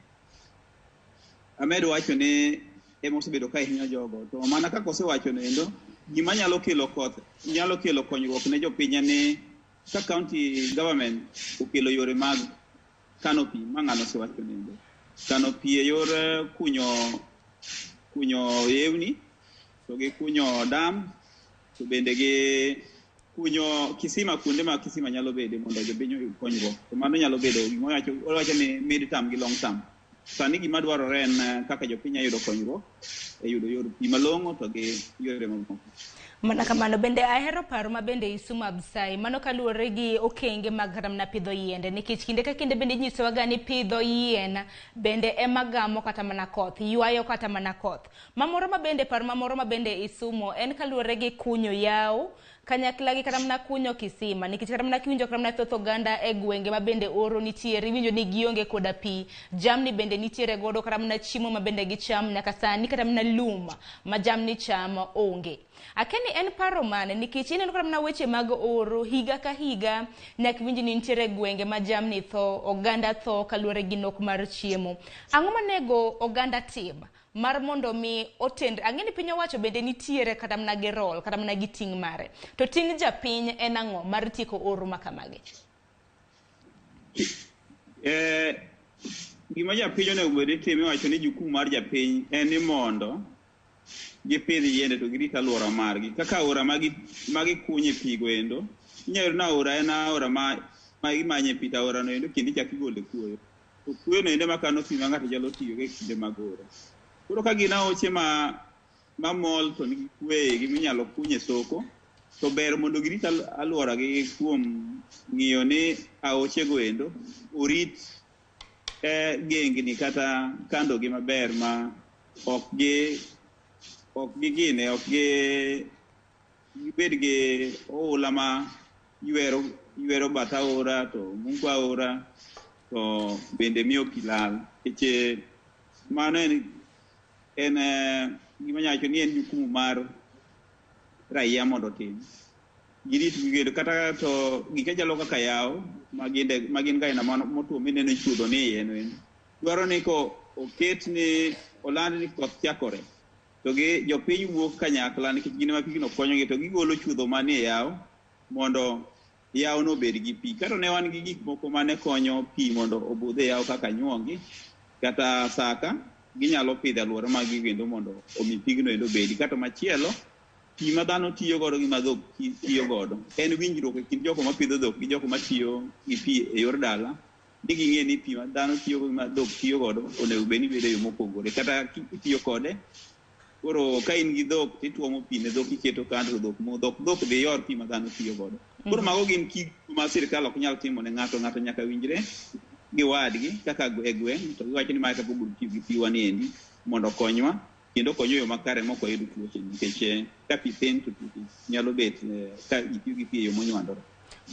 amed wacho ni ema osebedo ka hinyo jogo. To mana kaka osewacho no endo, gima nyalo kelo koth, nyalo kelo konyruok ne jopiny en ni ka county government okelo yore mag kano pi ma ng'ano osewacho nendo. Kano pi e yor kunyo yewni, to gi kunyo dam, to bende gi kunyo kisima kuonde ma kisima nyalo bede mondo jopiny oyud konyruok. To mano nyalo bedo gima owacho ni mid term gi long term. Sani gima dwarore en kaka jopiny yudo konyruok e yudo yor pi malong'o to gi yore mamoko. Mana kamano bende ahero paro ma bende Isumo Absai, mano kaluwore gi okenge mag kata mana pidho yiende, nikech kinde ka kinde bende inyisowaga ni pidho yien bende ema gamo kata mana koth, ywayo kata mana koth. Mamoro ma bende paro mamoro ma bende Isumo en kaluwore gi kunyo yawo Kanyakla gi kata mana kunyo kisima, nikech kata mana kiwinjo kata mana thoth oganda e gwenge ma bende oro nitiere, iwinjo ni gionge koda pi, jamni bende nitiere godo kata mana chiemo ma bende gicham nyaka sani, kata mana lum ma jamni chamo onge. Akia ni en paro mane, nikech ineno kata mana weche mag oro higa ka higa, nyaka iwinj ni nitiere gwenge ma jamni tho, oganda tho kaluwore gi nok mar chiemo. Ang'o manego oganda tim mar mondo mi otend? Ang'e ni piny owacho bende nitiere kata mana gi rol, kata mana gi ting' mare. To ting' japiny en ang'o mar tieko oro ma kamagi? Gima japiny onego bed ni timo, iwacho ni jukumu mar japiny en ni mondo gipidh yiende to girit alwora margi. Kaka aora ma gikunye pi go endo, inyalo yudo ni aora en aora ma imanye pi, to aora no endo kendo ichako igole kuoyo. To kuoyo no endo ema kano pi ma ng'ato nyalo tiyogo e kinde mag oro. Koro ka gin aoche ma mamol to nigi kwe eigi minyalo kuny e soko, to ber mondo girit alwora gi kuom ng'iyo ni aoche go endo orit gengni kata kando gi maber ma ok gi ok gigine ok gi gibed gi oula ma ywero ywero bath aora to mungo aora to bende miyo pi lal. Nikech mano en gima anyalo wacho ni en jukumu mar raia mondo otim. Girit gigedo kata to gike chalo kaka yawo ma gin ga aina motwo mineno e chuodho ni iye no endo. Dwaro ni ko oket ni oland ni koth chakore to gi jopiny wuok kanyakla nikech gin ema pigno konyogi to gigolo chuodho manie yawo mondo yawo no obed gi pi. Kato ne wan gi gik moko mane konyo pi mondo obudh e yawo kaka nyuongi kata saka, ginyalo pidho alwora mag gi kendo mondo omi pigno endo obedi. Kato machielo, pi ma dhano tiyo godo gi ma dhok tiyo godo en winjruok e kind jogo mapidho dhok gi jogo matiyo gi pi e yor dala, ni ging'e ni pi ma dhano tiyo go gi ma dhok tiyo godo onego bed ni bedo e yo mopogore. Kata itiyo kode, koro ka in gi dhok tituomo pi ne dhok iketo kando to dhok modho, dhok dhi yor pi ma dhano tiyo godo. Koro mago gin gik ma sirikal ok nyal timo ne ng'ato, ng'ato nyaka winjre gi wadgi kaka e gweng' to giwacho ni mae kaka obiro tiyo gi piwa ni endi mondo okonywa kendo okonywa e yo makare mok wayud tuoche, nikech ka pi thin to tuoche nyalo bet ka itiyo gi pi e yo monywandore.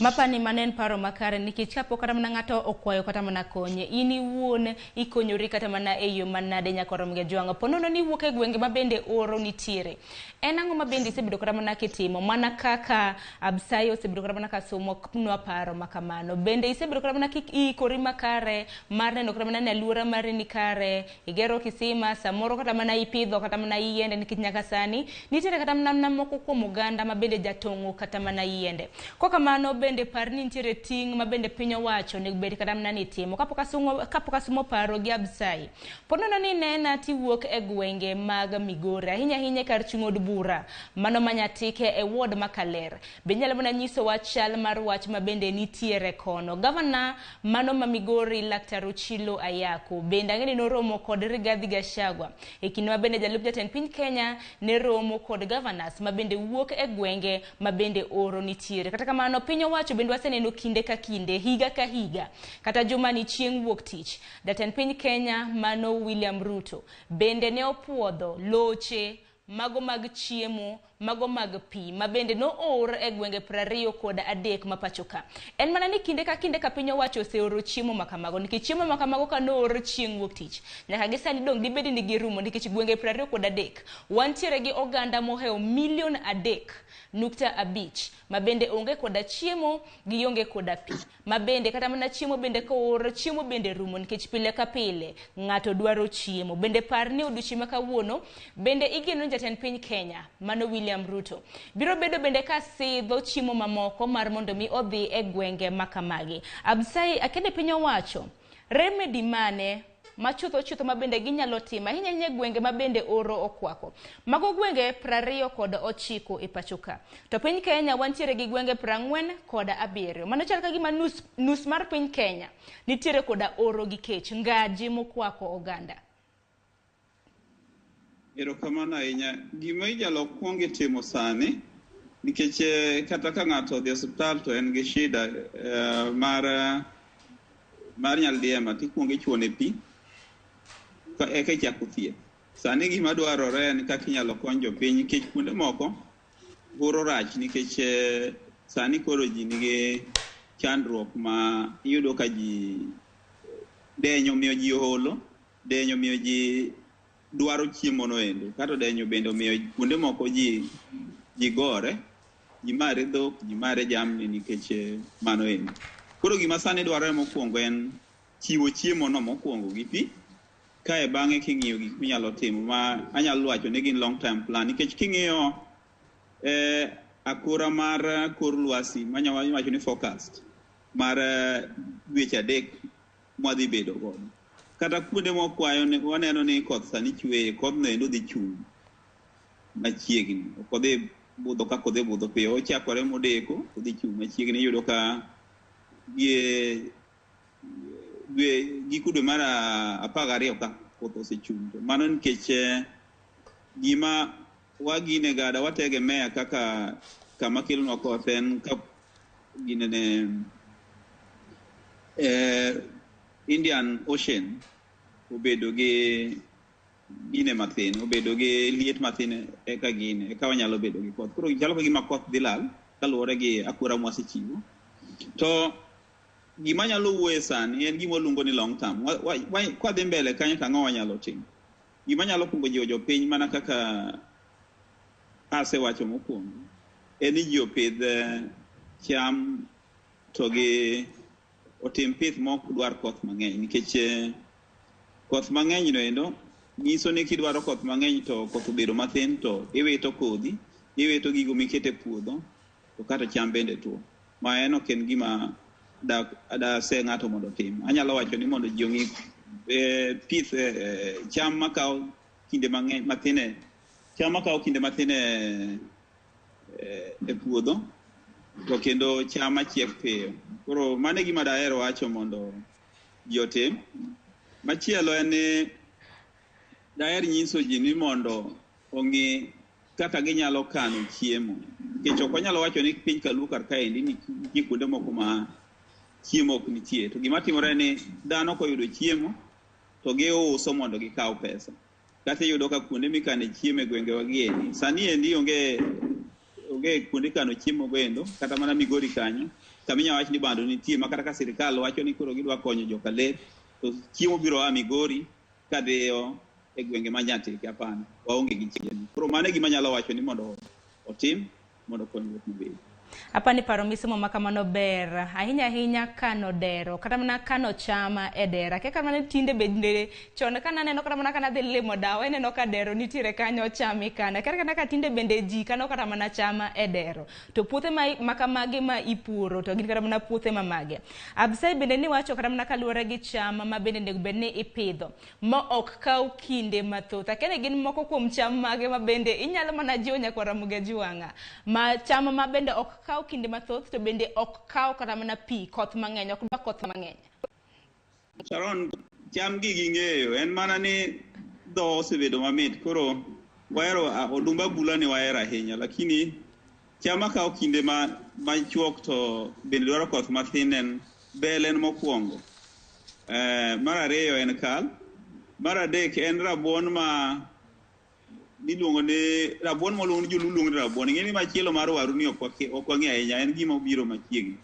Mapani mano en paro makare, nikech kapok kata mana ng'ato okwayo kata mana konye, in iwuon ikonyori kata mana e yo manade nyaka rom gi jwang'o. Po nono ni iwuok e gwenge ma bende oro nitiere, en ang'o ma bende isebedo kata mana kitimo mana kaka Absai osebedo kata mana kasomo nwa paro ma kamano? Bende isebedo kata mana kiikori makare mar neno kata mana ni alwora mari ni kare, igero kisima, samoro kata mana ipidho kata mana yiende, nikech nyaka sani nitiere kata mana moko kuom oganda ma bende jatong'o kata mana yiende. Kokamano bende par ni nitiere ting' ma bende piny owacho onego bed kata mana ni timo. Kapok asumo paro gi Absai, po nono ni nena tiwuok e gwenge mag Migori, ahinya ahinya kar chung' od bura mano ma Nyatike e ward ma Kaler, be inyalo mana nyisowa chal mar wach ma bende nitiere kono? Gavana mano ma Migori Laktar Ochilo Ayako bende ang'e ni noromo kod Rigathi Gachagua e kinde ma bende jalup jatend piny Kenya ne romo kod governors ma bende wuok e gwenge ma bende oro nitiere. Kata kamano piny owacho bende waseneno kinde ka kinde, higa ka higa, kata juma ni chieng' wuok tich, jatend piny Kenya mano William Ruto bende ne opuodho loche mago mag chiemo, mago mag pi ma bende noor e gwenge 23 ma pacho ka. En mana ni kinde ka kinde ka piny owacho oseoro chiemo ma kamago, nikech chiemo ma kamago ka noor chieng' wuok tich, nyaka gi sani dong' dibed ni girumo, nikech gwenge 23 wantiere gi oganda mohewo milion 3.5 ma bende onge koda chiemo, gionge koda pi, ma bende kata mana chiemo bende koor, chiemo bende rumo, nikech pile ka pile ng'ato dwaro chiemo. Bende par ni odiochieng' ma kawuono bende igeno ni jatend piny Kenya mano William Ruto biro bedo bende ka sidho chiemo mamoko mar mondo mi odhi e gwenge ma kamagi. Absai, akende piny owacho remedy mane ma chutho chutho ma bende ginyalo timo ahinya ahinya e gwenge ma bende oro okwako? Mago gwenge 29 e pacho ka. To piny Kenya wantiere gi gwenge 47. Mano chal ka gima nus mar piny Kenya nitiere koda oro gi kech, ngaji mokwako oganda. Erokamano ahinya. Gima inyalo kuong itimo sani, nikech kata ka ng'ato odhi e osiptal to en gi shida mar nyaldiema, tikuongo ichuone pi eka ichako thieth. Sani gima dwarore en kaka inyalo kony jopiny, nikech kuonde moko Horo rach nikech sani koro ji nigi chandruok ma iyudo ka ji denyo miyo ji holo, denyo miyo ji dwaro chiemo no endo, kato denyo bende omiyo kuonde moko ji gore, ji mare dhok, ji mare jamni nikech mano endo. Koro gima sani dwarore mokwongo en chiwo chiemo no mokwongo gi pi, kae bang'e king'iyo gik minyalo timo ma anyalo wacho ni gin long term plan, nikech king'iyo akora mar kor lwasi manyalo wacho ni forecast mar dweche 3 mwadhi bedo godo, kata kuonde mokwayo waneno ni koth sani chweye, kodhno endo dhi chung' machiegni, ok odhi budho kaka odhi budho piyo, ochakore modeko odhi chung' machiegni. Iyudo ka giko dwe mar 12 ka koth osechung'. To mano nikech gima wagine gada wategemea kaka kama kelonwa koth en ka ginene Indian Ocean obedo gi gine mathin, obedo gi liet mathin, eka gine eka wanyalo bedo gi koth. Koro chalo ka gima koth dhi lal kaluwore gi akura mwasechiwo. To gima nyalo wuoye sani en gima waluongo ni long term. Kwadhi mbele kanyo to ang'o wanyalo timo? Gima nyalo kuongo jiwo jopiny mana kaka asewacho mokwongo en ni ji opidh cham to gi otim pith mok dwar koth mang'eny, nikech koth mang'eny no endo nyiso ni kidwaro koth mang'eny to koth obedo mathin to iwito kodhi, iwito gigo mikete puodho, to kata cham bende tuo. Ma en ok en gima dase ng'ato mondo otim. Anyalo wacho ni mondo ji ong'i pith cham makawo kinde mang'eny mathin, cham makawo kinde mathin e puodho, to kendo cham machiek piyo. Koro mano e gima dahero wacho mondo ji otim. Machielo en ni daher nyiso ji ni mondo ong'i kaka ginyalo kano chiemo, nikech ok wanyalo wacho ni piny kaluo kar kaendi nitie kuonde moko ma chiemo ok nitie. To gima timore en ni dhano koyudo chiemo to giuso mondo gikaw pesa. Kata iyudo ka kuonde mikane chiemo e gwengewa gi endi sani endi onge kuonde kano chiemo go endo, kata mana Migori kanyo kama inyalo wach ni bando nitie, ma kata ka sirikal wacho ni koro gidwa konyo joka Ler to chiemo biro a Migori kadhiyo e gwenge ma Nyatike. Hapana, waonge gi chiemo. Koro mano e gima anyalo wacho ni mondo otim mondo konyruok obedi. Apani paro misomo ma kamano ber ahinya ahinya kano dero, kata mana kano chama e dero. Akia kata mana tinde bende chon kana aneno kata mana kana dhi limo dawa ineno ka dero nitiere kanyo cham ikano. Akia kata ka tinde bende ji kano kata mana chama e dero. To puothe ma kamagi ma ipuro to gin kata mana puothe ma mage. Absai bende niwacho kata mana kaluwore gi cham ma bende onego bed ni ipidho ma ok kaw kinde mathoth. Akia ni gin moko kuom cham mage ma bende inyalo mana jiwo nyakwar Ramogi Ajuwang'a ma cham ma bende ok kaw kinde mathoth to bende ok kaw kata mana pi, koth mang'eny, ok dwa koth mang'eny. Sharon, cham gi ging'eyo, en mana ni dho osebedo mamit, koro wahero odumba bula ni wahero ahinya, lakini cham makawo kinde machuok to bende dwaro koth mathin en bel en mokwongo. Mar ariyo en kal, mar adek en rabuon ma miluongo ni rabuon moluongo ni joluo luongo ni rabuon. Ing'e ni machielo mar waru ni ok wang'e ahinya, en gima obiro machiegni.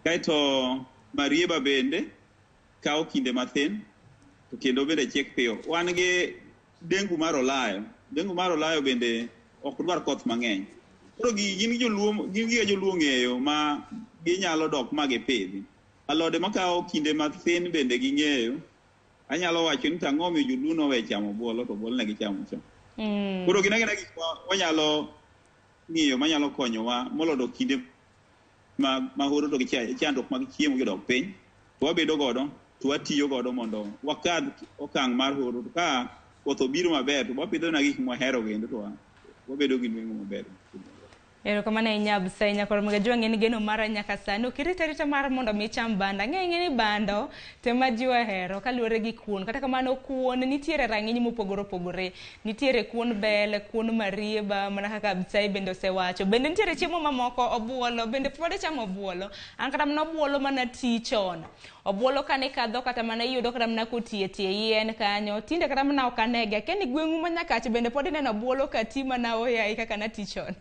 Kaeto marieba bende kawo kinde mathin to kendo bende chiek piyo. Wan gi dengu mar olayo. Dengu mar olayo bende ok dwar koth mang'eny. Koro gin gige joluo ng'eyo ma ginyalo dok ma gipidhi. Alode makawo kinde mathin bende ging'eyo. Anyalo wacho ni tang'o omiyo joluo nowe chamo obuolo to obuolo ne gichamo chon. Koro gin agina gik ma wanyalo ng'iyo manyalo konyowa molodo kinde ma horo to gi chandruok mag chiemo gi dok piny, to wabedo godo to watiyo godo mondo wakadh okang' mar horo. To ka koth obiro maber to wapidho na gik mwahero kendo to wabedo gi nweng'o maber. Erokamano ahinya Absai nyakwar Ramogi Ajuwang'a, en geno mara nyaka sani. Ok irit arita mar mondo mi icham bando. Ang'eyo ni bando to ema ji ohero kaluwore gi kuon. Kata kamano kuon nitiere rang'iny mopogore opogore. Nitiere kuon bel, kuon marieba, mana kaka Absai bende osewacho. Bende nitiere chiemo mamoko, obuolo, bende pod ichamo obuolo. An kata mana obuolo mana ti chon. Obuolo kane kadho kata mana iyudo kata mana kotie tie yien kanyo. Tinde kata mana ok anege. Akia ni gweng'u ma Nyakach bende pod ineno obuolo ka ti mana oyayi kaka nati chon.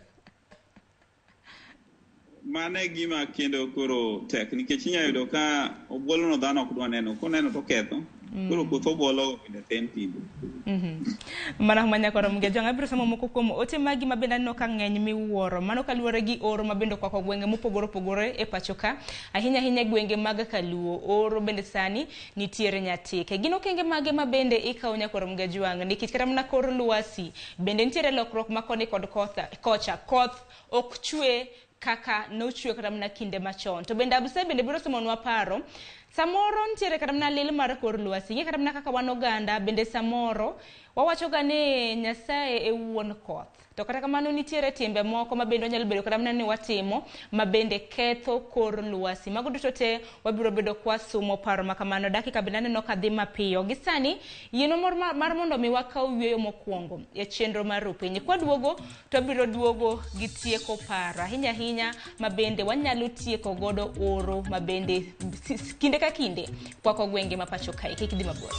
Mano e gima kendo koro tek nikech inyalo yudo ka obuolo no dhano ok dwa neno, koneno to oketho. Koro koth obuolo bende thin tinde. Mana manya koro mge jong abiro somo moko kuom ote magi ma bende aneno ka ng'eny miwuoro. Mano kaluwore gi oro ma bende okwako gwenge mopogore opogore e pacho ka. Ahinya ahinya gwenge mag Kaluo. Oro bende sani nitiere Nyatike. Gin okenge mage ma bende ikawo nyakoro mge jwang' nikech kata mana kor lwasi bende nitiere lokruok ma koni kod kocha. Koth ok chwe kaka nochwe kata mana kinde machon. To bende Abse bende biro somonwa paro. Samoro nitiere kata mana lil mar kor lwasi. Ing'e kata mana kaka wan oganda bende samoro wawacho ga ni Nyasaye e wuon koth. To kata kamano nitiere timbe moko ma bende wanyalo bedo kata mana ni watimo ma bende ketho kor lwasi. Mago duto te wabiro bedo kwa somo paro ma kamano. Dakika bende aneno ka dhi mapiyo. Gi sani yienwa mar mondo mi wakaw yueyo mokwongo e chenro mar Rupiny. Kwaduogo to wabiro duogo gi tieko paro ahinya ahinya ma bende wanyalo tieko godo oro ma bende kinde ka kinde kwako gwenge ma pacho kae. Kik idhi mabor.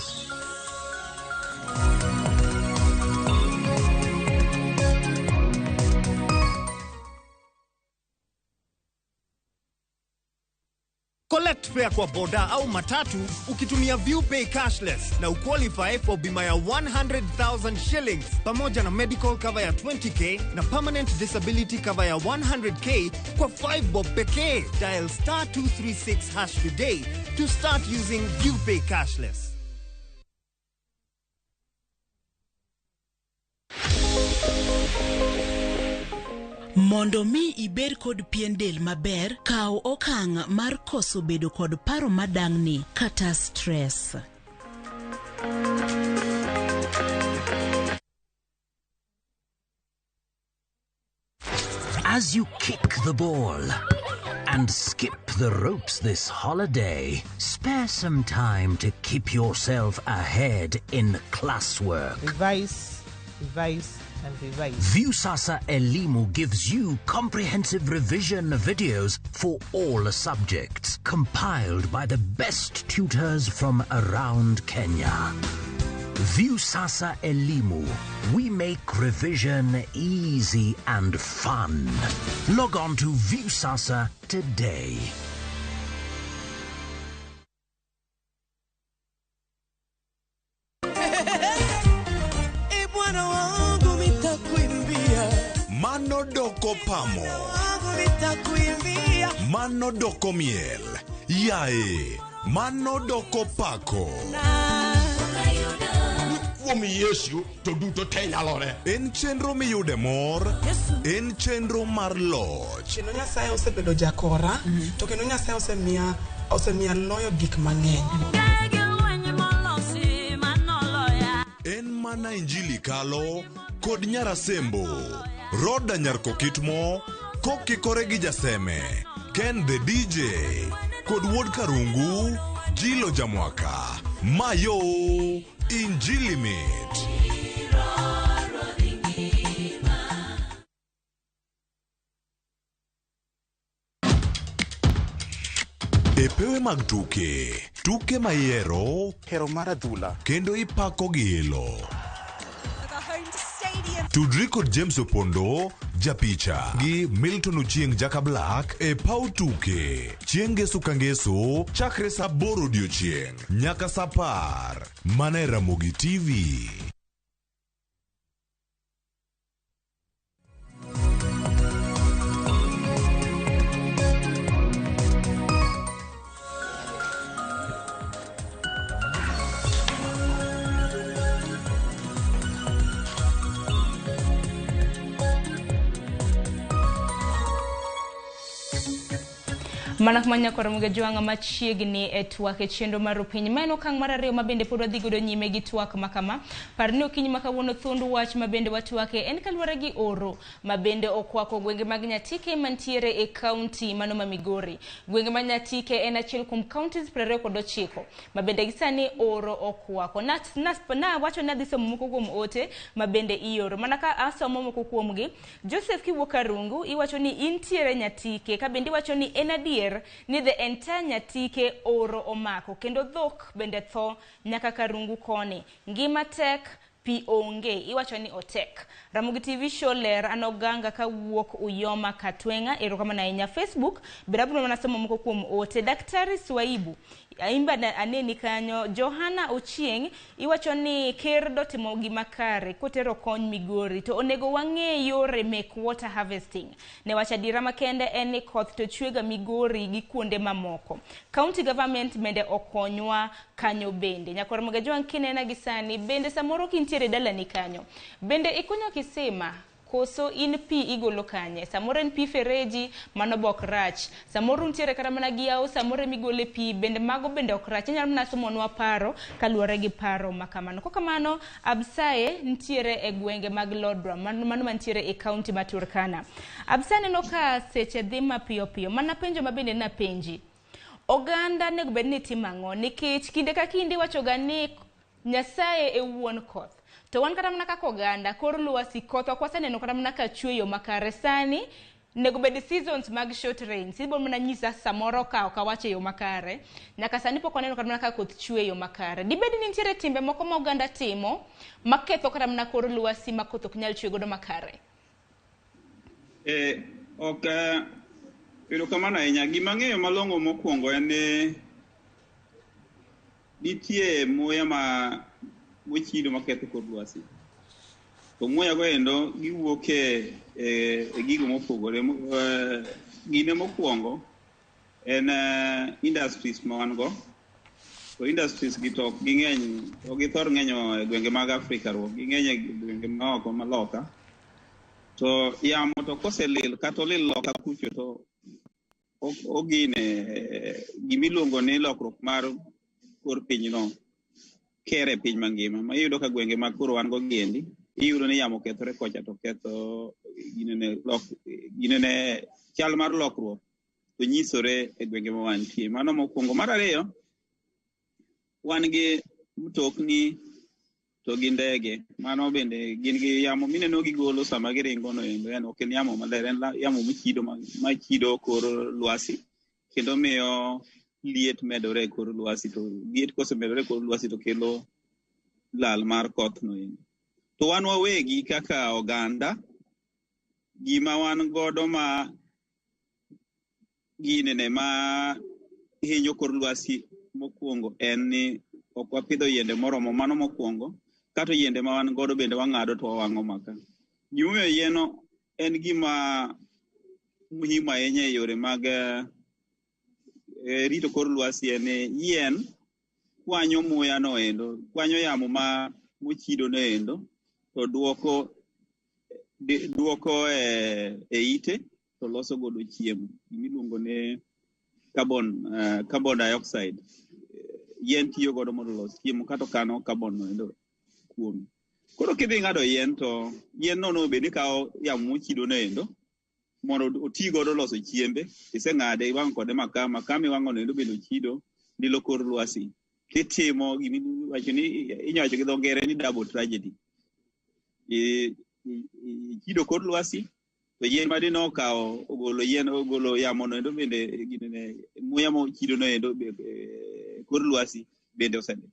Collect fare kwa boda au matatu ukitumia ViewPay cashless na uqualify for bima ya 100,000 shillings pamoja na medical cover ya 20k na permanent disability cover ya 100k kwa 5 bob pekee. Dial star 236 hash today to start using ViewPay cashless. Mondo mi ibed kod pien del maber, kaw okang' mar koso bedo kod paro madang'ni kata stress. As you kick the ball and skip the ropes this holiday, spare some time to keep yourself ahead in classwork. Revise, revise, and revise. Viusasa Elimu gives you comprehensive revision videos for all subjects, compiled by the best tutors from around Kenya. Viusasa Elimu. We make revision easy and fun. Log on to Viusasa today. E Bwana wangu nitakuimbia, Mano doko pamo. wangu nitakuimbia. Mano doko miel. Yae. Mano doko pako. Kuom Yesu to duto te nyalore. En chenro miyude mor. En chenro mar loch. Kendo Nyasaye osebedo jakora, to kendo Nyasaye osemiya loyo gik mang'eny. En mana Injili kalo kod Nyarasembo. Roda Nyarkokitmo kokikore gi Jaseme. Ken the DJ kod Wuod Karungu, Jilo Jamwaka. Mayo Injili mit. E pewe mag tuke, tuke ma ihero hero mar adhula kendo ipako gi ilo. Tudri kod James Opondo, japicha gi Milton Ochieng Jaka Black e paw tuke. Chieng' ngeso ka ngeso chakre saa 8 odiochieng' nyaka saa 10 mana e Ramogi TV. Mana kuma nyakoro muge jwang'a machiegni e twak e chenro mar Rupiny. Ma en okang' mar ariyo ma bende pod wadhi godo nyime gi twak ma kama. Par ni okinyi ma kawuono thuond wach ma bende watwake en kaluwore gi oro ma bende okwako gwenge mag Nyatike mantiere e kaunti mano ma Migori. Gwenge ma Nyatike en achiel kuom counties 29 ma bende gi sani oro okwako. Na wacho ni adhi somo moko kuom ote ma bende ioro. Mana ka asomo moko kuomgi, Joseph kiwuok Karungu iwacho ni intiere Nyatike ka bende iwacho ni en adier ni the entire Nyatike oro omako kendo dhok bende tho nyaka Karungu koni. Ngima tek Pi onge, iwacho ni otek. Ramogi TV show ler, an Oganga kawuok Uyoma Katweng'a, erokamano ahinya. Facebook, bende abiro mana somo moko kuom ote. Daktari Swaibu, imbe aneni kanyo. Johana Ochieng, iwacho ni ker dotimo gima kare kotero kony Migori, to onego wang'e yore mek water harvesting. Newach adiera makende en ni koth to chwega Migori gi kuonde mamoko. County government bende okonywa kanyo bende. Nyakwar Mogajwang' kinena gi sani, bende samoro kintiere dalani kanyo, bende ikunyo kisima koso in pi igolo kanye? Samoro en pi fereji, mano be ok rach. Samoro untiere kata mana gi yawo, samoro emigole pi, bende mago bende ok rach. Inyalo mana somonwa paro kaluwore gi paro ma kamano. Kokamano, Absaye nitiere e gwenge mag Lodwar, mano mantiere e kaunti ma Turkana. Absaye neno ka seche dhi mapiyo piyo. Mana penjo ma bende napenji. Oganda onego bed ni timo ang'o? Nikech kinde ka kinde iwachoga ni Nyasaye e wuon koth. To wan kata mana kaka oganda, kor lwasi koth ok waseneno kata mana ka chwe yo makare. Sani onego bed seasons mag short rains. Ibo mana nyisa samoro ka ok awacho e yo makare. Nyaka sani pok waneno kata mana ka koth chwe e yo makare. Dibed ni nitiere timbe moko ma oganda timo maketho kata mana kor lwasi ma koth ok nyal chwe godo makare? Ok erokamano ahinya. Gima ang'eyo malong'o mokwongo en ni nitie muya ma mochido maketho kor lwasi. To muya go endo giwuok e gigo mopogore. Gine mokwongo en industries ma wan go. To industries gi to ok ging'eny, ok githor ng'eny e gwenge mag Afrika ruok, ging'eny e gwenge ma oko ma loka. To yamo to koselil kata olil loka kucho to ogine gimiluongo ni lokruok mar kor pinyno kere piny mangima. Ma iyudo ka gwenge ma koro wan go giendi, iyudo ni yamo kethore kocha to ketho ginene chal mar lokruok to nyisore e gwenge ma wantie. Mano mokwongo. Mar ariyo, wan gi mtokni to gi ndege. Mano bende gin gi yamo mineno gigolo sama giringo no endo, en ok en yamo maler, en yamo mochido machido kor lwasi kendo miyo liet medore e kor lwasi, to liet kosemedore e kor lwasi to kelo lal mar koth no endo. To wan wawegi kaka oganda, gima wan godo ma ginene ma hinyo kor lwasi mokwongo en ni ok wapidho yiende moromo, mano mokwongo. Kato yiende ma wan godo bende wang'ado to wawang'o maka. Gimomiyo yieno en gima muhimu ahinya e yore mag rito kor lwasi en ni yien kwanyo muya no endo, kwanyo yamo ma mochido no endo, to duoko e ite to loso godo chiemo gimiluongo ni carbon dioxide. Yien tiyo godo mondo olos chiemo kata okano carbon no endo kuome. Koro kidhi ng'ado yien to yien no onego bed ni kawo yamo mochido no endo mondo oti godo loso chiembe. Iseng'ade iwang'o kode makaa, makaa miwang'o no endo bende ochido ndilo kor lwasi. Kitimo gimiwacho ni inyalo wacho gi dho ngere ni double tragedy. Ichido kor lwasi to yien ma dine okawo ogolo yien ogolo yamo no endo bende ginene muya mochido no endo kor lwasi bende osedhi.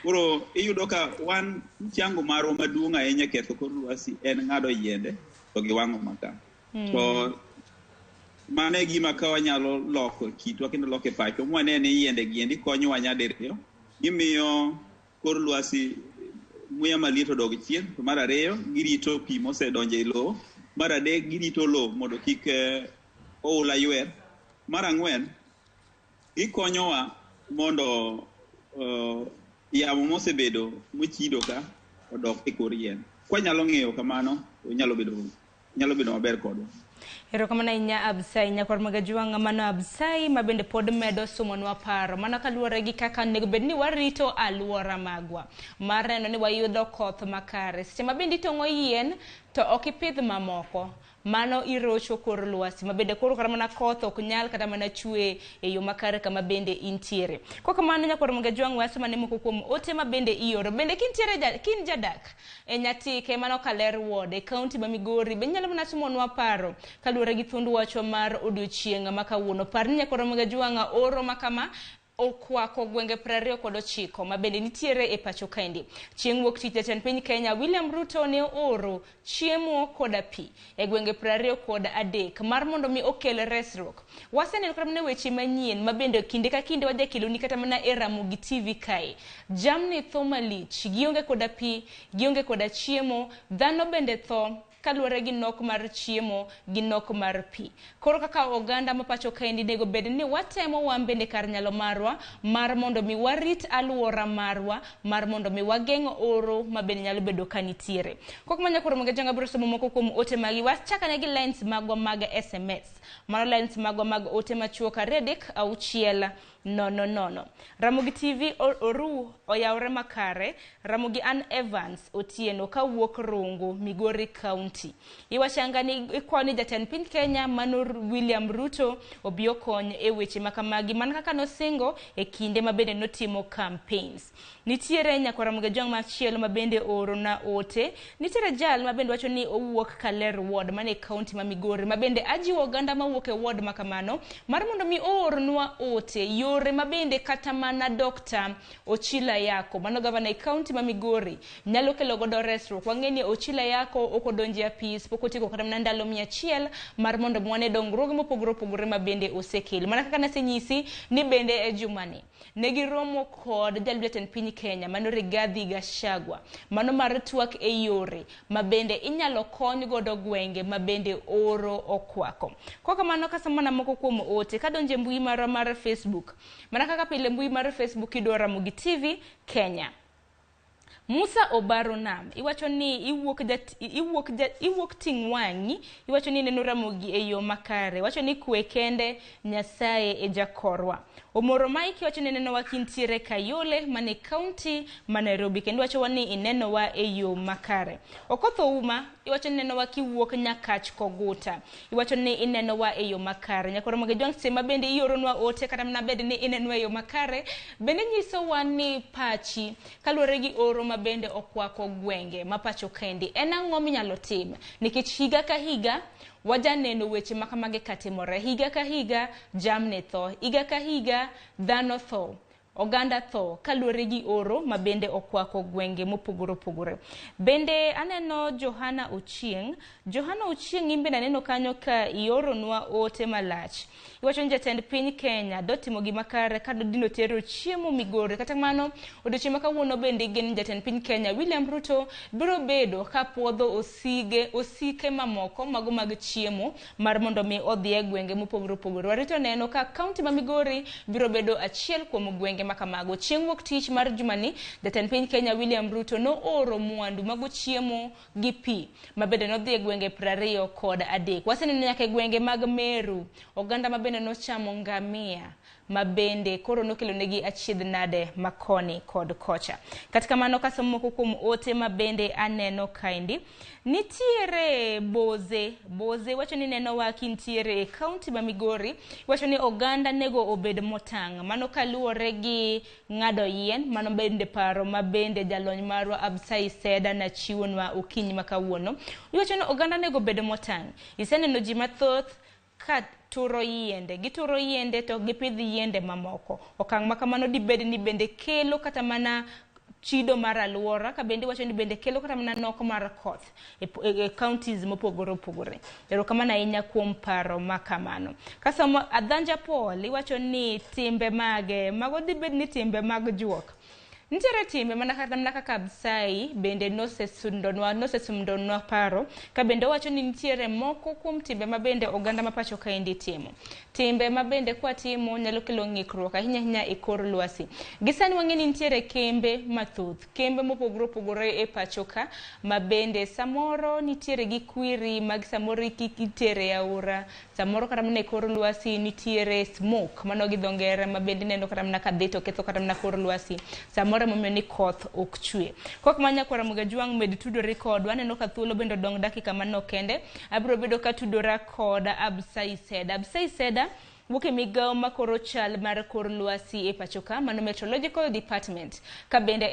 Koro iyudo ka wan mchango marwa maduong' ahinya e ketho kor lwasi en ng'ado yiende to gi wang'o makaa. To mano e gima ka wanyalo loko kitwa kendo loko e pachwa mwane ni yiende gi endi konyowa nyadiriyo. Gimiyo kor lwasi muya maliet odog chien. To mar ariyo, girito pi mosedonjo e lowo. Mar adek, girito lowo mondo kik oula ywer. Mar ang'wen, gikonyowa mondo yamo mosebedo mochido ka odok e kor yien. Kwanyalo ng'eyo kamano, to nyalo bedo maber kodwa. Erokamano ahinya Absai, nyakwar Magajwang' mano Absai ma bende pod medo somonwa paro mana kaluwore gi kaka onego bed ni warito alwora magwa mar neno ni wayudo koth makare. Seche ma bende itong'o yien to ok ipidh mamoko, mano irocho kor lwasi ma bende koro kata mana koth ok nyal kata mana chwe e yo makare kama bende intiere. Kok kamano nyakwar Magajwang' we asomane moko kuom ote ma bende ioro. Bende kintiere kin jadak e Nyatike mano Kaler Ward e kaunti ma Migori, be inyalo mana somonwa paro kaluwore gi thuond wachwa mar odiochieng' ma kawuono. Par ni nyakwar Magajwang' oro ma kama okwako gwenge 29 ma bende nitiere e pacho kaendi. Chieng' wuok tich jatend piny Kenya William Ruto ne ooro chiemo koda pi e gwenge 23 mar mondo mi okel resruok. Waseneno kata mana weche manyien ma bende kinde ka kinde wajakeloni kata mana e Ramogi TV kae. Jamni tho malich, gionge koda pi, gionge koda chiemo, dhano bende tho kaluwore gi nok mar chiemo gi nok mar pi. Koro kaka oganda ma pacho kaendi nego bed ni watemo wan bende kar nyalo marwa mar mondo mi warit aluora marwa mar mondo mi wageng' oro ma bende nyalo bedo ka nitiere. Kok manya koro mga janga biro somo moko kuom ote magi wachakane gi lines magwa mag SMS. Mano lines magwa mag ote machuok 2 3 6 0 0. Ramogi TV oru oyawre makare. Ramogi Ann Evans Otieno kawuok Rongo, Migori County. Iwachanga ni ikwayo ni jatend piny Kenya mano William Ruto obi okony e weche makamagi mana kaka nosingo e kinde ma bende notimo campaigns. Nitiere nyakwar Ramogi Ojwang' machielo ma bende oorona ote. Nitiere jal ma bende wacho ni owuok Kaler Ward mane e county ma Migori ma bende ajiwo oganda mawuok e ward ma kamano mar mondo mi oornwa ote yore ma bende kata mana Dr. Ochila Yako mano gavana e county ma Migori nyalo kelo godo resruok. Wang'e ni Ochila Yako ok odonjo e apis, pok otieko kata mana ndalo 100 mar mondo mi wane dongruoge mopogore opogore ma bende osekel. Mana kaka nasenyisi ni bende e jumani ne giromo kod jalup jatend piny Kenya mano Rigathi Gachagua mano mar twak e yore ma bende inyalo kony godo gwenge ma bende oro okwako. Kok kamano kasomo mana moko kuom ote kadonjo e mbui marwa mar Facebook. Mana kaka pile mbui mar Facebook idwaro Ramogi TV Kenya. Musa Obaro Nam, iwacho ni iwuok ting' wang'i, iwacho ni ineno Ramogi e yo makare, iwacho ni kwe kende Nyasaye e jakorwa. Omoro Mike iwacho ni inenowa kintiere Kayole mane county ma Nairobi kendo iwacho ni inenowa e yo makare. Okoth Ouma iwacho ni inenowa kiwuok Nyakach Koguta, iwacho ni inenowa e yo makare. Nyakwar Ramogi Ojwang' seche ma bende ioronwa ote kata mana bed ni inenowa e yo makare, bende nyisowa ni pachi kaluwore gi oro ma bende okwako gwenge ma pacho kendi en ang'o minyalo tim nikech higa ka higa wajaneno weche ma kamagi katimore. Higa ka higa jamni tho, higa ka higa dhano tho, oganda tho kaluwore gi oro ma bende okwako gwenge mopogore opogore. Bende aneno Johana Ochieng'. Johana Ochieng' in bende aneno kanyo ka ioronwa ote malach. Iwacho ni jatend piny Kenya dotimo gima kare ka dino tero chiemo Migori. Kata kamano odiochieng' ma kawuono bende igeno ni jatend piny Kenya William Ruto biro bedo ka puodho osike mamoko mago mag chiemo mar mondo mi odhi e gwenge mopogore opogore. Warito neno ka kaunti ma Migori biro bedo achiel kuom gwenge ma kamago. Chieng' wuok tich mar jumani, jatend piny Kenya William Ruto nooro mwandu mago chiemo gi pi ma bende nodhi e gwenge 23. Waseneno nyaka e gwenge mag Meru, oganda ma bende nochamo ngamia ma bende koro nokelo negi achiedh nade makoni kod kocha. Kata kamano kasomo moko kuom ote ma bende aneno kaendi, nitiere Boze. Boze wacho ni nenowa kintiere e kaunti ma Migori, wacho ni oganda nego obed motang'. Mano kaluwore gi ng'ado yien, mano bende paro ma bende jalony marwa Absai Seda nachiwonwa okinyi ma kawuono. Iwacho ni oganda nego obed motang'. Iseneno ji mathoth ka turo yiende, gituro yiende to gipidh yiende mamoko. Okang' ma kamano dibed ni bende kelo kata mana chido mar aluora, ka bende wacho ni bende kelo kata mana nok mar koth e counties mopogore opogore. Erokamano ahinya kuom paro ma kamano. Kasomo Adhanja Paul iwacho ni timbe mage, mago dibed ni timbe mag juok. Nitiere timbe mana kata mana kaka Absai bende nosesundonwa paro ka bende owacho ni nitiere moko kuom timbe ma bende oganda ma pacho kaendi timo. Timbe ma bende kwatimo nyalo kelo ng'ikruok ahinya ahinya e kor lwasi. Gi sani wang'e ni nitiere kembe mathoth, kembe mopogore opogore e pacho ka ma bende samoro nitiere gi kwiri mag samoro itere e aora, samoro kata mana e kor lwasi nitiere smoke mano gi dho ngere ma bende ineno kata mana ka dhi to ketho kata mana kor lwasi. Samoro momiyo ni koth ok chwe. Kok ma nyakwar Ramogi Ojwang' med tudori kodwa, aneno ka thuolo bende odong' dakika manok kende. Abiro bedo ka tudora kod Absai Seda. Absai Seda wuok e migawo makoro chal mar kor lwasi e pacho ka, mano Meteorological Department, ka bende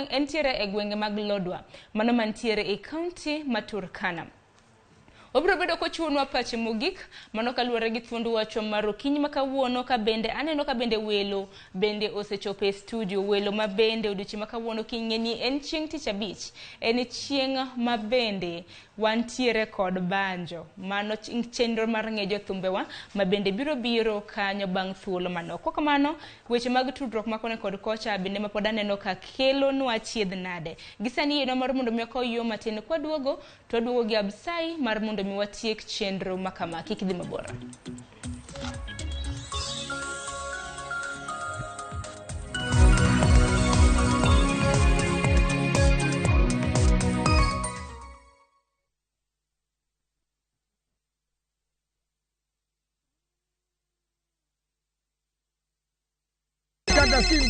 entiere e gwenge mag Lodwar, mano mantiere e kaunti ma Turkana. Obiro bedo kochiwonwa pache mogik mano kaluwore gi thuond wachwa mar okinyi ma kawuono ka bende aneno ka bende welo bende osechopo e studio. Welo ma bende odiochieng' ma kawuono king'e ni en chieng' tich abich, en chieng' ma bende wantiere kod banjo. Mano chenro mar ng'e jothumbewa ma bende biro biro kanyo bang' thuolo manok. Kok kamano, weche mag tudruok ma koni kod kocha bende ma pod aneno ka kelonwa chiedh nade. Gi sani yienwa mar mondo mi wakaw yo matin kwaduogo, to waduogo gi absai mar mondo mi watiek chenro ma kama. Kik idhi mabor.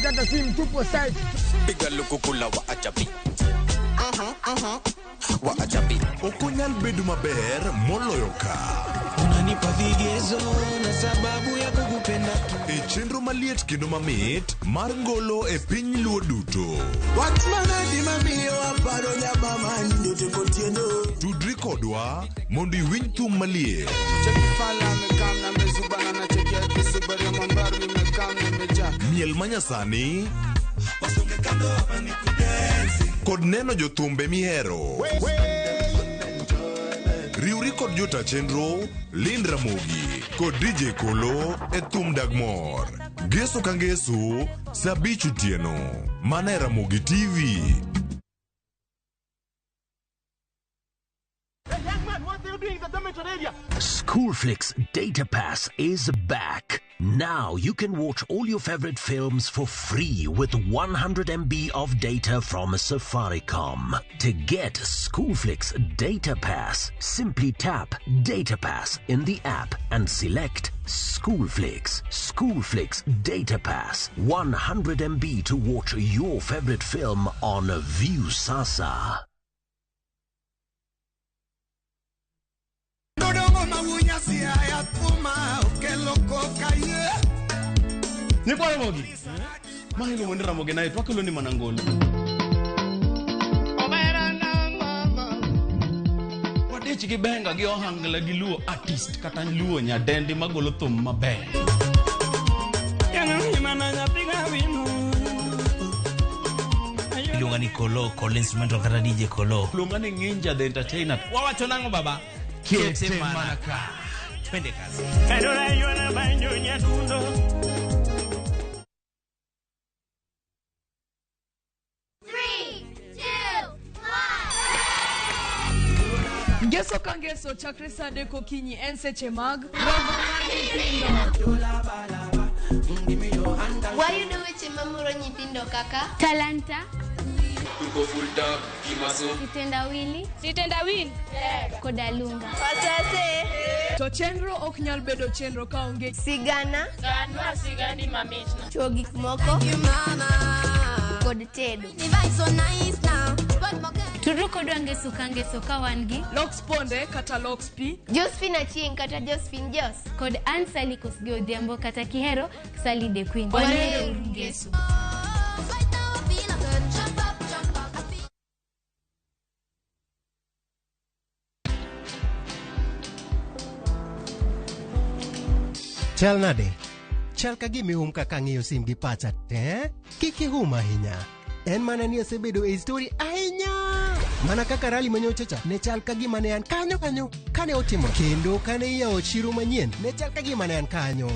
Kata sim, tupo site. Piga lukukula wa ajabi. Wa ajabi. Ok onyal bedo maber moloyo ka. Unanipa vigezo na sababu ya kukupenda tu. E chenro maliet kendo mamit mar ngolo e piny Luo duto. Wach manadi mamiyo aparo nyamama ndote kotieno. Tudri kodwa mondo iwinj thum maliet. Cheki fala amekam na mezubana na cheki ya kisubari mambaru nimekam nimejaa. Miel manyasani kod neno jothumbe mihero. Riwri kod jota chenro Lynn Ramogi kod DJ Kolo e thum dag mor. Ngeso ka ngeso saa 5 otieno mana e Ramogi TV. Schoolflix Data Pass is back. Now you can watch all your favorite films for free with 100 MB of data from Safaricom. To get Schoolflix Data Pass, simply tap Data Pass in the app and select Schoolflix. Schoolflix Data Pass, 100 MB to watch your favorite film on Viusasa. Nyikwa Ramogi. Mahingo mwende Ramogi naye twakelo ni manangolo. Wadich gi benga gi ohangla gi Luo artist kata Luo nyadendi magolo thum maber. Iluonga ni Kolo, Kolo instrumental kata DJ Kolo. Iluonga ni Nginja the entertainer. Wawacho nang'o baba? Kete manaka. Twende kazi. Ngeso ka ngeso chakre saa adek okinyi en seche mag romo mar nyithindo. Wayudo weche mamoro nyithindo kaka Talanta, Tuko full tap, kimaso. Kitendawili, Sitendawili koda lunga. Pasase, To chenro ok nyal bedo chenro kaonge sigana, Ganwa sigani mamitna. chuo gik moko kod tedo. Tudru kodwa ngeso ka ngeso ka wan gi Lox Ponde kata Lox P, Josephine Achieng' kata Josephine Jos. kod Ann Sally Kosgei Odhiambo kata Kihero Sally the Queen. Wanero ngeso. Chal nade? Chal ka gima ihum kaka ang'iyo sim gi pacha te? Kik ihum ahinya. En mana ni asebedo e story ahinya. Mana kaka rally manyocha cha ne chal ka gima ne an kanyo kanyo kane otimo. Kendo kane iyawo chiro manyien ne chal ka gima ne an kanyo.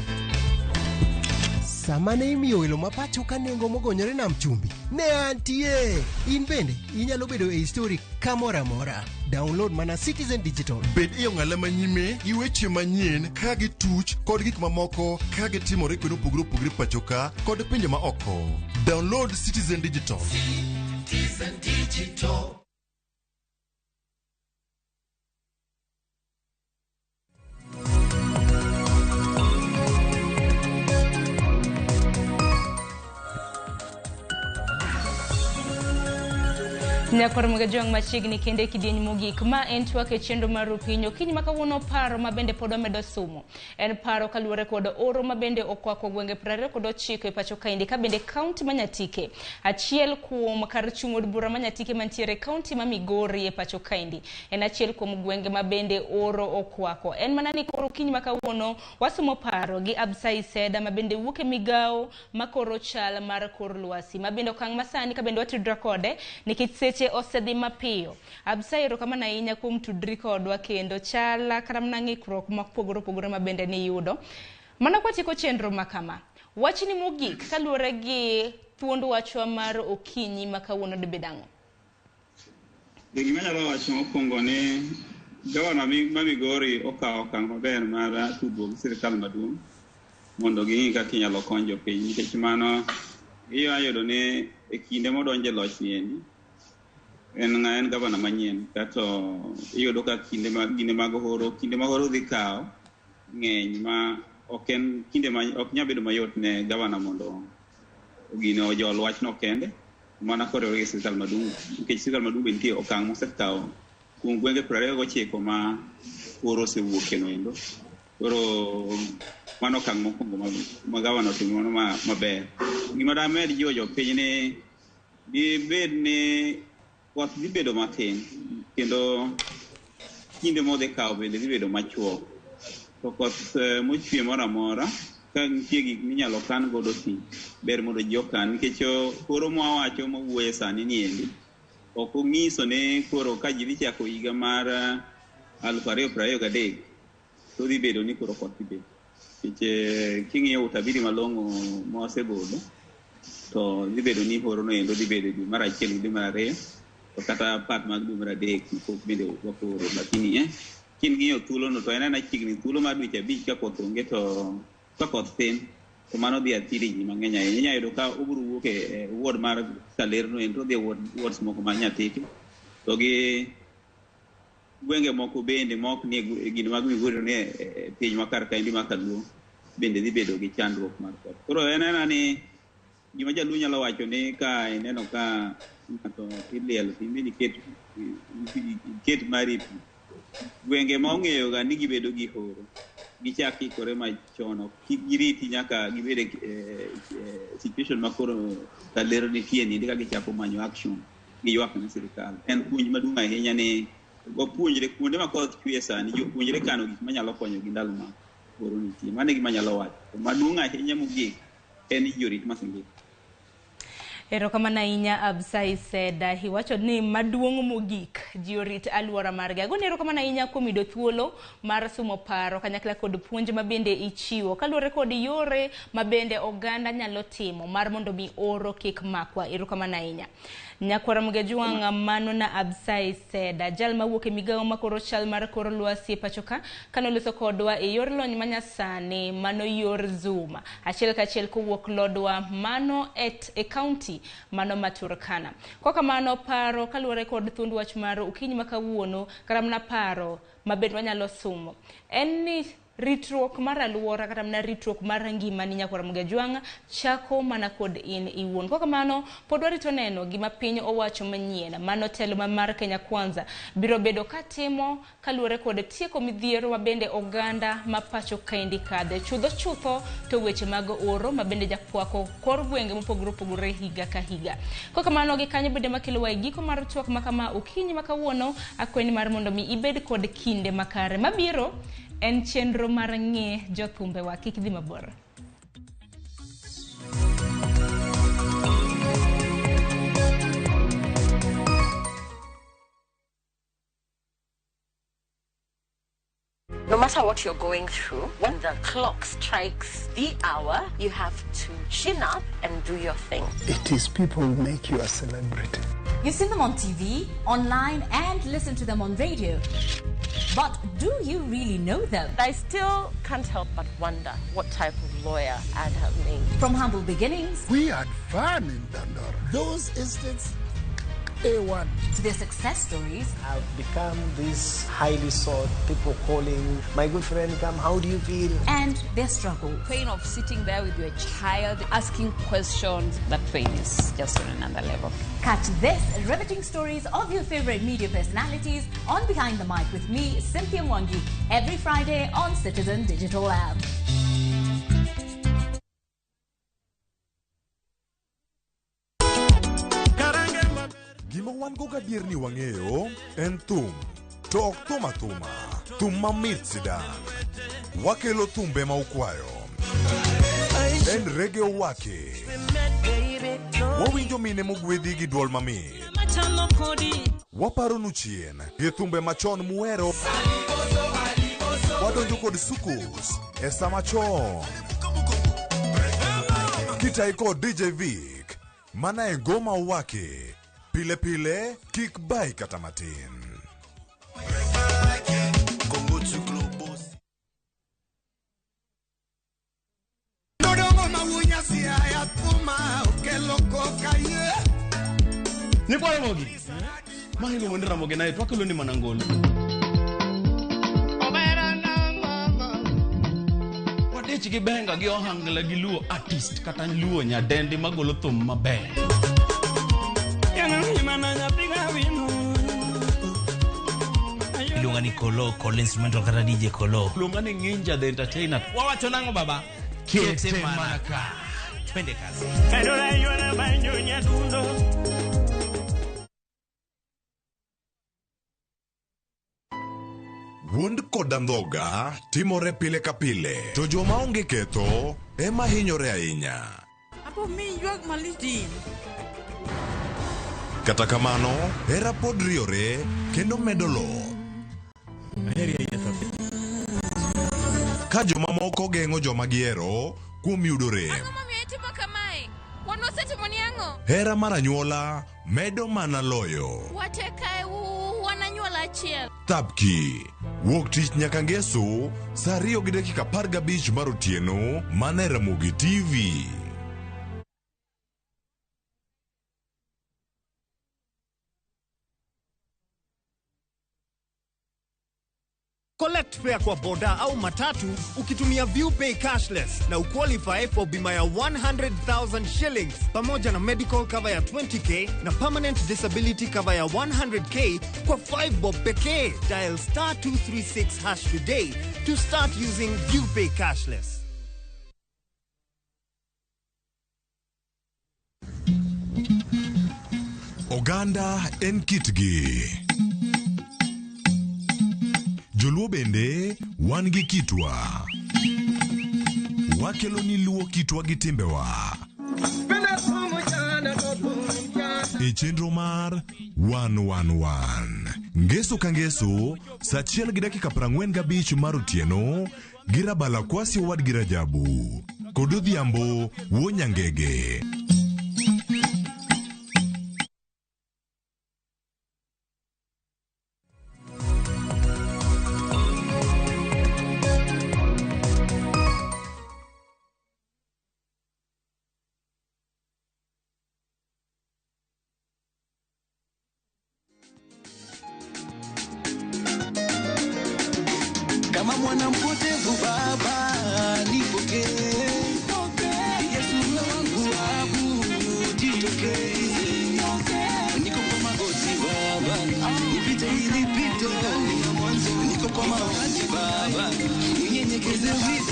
Sama ne imiyo welo ma pacho ka nengo mogonyore nam chumbi, ne antie. In bende inyalo bedo e story kamoro amora. Download mana Citizen Digital. Bed e ong'ala manyime gi weche manyien ka gituch kod gik mamoko ka gitimore kuonde mopogore opogore pacho ka kod pinje ma oko. Download Citizen Digital. Citizen Digital. Nyakor Mugajwang' machiegni kendo e kidieny mogik ma en twak e chenro mar Rupiny okinyi ma kawuono paro ma bende pod wamedo sumo en paro kaluwore kod oro ma bende okwako gwenge 29 e pacho kaendi ka bende kaunti ma Nyatike achiel kuom kar chung' od bura ma Nyatike mantiere e kaunti ma Migori e pacho kaendi en achiel kuom gwenge ma bende oro okwako en mana ni koro okinyi ma kawuono wasumo paro gi Absai Seda ma bende wuok e migawo makoro chal mar kor lwasi ma bende okang' masani ka bende watudra kode nikech seche osedhi mapiyo. Absai, erokamano ahinya kuom tudri kodwa kendo chala kata mana ng'ikruok mopogore opogore ma bende niyudo. Mana kwatieko chenro ma kama, wachni mogik kaluwore gi thuond wachwa mar okinyi ma kawuono dibed ang'o? Gima anyalo wacho mokwongo ni gavana ma Migori okawo okang' maber mar tudruok gi sirikal maduong' mondo ging'i kaka inyalo kony jopiny nikech mano iya yudo ni e kinde modonjo e loch ni endi en gavana manyien kato iyudo ka kinde mag horo kinde ma horo dhi kawo ng'eny ma ok en kinde ma ok nyal bedo mayot ne gavana mondo gino ojol wachno kende mana koriwore gi sirikal maduong' nikech sirikal maduong' be nitie okang' mosekawo kuom gwenge 29 ma oro osewuokie no endo. Koro mano okang' mokwongo ma gavana otimo mano maber. Gima damed jiwo jopiny ni dibed ni koth dhi bedo matin kendo kinde modhi kawo bende dhi bedo machuok. To koth mochwe moro amora ka nitie gik minyalo kan godo pi ber mondo ji okan nikech koro mwawacho mawuoye sani ni endi ok ong'iso ni koro ka ji dhi chako higa mar 2023 to dhi bedo ni koro koth dhi bedo. Nikech king'iyo utabiri malong'o mawasegolo to dhi bedo ni horo no endo dhi bedo e dwe mar 1 gi dwe mar 2 to kata part mag dwe mar 3 pok bende wakoro lakini king'iyo thuolono to en aena chiegni thuolo mar dweche 5 ka koth onge to ka koth tin to mano dhi athiri ji mang'eny ahinya. Inyalo yudo ka obiro wuok e ward mar Kalerno endo odhi e wards moko mag Nyatike to gi gwenge moko bende ma ok nie gino mag Migori ni e piny ma kar kaendi ma Kaluo bende dhi bedo gi chandruok mar koth. Koro en aena ni gima jaluo nyalo wacho ni ka ineno ka ng'ato ilielo to in bende iket mari pi. Gwenge ma ong'eyo ga ni gibedo gi horo gichak ikore machon ok kik giriti nyaka gibed e situation ma koro Kalero nitie ni ka gichako manyo action giywak ne sirikal. En puonj maduong' ahinya ni wapuonjre kuonde ma koth chwe sani jopuonjre kano gik manyalo konyogi ndalo ma horo nitie. Mano e gima anyalo wacho. To maduong' ahinya mogik en ni ji orit mazingira. Erokamano ahinya Absai Seda. Iwacho ni maduong' mogik ji orit alwora margi. Agoni erokamano ahinya kuom yudo thuolo mar sumo paro kanyakla kod puonj ma bende ichiwo kaluwore kod yore ma bende oganda nyalo timo mar mondo mi oro kik makwa. Erokamano ahinya. Nyakwara Mugajwang' mano na Absai Seda, jal mawuok e migawo makoro chal mar kor lwasi e pacho ka, kanoloso kodwa e yor lony manyasani mano yor Zoom. Achiel kachiel kowuok lodwa mano e kaunti mano ma Turkana. Kwa kamano paro kaluwore kod thuond wach mar okinyi ma kawuono kata mana paro ma bende wanyalo sumo en ni ritruok mar alwora kata mana ritruok mar ngimani nyakwar Mugajwang' chako mana kod in iwuon. Kwa kamano pod warito neno gima piny owacho manyien mano telo ma mar Kenya Kwanza biro bedo katimo kaluwore kod tieko midhiero ma bende oganda ma pacho kaendi kadhe. Chutho chutho to weche mag oro ma bende jakwako kor gwenge mopogore opogore higa ka higa. Kwa kamano gi kanyo bende makelowa e giko mar twak ma kama okinyi ma kawuono akweni mar mondo mi ibed kod kinde makare mabiro en chenro mar ng'e jothumbewa kik dhi mabor. No matter what you're going through, when the clock strikes the hour, you have to chin up and do your thing. It is people who make you a celebrity. You've seen them on TV, online, and listen to them on radio. But do you really know them? I still can't help but wonder what type of lawyer I'd have made. From humble beginnings. We had fun in Dandora. Those instincts A1. To their success stories. I've become this highly sought, people calling, my good friend, come, how do you feel? And their struggle. Pain of sitting there with your child, asking questions. That pain is just on another level. Catch this riveting stories of your favorite media personalities on Behind the Mic with me, Cynthia Mwangi, every Friday on Citizen Digital Lab. Gima wan go gadier ni wang'eyo en thum, to ok thum athuma, thum mamit sidang'. Wakelo thumbe ma ukwayo. En reggae owake. Wawinjo mine mogwedhi gi duol mamit. Waparonu chien gi thumbe machon muhero. Wadonjo kod sukus e sama chon. Kitai kod DJ Vic, mana e ngoma owake. Pile pile, kik bai kata matin. Nyikwa Ramogi. Mahino wuond Ramogi naye to wakelo ni mana ngolo. Wadich gi benga gi ohangla gi luo artist kata luo nyadendi magolo thum maber. Iluonga ni Kolo, Kolo instrumental kata DJ Kolo. Iluonga ni Nginja the entertainer. Wawacho nang'o baba? Kete mana ka. Twende kazi. Wuond kod andhoga timore pile ka pile, to joma onge ketho ema hinyore ahinya. Apo mi ywak malich. Kata kamano, hera pod riore kendo medo loth. Ka jomamoko geng'o joma gihero kuom yudo rem. Ang'o momiyo itimo kamae? Wan wasetimoni ang'o? Hera mar anyuola medo mana loyo. Wate kae wan anyuola achiel. Thapki wuok tich nyaka ngeso saa 2:15 mar otieno mana e Ramogi TV. Collect fare kwa boda au matatu ukitumia ViewPay cashless na uqualify for bima ya 100,000 shillings pamoja na medical cover ya 20k na permanent disability cover ya 100k kwa 5 bob pekee. Dial star 236 hash today to start using ViewPay cashless. Oganda en kitgi. Joluo bende wan gi kitwa. Wakelo ni luo kitwa gi timbewa. E chenro mar 111. Ngeso ka ngeso, saa 1:45 mar otieno, gi Rabala Kwasi owadgi Rajabu. Kod Odhiambo wuo Nyangege. Kama mwana mpotevu baba nipokee, Yesu wangu wangu jitokee, niko kwa magoti baba nipite hili pito, niko kwa magoti baba ninyenyekeze vita.